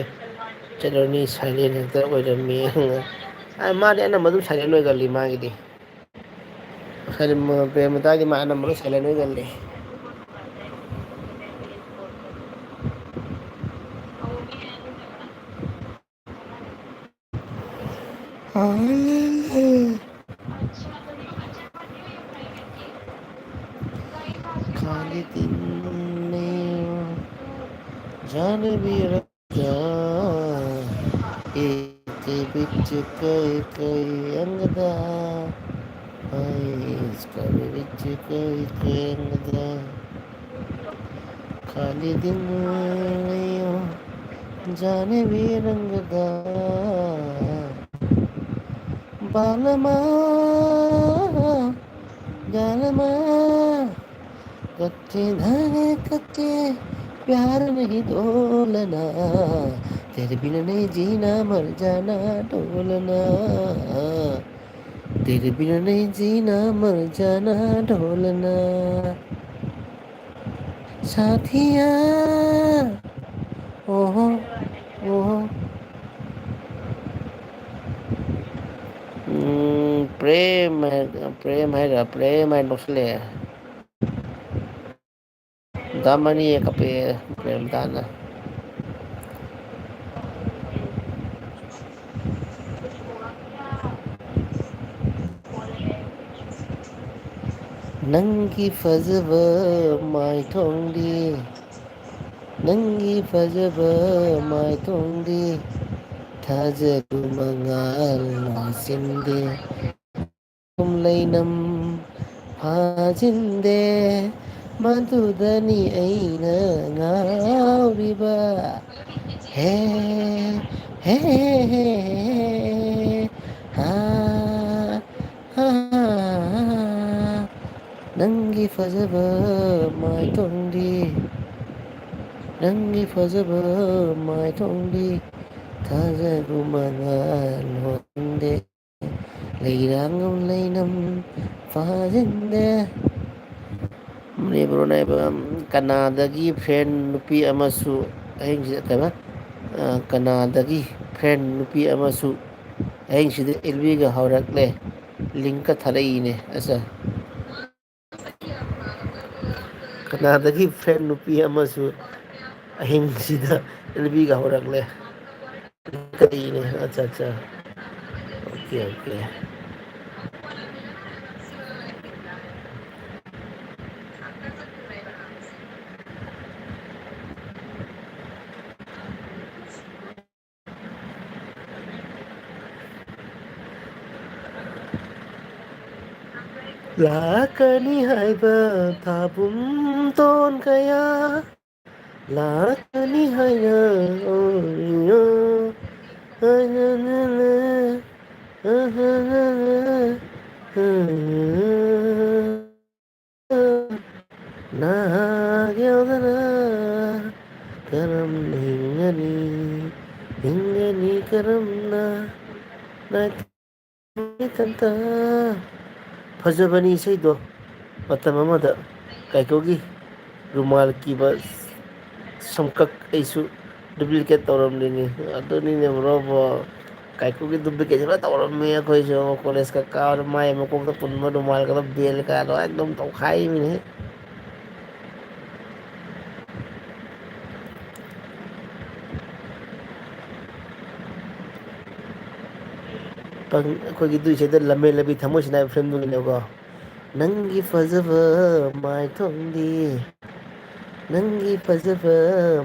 ꯆꯠꯂꯅꯤ, ꯁꯥꯏꯂꯦꯟ ꯍꯦꯛꯇ ꯑꯣꯏꯔꯝꯃꯤ꯫ ꯑ, ꯃꯥꯗꯤ ꯑꯅꯝꯕ ꯑꯗꯨꯝ ꯁꯥꯏꯂꯦꯟ ꯑꯣꯏꯒꯜꯂꯤ ꯃꯥꯒꯤꯗꯤ꯫ ꯁꯥꯏꯂꯦꯟ, ꯄ꯭ꯔꯦꯝ ꯃꯇꯥꯏꯗꯤ ꯃꯥ ꯑꯅꯝꯕ ꯂꯣꯏ ꯁꯥꯏꯂꯦꯟ ꯑꯣꯏꯒꯜꯂꯤ꯫ ꯈꯥꯂꯤ ꯗꯤꯜ ꯅꯦ ꯖꯥꯟ ꯚꯤ ꯔꯪꯒ, ꯏꯛ ꯕꯤꯆ ꯀꯩ ꯀꯩ ꯑꯪꯒꯗ, ꯍꯥꯏ ꯏꯁ ꯀꯩ ꯕꯤꯆ ꯀꯩ ꯀꯩ ꯑꯪꯒꯗ꯫ ꯈꯥꯂꯤ ꯗꯤꯜ ꯅꯦ ꯖꯥꯟ ꯚꯤ ꯔꯪꯒꯗ, ꯕꯥꯂꯃ, ꯖꯥꯂꯃ, ꯀꯠꯇꯦ ꯙꯥꯒꯦ ꯀꯠꯇꯦ, ꯄ꯭ꯌꯥꯔ ꯅꯍꯤ ꯗꯣꯂꯅꯥ, ꯇꯦꯔꯦ ꯕꯤꯅꯥ ꯅꯍꯤ ꯖꯤꯅꯥ ꯃꯔ ꯖꯥꯅꯥ ꯗꯣꯂꯅꯥ, ꯇꯦꯔꯦ ꯕꯤꯅꯥ ꯅꯍꯤ ꯖꯤꯅꯥ ꯃꯔ ꯖꯥꯅꯥ ꯗꯣꯂꯅꯥ꯫ ꯁꯥꯊꯤꯌꯥ, ꯑꯣꯍꯣ, ꯑꯣꯍꯣ꯫ ꯎꯝ, ꯄ꯭ꯔꯦꯝ ꯍꯥꯏ-, ꯄ꯭ꯔꯦꯝ ꯍꯥꯏꯔ, ꯄ꯭ꯔꯦꯝ ꯍꯥꯏꯅ ꯅꯣꯛꯁꯤꯜꯂꯛꯑꯦ꯫ ꯗꯥ ꯃꯅꯤ ꯀꯞꯄꯛꯑꯦ, ꯄ꯭ꯔꯦꯝꯗꯥꯅ꯫ ꯅꯪꯒꯤ ꯐꯖꯕ ꯃꯥꯏꯊꯣꯡꯗꯤ, ꯅꯪꯒꯤ ꯐꯖꯕ ꯃꯥꯏꯊꯣꯡꯗꯤ, ꯊꯥꯖꯕ ꯃꯉꯥꯜ ꯂꯥꯁꯤꯟꯗꯦ꯫ ꯂꯩꯅꯝ ꯐꯥꯖꯤꯟꯗꯦ, ꯃꯗꯨꯗꯅꯤ ꯑꯩꯅ ꯉꯥꯎꯔꯤꯕ꯫ ꯍꯦ, ꯍꯦ, ꯍꯦ, ꯍꯦ, ꯍꯦ, ꯍꯥ, ꯍꯥ, ꯍꯥ, ꯍꯥ꯫ ꯅꯪꯒꯤ ꯐꯖꯕ ꯃꯥꯏꯊꯣꯡꯗꯤ, ꯅꯪꯒꯤ ꯐꯖꯕ ꯃꯥꯏꯊꯣꯡꯗꯤ ꯊꯥꯖꯕ ꯃꯉꯥꯜ ꯂꯣꯟꯗꯦ꯫ ꯂꯩꯔꯥꯡ ꯂꯩꯅꯝ ꯐꯥꯖꯤꯟꯗꯦ, ꯕ꯭ꯔꯣꯅ ꯍꯥꯏꯕ, ꯀꯅꯥꯗꯒꯤ ꯐ꯭ꯔꯦꯟ ꯅꯨꯄꯤ ꯑꯃꯁꯨ ꯑꯍꯤꯡꯁꯤꯗ, ꯀꯩꯕ? ꯑ, ꯀꯅꯥꯗꯒꯤ ꯐ꯭ꯔꯦꯟ ꯅꯨꯄꯤ ꯑꯃꯁꯨ ꯑꯍꯤꯡꯁꯤꯗ ꯑꯦꯜꯕꯤꯒ ꯍꯧꯔꯛꯂꯦ, ꯂꯤꯡꯀ ꯊꯥꯔꯛꯏꯅꯦ꯫ ꯑꯁ, ꯀꯅꯥꯗꯒꯤ ꯐ꯭ꯔꯦꯟ ꯅꯨꯄꯤ ꯑꯃꯁꯨ ꯑꯍꯤꯡꯁꯤꯗ ꯑꯦꯜꯕꯤꯒ ꯍꯧꯔꯛꯂꯦ꯫ ꯀꯔꯤꯅꯦ? ꯑꯠꯆꯥ, ꯑꯠꯆꯥ꯫ Okay, okay. ꯂꯥꯛꯀꯅꯤ ꯍꯥꯏꯕ ꯊꯥꯕꯨꯝ ꯇꯣꯟ ꯀꯌꯥ, ꯂꯥꯛꯀꯅꯤ ꯍꯥꯏꯅ꯫ ꯅꯍꯥꯛ ꯌꯥꯎꯗꯅ ꯀꯔꯝꯅ ꯍꯤꯡꯒꯅꯤ? ꯍꯤꯡꯒꯅꯤ ꯀꯔꯝꯅ? ꯏꯊꯟꯇ꯫ ꯐꯖꯕꯅꯤ ꯏꯁꯩꯗꯣ꯫ ꯃꯇꯝ ꯑꯃꯗ ꯀꯥꯏꯀꯨꯒꯤ ꯔꯨꯃꯥꯜ ꯀꯤꯕ ꯁꯝꯀꯛ ꯑꯩꯁꯨ duplicate ꯇꯧꯔꯝꯂꯤꯅꯤ꯫ ꯑꯗꯨꯅꯤꯅꯦ ꯕ꯭ꯔꯣꯕꯣ꯫ ꯀꯥꯏꯀꯨꯒꯤ duplicate ꯁꯦ ꯐꯖꯅ ꯇꯧꯔꯝꯃꯤ ꯑꯩꯈꯣꯏꯁꯨ꯫ ꯀꯣꯂꯦꯖꯀ ꯀꯥꯕꯗ ꯃꯥꯏ ꯃꯀꯣꯛꯇ ꯄꯨꯟꯕ ꯔꯨꯃꯥꯜꯒꯗꯣ, ꯕꯦꯜꯒꯗꯣ ꯑꯦꯛꯗꯝ ꯇꯧꯈꯥꯏꯕꯤꯅꯤ꯫ ꯄꯪ-, ꯑꯩꯈꯣꯏꯒꯤ ꯑꯗꯨꯏ ꯏꯁꯩꯗꯣ ꯂꯝꯍꯦꯟꯂꯕꯤ ꯊꯃꯣꯏ ꯁꯤꯅꯥꯏꯕ film ꯗꯨꯒꯤꯅꯦꯕꯀꯣ꯫ ꯅꯪꯒꯤ ꯐꯖꯕ ꯃꯥꯏꯊꯣꯡꯗꯤ, ꯅꯪꯒꯤ ꯐꯖꯕ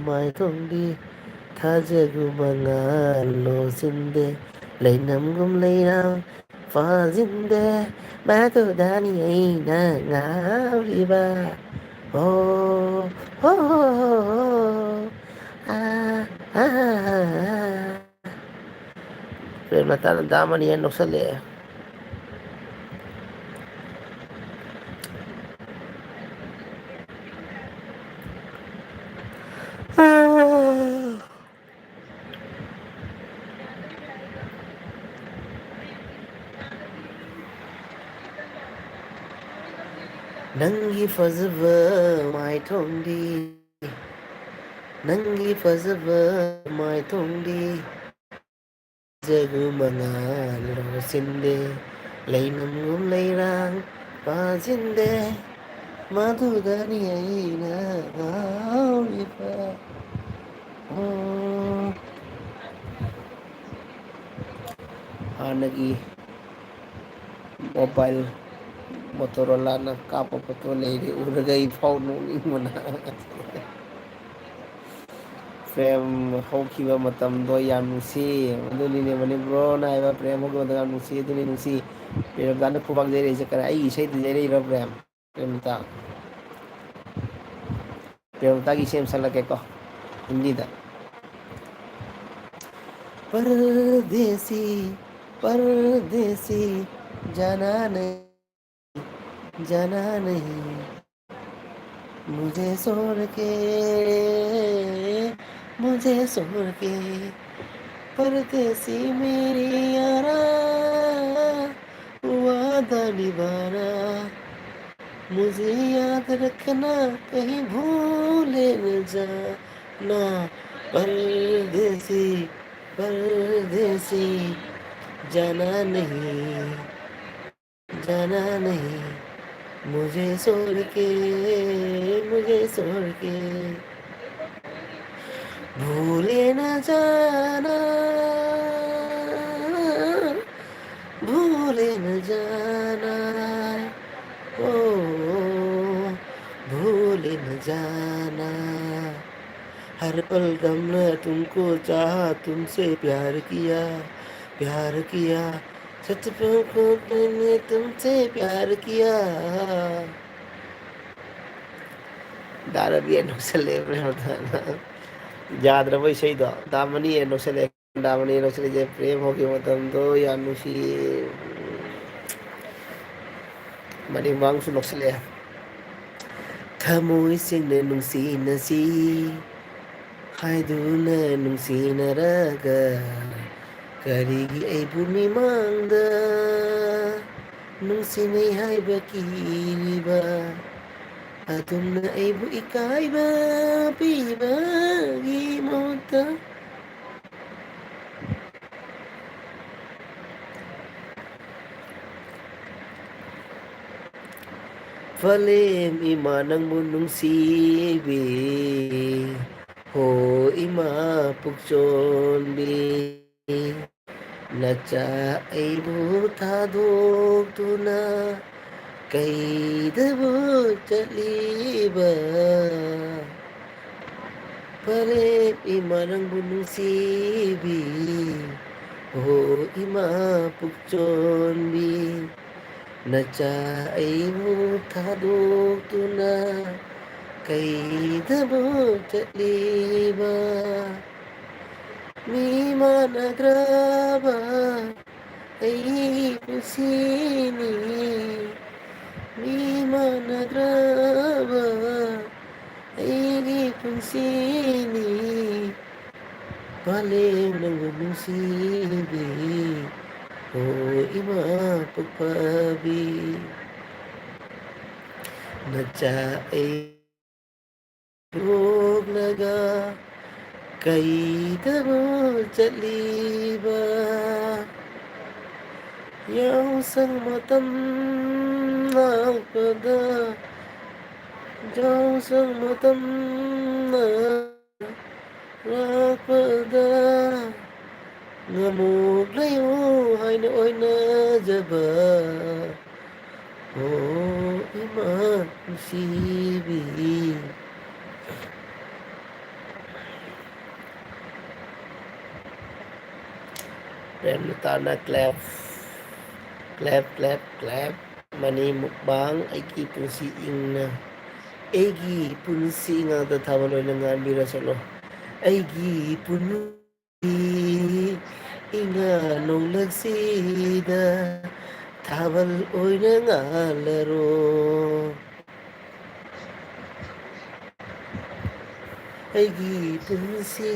ꯃꯥꯏꯊꯣꯡꯗꯤ ꯊꯥꯖꯒꯨꯝꯕ ꯉꯥꯜꯂꯣ ꯁꯤꯟꯗꯦ, ꯂꯩꯅꯝꯒꯨꯝ ꯂꯩꯔꯥꯡ ꯐꯥꯖꯤꯟꯗꯦ, ꯃꯗꯨꯗꯅꯤ ꯑꯩꯅ ꯉꯥꯎꯔꯤꯕ꯫ ꯑꯣ, ꯍꯣ, ꯍꯣ, ꯍꯣ, ꯍꯣ꯫ ꯑꯥ, ꯑꯥ, ꯑꯥ, ꯑꯥ꯫ ꯄ꯭ꯔꯦꯝꯂꯇꯥꯅ ꯗꯥꯝ ꯑꯅꯤ ꯍꯦꯟꯅ ꯅꯣꯛꯁꯜꯂꯛꯑꯦ꯫ ꯅꯪꯒꯤ ꯐꯖꯕ ꯃꯥꯏꯊꯣꯡꯗꯤ, ꯅꯪꯒꯤ ꯐꯖꯕ ꯃꯥꯏꯊꯣꯡꯗꯤ, ꯖꯒꯨ ꯃꯉꯥꯜ ꯂꯧꯁꯤꯟꯗꯦ, ꯂꯩꯅꯨꯡꯒꯨꯝ ꯂꯩꯔꯥꯡ ꯄꯥꯁꯤꯟꯗꯦ, ꯃꯗꯨꯗꯅꯤ ꯑꯩꯅ ꯉꯥꯎꯔꯤꯕ꯫ ꯑꯣ꯫ ꯍꯥꯟꯅꯒꯤ ꯃꯣꯕꯥꯏꯜ ꯃꯣꯇꯣꯔꯣꯂꯥꯅ ꯀꯥꯞꯄ ꯐꯣꯇꯣ ꯂꯩꯔꯦ, ꯎꯔꯒ ꯑꯩ ꯐꯥꯎ ꯅꯣꯛꯅꯤꯡꯕꯅ꯫ ꯄ꯭ꯔꯦꯝ ꯍꯧꯈꯤꯕ ꯃꯇꯝꯗꯣ ꯌꯥꯝ ꯅꯨꯡꯁꯤ꯫ ꯑꯗꯨꯅꯤꯅꯦ ꯃꯅꯤꯄꯨꯔꯅ ꯍꯥꯏꯕ, ꯄ꯭ꯔꯦꯝ ꯍꯧꯈꯤꯕ ꯃꯇꯝꯗꯣ ꯌꯥꯝ ꯅꯨꯡꯁꯤ, ꯑꯗꯨꯅꯤ ꯅꯨꯡꯁꯤ꯫ ꯄ꯭ꯔꯦꯝꯗꯥꯅ ꯈꯨꯕꯥꯛ ꯌꯩꯔꯛꯏꯁꯦ ꯀꯔꯤ? ꯑꯩꯒꯤ ꯏꯁꯩꯗ ꯌꯩꯔꯛꯏꯔꯣ ꯄ꯭ꯔꯦꯝ? ꯄ꯭ꯔꯦꯝꯗꯥ, ꯄ꯭ꯔꯦꯝꯗꯥꯒꯤ ꯏꯁꯩ ꯑꯃ ꯁꯛꯂꯛꯀꯦꯀꯣ, ꯍꯤꯟꯗꯤꯗ꯫ परदेसी, परदेसी, जाना नहीं, जाना नहीं, मुझे छोड़ के, मुझे छोड़ के, परदेसी मेरी यारा, वादा निभाना, मुझे याद रखना, कहीं भूले न जाना, परदेसी, परदेसी, जाना नहीं, जाना नहीं, मुझे छोड़ के, मुझे छोड़ के, भूले न जाना, भूले न जाना, ओ, भूले न जाना। हर पल गम न तुमको चाहा, तुमसे प्यार किया, प्यार किया। सच को मैंने तुमसे प्यार किया। ꯗꯥ ꯔꯕꯤ ꯅꯣꯛꯁꯜꯂꯦ ꯄ꯭ꯔꯦꯝꯗꯥꯅ꯫ ꯌꯥꯗ꯭ꯔꯕ ꯏꯁꯩꯗꯣ꯫ ꯗꯥ ꯃꯅꯤ ꯅꯣꯛꯁꯜꯂꯦ꯫ ꯗꯥ ꯃꯅꯤ ꯅꯣꯛꯁꯜꯂꯤꯁꯦ ꯄ꯭ꯔꯦꯝ ꯍꯧꯈꯤꯕ ꯃꯇꯝꯗꯣ ꯌꯥꯝ ꯅꯨꯡꯁꯤꯌꯦ꯫ ꯃꯅꯤꯡ ꯃꯥꯡꯁꯨ ꯅꯣꯛꯁꯜꯂꯛꯑꯦ꯫ ꯊꯃꯣꯏ ꯁꯦꯡꯅ ꯅꯨꯡꯁꯤꯅꯁꯤ ꯍꯥꯏꯗꯨꯅ ꯅꯨꯡꯁꯤꯅꯔꯒ ꯀꯔꯤꯒꯤ ꯑꯩꯕꯨ ꯃꯤꯃꯥꯡꯗ ꯅꯨꯡꯁꯤꯅꯩ ꯍꯥꯏꯕ ꯀꯤꯔꯤꯕ, ꯑꯗꯨꯝꯅ ꯑꯩꯕꯨ ꯏꯀꯥꯏꯕ ꯄꯤꯕꯒꯤ ꯃꯍꯨꯠꯇ꯫ ꯐꯂꯦꯝ ꯏꯃꯥ ꯅꯪꯕꯨ ꯅꯨꯡꯁꯤꯕꯤ, ꯍꯣ ꯏꯃꯥ ꯄꯨꯛꯆꯣꯟꯕꯤ, ꯅꯆꯥ ꯑꯩꯕꯨ ꯊꯥꯗꯣꯛꯇꯨꯅ ꯀꯩꯗꯕꯨ ꯆꯠꯂꯤꯕ? ꯐꯂꯦꯝ ꯏꯃꯥ ꯅꯪꯕꯨ ꯅꯨꯡꯁꯤꯕꯤ, ꯍꯣ ꯏꯃꯥ ꯄꯨꯛꯆꯣꯟꯕꯤ, ꯅꯆꯥ ꯑꯩꯕꯨ ꯊꯥꯗꯣꯛꯇꯨꯅ ꯀꯩꯗꯕꯨ ꯆꯠꯂꯤꯕ? ꯃꯤ ꯃꯥꯟꯅꯗ꯭ꯔꯕ ꯑꯩꯒꯤ ꯄꯨꯟꯁꯤꯅꯤ, ꯃꯤ ꯃꯥꯟꯅꯗ꯭ꯔꯕ ꯑꯩꯒꯤ ꯄꯨꯟꯁꯤꯅꯤ꯫ ꯐꯂꯦꯝ ꯅꯪꯕꯨ ꯅꯨꯡꯁꯤꯕꯤ, ꯑꯣ ꯏꯃꯥ ꯄꯣꯛꯐꯕꯤ, ꯅꯆꯥ ꯑꯩ ꯄꯣꯛꯂꯒ ꯀꯩꯗꯕꯨ ꯆꯠꯂꯤꯕ? ꯌꯥꯎꯁꯪ ꯃꯇꯝ ꯂꯥꯛꯄꯗ, ꯌꯥꯎꯁꯪ ꯃꯇꯝ ꯂꯥꯛꯄꯗ, ꯉꯃꯨꯛ ꯂꯩꯌꯨ ꯍꯥꯏꯅ ꯑꯣꯏꯅꯖꯕ, ꯑꯣ ꯏꯃꯥ ꯅꯨꯡꯁꯤꯕꯤ꯫ ꯄ꯭ꯔꯦꯝꯂꯇꯥꯅ clap, clap, clap, clap꯫ ꯃꯅꯤ ꯃꯨꯛꯕꯥꯡ, ꯑꯩꯒꯤ ꯄꯨꯟꯁꯤ ꯏꯪꯅ, ꯑꯩꯒꯤ ꯄꯨꯟꯁꯤ ꯏꯉꯥꯗ ꯊꯥꯕꯜ ꯑꯣꯏꯅ ꯉꯥꯟꯕꯤꯔꯁꯅꯨ꯫ ꯑꯩꯒꯤ ꯄꯨꯟꯁꯤ ꯏꯉꯥ ꯅꯣꯡꯂꯛꯁꯤꯗ ꯊꯥꯕꯜ ꯑꯣꯏꯅ ꯉꯥꯜꯂꯔꯣ꯫ ꯑꯩꯒꯤ ꯄꯨꯟꯁꯤ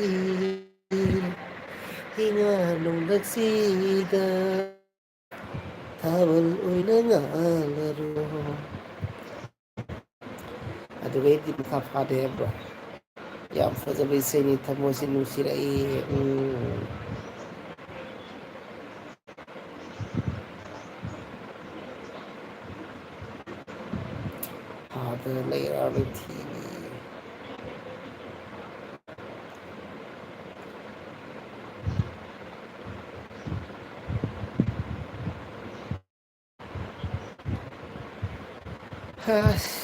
ꯏꯉꯥ ꯅꯣꯡꯂꯛꯁꯤꯗ ꯊꯥꯕꯜ ꯑꯣꯏꯅ ꯉꯥꯜꯂꯔꯣ꯫ ꯑꯗꯨꯒꯩꯗꯤ ꯃꯈꯥ ꯐꯥꯗꯦ ꯍꯥꯏꯕ꯭ꯔꯣ? ꯌꯥꯝ ꯐꯖꯕ ꯏꯁꯩꯅꯤ, ꯊꯃꯣꯏꯁꯤ ꯅꯨꯡꯁꯤꯔꯛꯏ꯫ ꯎꯝ꯫ ꯐꯥꯗꯅ ꯂꯩꯔꯛꯑꯕ ꯊꯤꯕꯤ꯫ ꯑꯁ꯫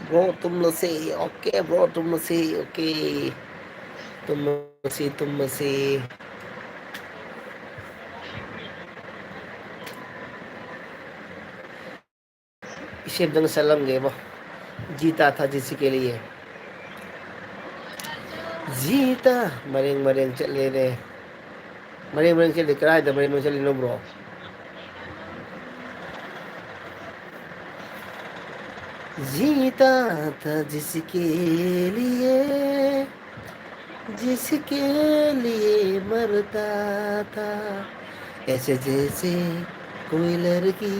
Bro, tumlasi. Okay, bro, tumlasi. Okay. ꯇꯨꯝꯃꯁꯤ, ꯇꯨꯝꯃꯁꯤ꯫ ꯏꯁꯩ ꯑꯝꯇꯪ ꯁꯛꯂꯝꯒꯦꯕꯣ꯫ ꯖꯤꯇꯥ ꯊꯥ ꯖꯤꯁꯤ ꯀꯦ ꯂꯤꯌꯦ꯫ ꯖꯤꯇꯥ ꯃꯔꯦꯡ ꯃꯔꯦꯡ ꯆꯠꯂꯦꯅꯦ꯫ ꯃꯔꯦꯡ ꯃꯔꯦꯡ ꯆꯠꯂꯤ, ꯀꯗꯥꯏꯗ ꯃꯔꯦꯡ ꯃꯔꯦꯡ ꯆꯠꯂꯤꯅꯣ, ꯕ꯭ꯔꯣ? ꯖꯤꯇꯥ ꯊꯥ ꯖꯤꯁꯤ ꯀꯦ ꯂꯤꯌꯦ, ꯖꯤꯁꯤ ꯀꯦ ꯂꯤꯌꯦ ꯃꯔꯇꯥ ꯊꯥ, ꯑꯦꯁꯦ ꯖꯦꯁꯦ ꯀꯣꯏ ꯂꯔꯀꯤ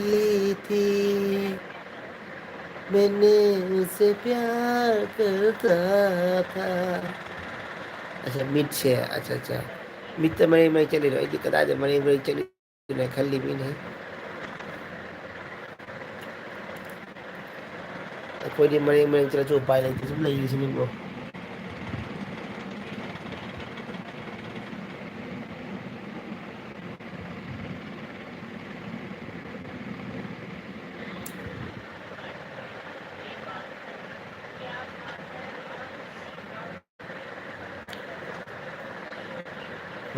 ꯊꯤ, ꯃꯦꯅꯦ ꯎꯁꯦ ꯄ꯭ꯌꯥꯔ ꯀꯔꯇꯥ ꯊꯥ꯫ ꯑꯆꯥ, ꯃꯤꯠꯁꯦ, ꯑꯆꯥ, ꯑꯆꯥ꯫ ꯃꯤꯠꯇ ꯃꯔꯦꯡ ꯃꯔꯦꯡ ꯆꯠꯂꯤꯔꯣ? ꯑꯩꯗꯤ ꯀꯗꯥꯏꯗ ꯃꯔꯦꯡ ꯃꯔꯦꯡ ꯆꯠꯂꯤꯅ ꯈꯜꯂꯤꯕꯅꯤꯅꯦ꯫ ꯑꯩꯈꯣꯏꯗꯤ ꯃꯔꯦꯡ ꯃꯔꯦꯡ ꯆꯠꯂꯁꯨ ꯎꯄꯥꯏ ꯂꯩꯇꯦ, ꯁꯨꯝ ꯂꯩꯔꯤꯁꯤꯅꯤꯀꯣ꯫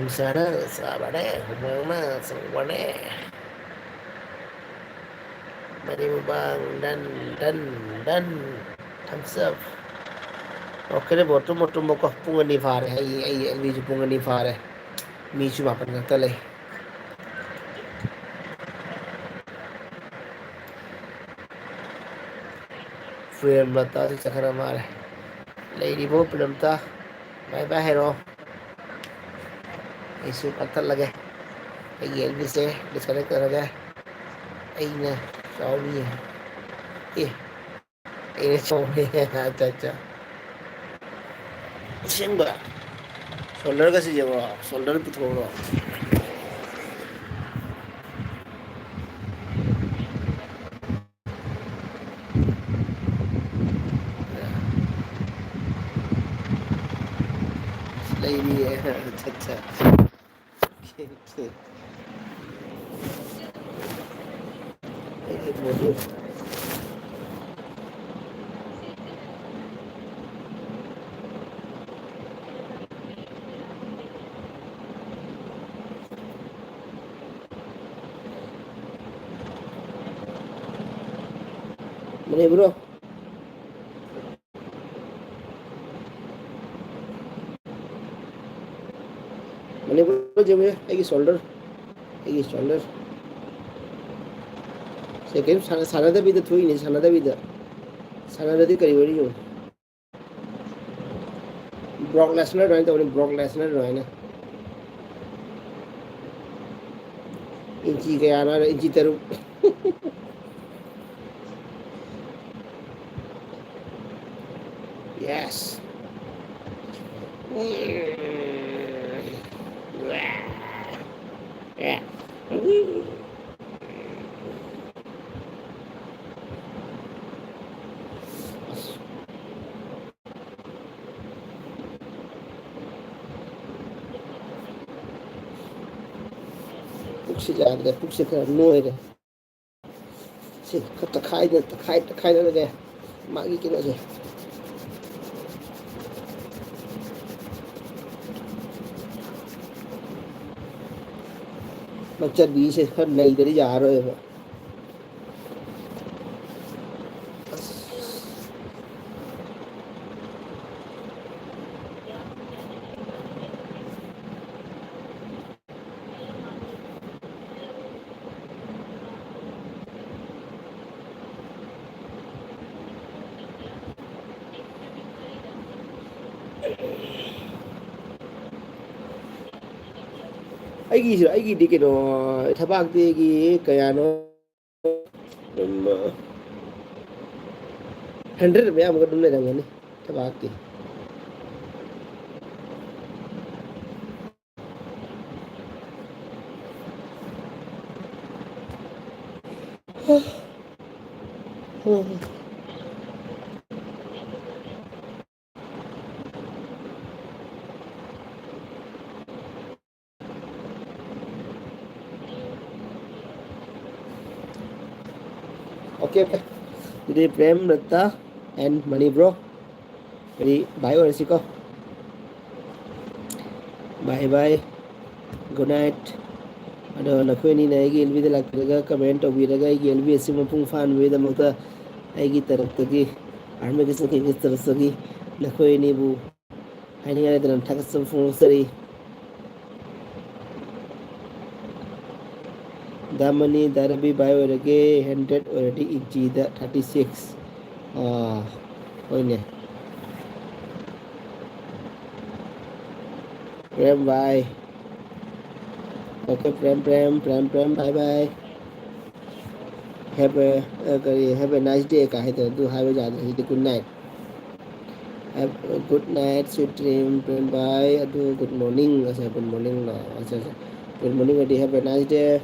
ꯅꯨꯡꯁꯥꯅ ꯁꯥꯕꯅꯦ, ꯍꯨꯃꯥꯡꯅ ꯁꯧꯕꯅꯦ꯫ Mani Mukbang, done, done, done. Thumbs up. Okay ꯅꯦ ꯕ꯭ꯔꯣ, ꯇꯨꯝꯃꯣ, ꯇꯨꯝꯃꯣꯀꯣ꯫ ꯄꯨꯡ ꯑꯅꯤ ꯐꯥꯔꯦ꯫ ꯑꯩ, ꯑꯩ, ꯑꯩꯒꯤꯁꯨ ꯄꯨꯡ ꯑꯅꯤ ꯐꯥꯔꯦ꯫ ꯃꯤꯁꯨ ꯃꯥꯄꯟ ꯈꯛꯇ ꯂꯩ꯫ ꯄ꯭ꯔꯦꯝꯂꯇꯥꯁꯨ ꯆꯠꯈ꯭ꯔ ꯃꯥꯜꯂꯦ꯫ ꯂꯩꯔꯤꯕꯣ ꯄ꯭ꯔꯦꯝꯂꯇꯥ? Bye bye ꯍꯥꯏꯔꯣ꯫ ꯑꯩꯁꯨ ꯀꯛꯊꯠꯂꯒꯦ꯫ ꯑꯩꯒꯤ ꯑꯦꯜ ꯕꯤꯁꯦ disconnect ꯇꯧꯔꯒꯦ꯫ ꯑꯩꯅ ꯆꯥꯎꯔꯤ꯫ ꯑꯦ, ꯑꯩꯅ ꯆꯥꯎꯔꯤ꯫ ꯑꯠꯆꯥ, ꯑꯠꯆꯥ꯫ ꯑꯁꯦꯡꯕ? Shoulder ꯒꯁꯤ ꯌꯦꯡꯉꯣ, shoulder ꯄꯨꯊꯣꯛꯎꯔꯣ? ꯂꯩꯔꯤꯌꯦ꯫ ꯑꯠꯆꯥ, ꯑꯠꯆꯥ꯫ Okay, okay. ꯑꯩꯒꯤ ꯃꯣꯗꯦꯜ꯫ ꯃꯅꯤꯄꯨꯔꯣ꯫ ꯃꯅꯤꯄꯨꯔ ꯌꯦꯡꯉꯨꯍꯦ, ꯑꯩꯒꯤ shoulder, ꯑꯩꯒꯤ shoulder꯫ ꯁꯦ, ꯀꯩꯝ ꯁꯥꯟꯅ-, ꯁꯥꯟꯅꯗꯕꯤꯗ ꯊꯣꯛꯏꯅꯦ, ꯁꯥꯟꯅꯗꯕꯤꯗ꯫ ꯁꯥꯟꯅꯔꯗꯤ ꯀꯔꯤ ꯑꯣꯏꯅꯤ ꯌꯦꯡꯉꯨ꯫ Brock Lesnar ꯑꯗꯨꯃꯥꯏꯅ ꯇꯧꯕꯅꯤ, Brock Lesnar ꯑꯗꯨꯃꯥꯏꯅ꯫ ꯏꯟꯆꯤ ꯀꯌꯥꯅꯣ ꯍꯥꯏꯔ, ꯏꯟꯆꯤ ꯇꯔꯨꯛ꯫ Yes. Yeah. ꯄꯨꯛꯁꯤ ꯌꯥꯗ꯭ꯔꯦ, ꯄꯨꯛꯁꯤ ꯈꯔ ꯅꯣꯏꯔꯦ꯫ ꯁꯤ ꯈꯔ ꯇꯛꯈꯥꯏꯗ-, ꯇꯛꯈꯥꯏ-, ꯇꯛꯈꯥꯏꯅꯔꯒꯦ ꯃꯥꯒꯤ ꯀꯩꯅꯣꯁꯦ꯫ ꯃꯆꯟꯕꯤꯁꯦ ꯈꯔ ꯅꯩꯗꯗꯤ ꯌꯥꯔꯔꯣꯏꯕ꯫ ꯑꯁ꯫ ꯑꯩꯒꯤꯁꯨ, ꯑꯩꯒꯤꯗꯤ ꯀꯩꯅꯣ, ꯊꯕꯥꯛꯇꯤꯒꯤ ꯀꯌꯥꯅꯣ, ꯑꯗꯨꯝ, ꯍꯟꯗ꯭ꯔꯦꯠ ꯃꯌꯥꯝꯒ ꯑꯗꯨꯝ ꯂꯩꯔꯝꯒꯅꯤ ꯊꯕꯥꯛꯇꯤ꯫ Okay, okay. ꯑꯗꯨꯗꯤ ꯄ꯭ꯔꯦꯝ, ꯔꯠꯇ and ꯃꯅꯤ bro, ꯑꯗꯨꯗꯤ bye ꯑꯣꯏꯔꯁꯤꯀꯣ꯫ Bye bye, good night꯫ ꯑꯗꯣ ꯅꯈꯣꯏ ꯑꯅꯤꯅ ꯑꯩꯒꯤ L B ꯗ ꯂꯥꯛꯄꯤꯔꯒ comment ꯇꯧꯕꯤꯔꯒ ꯑꯩꯒꯤ L B ꯑꯁꯤ ꯃꯄꯨꯡ ꯐꯥꯍꯟꯕꯒꯤꯗꯃꯛꯇ ꯑꯩꯒꯤ ꯇꯔꯞꯇꯒꯤ, ꯑꯥꯔꯃꯤ ꯀ꯭ꯔꯤꯁꯅ ꯀꯦꯒꯤ ꯇꯔꯞꯇꯒꯤ ꯅꯈꯣꯏ ꯑꯅꯤꯕꯨ ꯍꯥꯏꯅꯤꯡꯉꯥꯏ ꯂꯩꯇꯅ ꯊꯥꯒꯠꯆꯕ ꯐꯣꯡꯗꯣꯛꯆꯔꯤ꯫ ꯗꯥꯃꯅꯤ ꯗꯥꯔꯕꯤ bye ꯑꯣꯏꯔꯒꯦ, ꯍꯟꯗ꯭ꯔꯦꯠ ꯑꯣꯏꯔꯗꯤ ꯏꯟꯆꯤꯗ ꯊꯥꯔꯇꯤ ꯁꯤꯛꯁ꯫ ꯑꯥ, ꯍꯣꯏꯅꯦ꯫ Prem bye꯫ Okay, Prem, Prem, Prem, Prem, bye bye꯫ Have a, ꯑ, ꯀꯔꯤ, have a nice day ꯀꯥꯏ ꯍꯥꯏꯗꯣ ꯑꯗꯨ ꯍꯥꯏꯕ ꯌꯥꯗ꯭ꯔꯦ, ꯍꯧꯖꯤꯛꯇꯤ good night꯫ Have a good night, sweet dream, Prem bye꯫ ꯑꯗꯨ good morning, ꯑꯁ, good morning ꯂꯣ? ꯑꯁ, ꯑꯁ, good morning ꯑꯗꯤ have a nice day꯫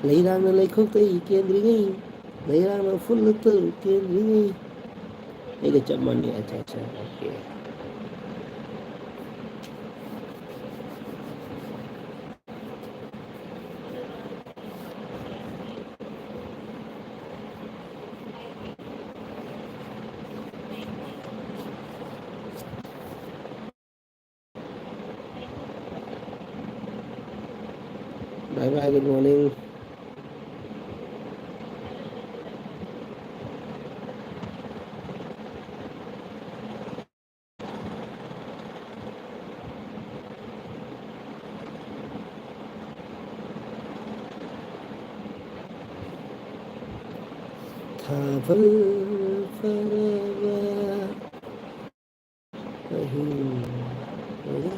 ꯂꯩꯔꯥꯡꯅ ꯂꯩꯈꯣꯛꯇ E ꯀꯦꯟꯗ꯭ꯔꯤꯉꯩ, ꯂꯩꯔꯥꯡꯅ ꯎꯐꯨꯜ ꯂꯨꯞꯇ E ꯀꯦꯟꯗ꯭ꯔꯤꯉꯩ꯫ ꯑꯩꯒ ꯆꯞ ꯃꯥꯟꯅꯩ꯫ ꯑꯠꯆꯥ, ꯑꯠꯆꯥ, okay꯫ Bye bye, good morning. ꯊꯥꯕꯜ ꯐꯔꯕ ꯑꯍꯤꯡ ꯃꯌꯥ꯫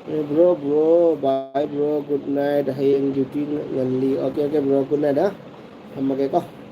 Bro, bro, bye bro, good night. ꯍꯌꯦꯡ duty ꯉꯜꯂꯤ꯫ Okay, okay bro, good night, ꯍꯥ? ꯊꯝꯃꯒꯦꯀꯣ꯫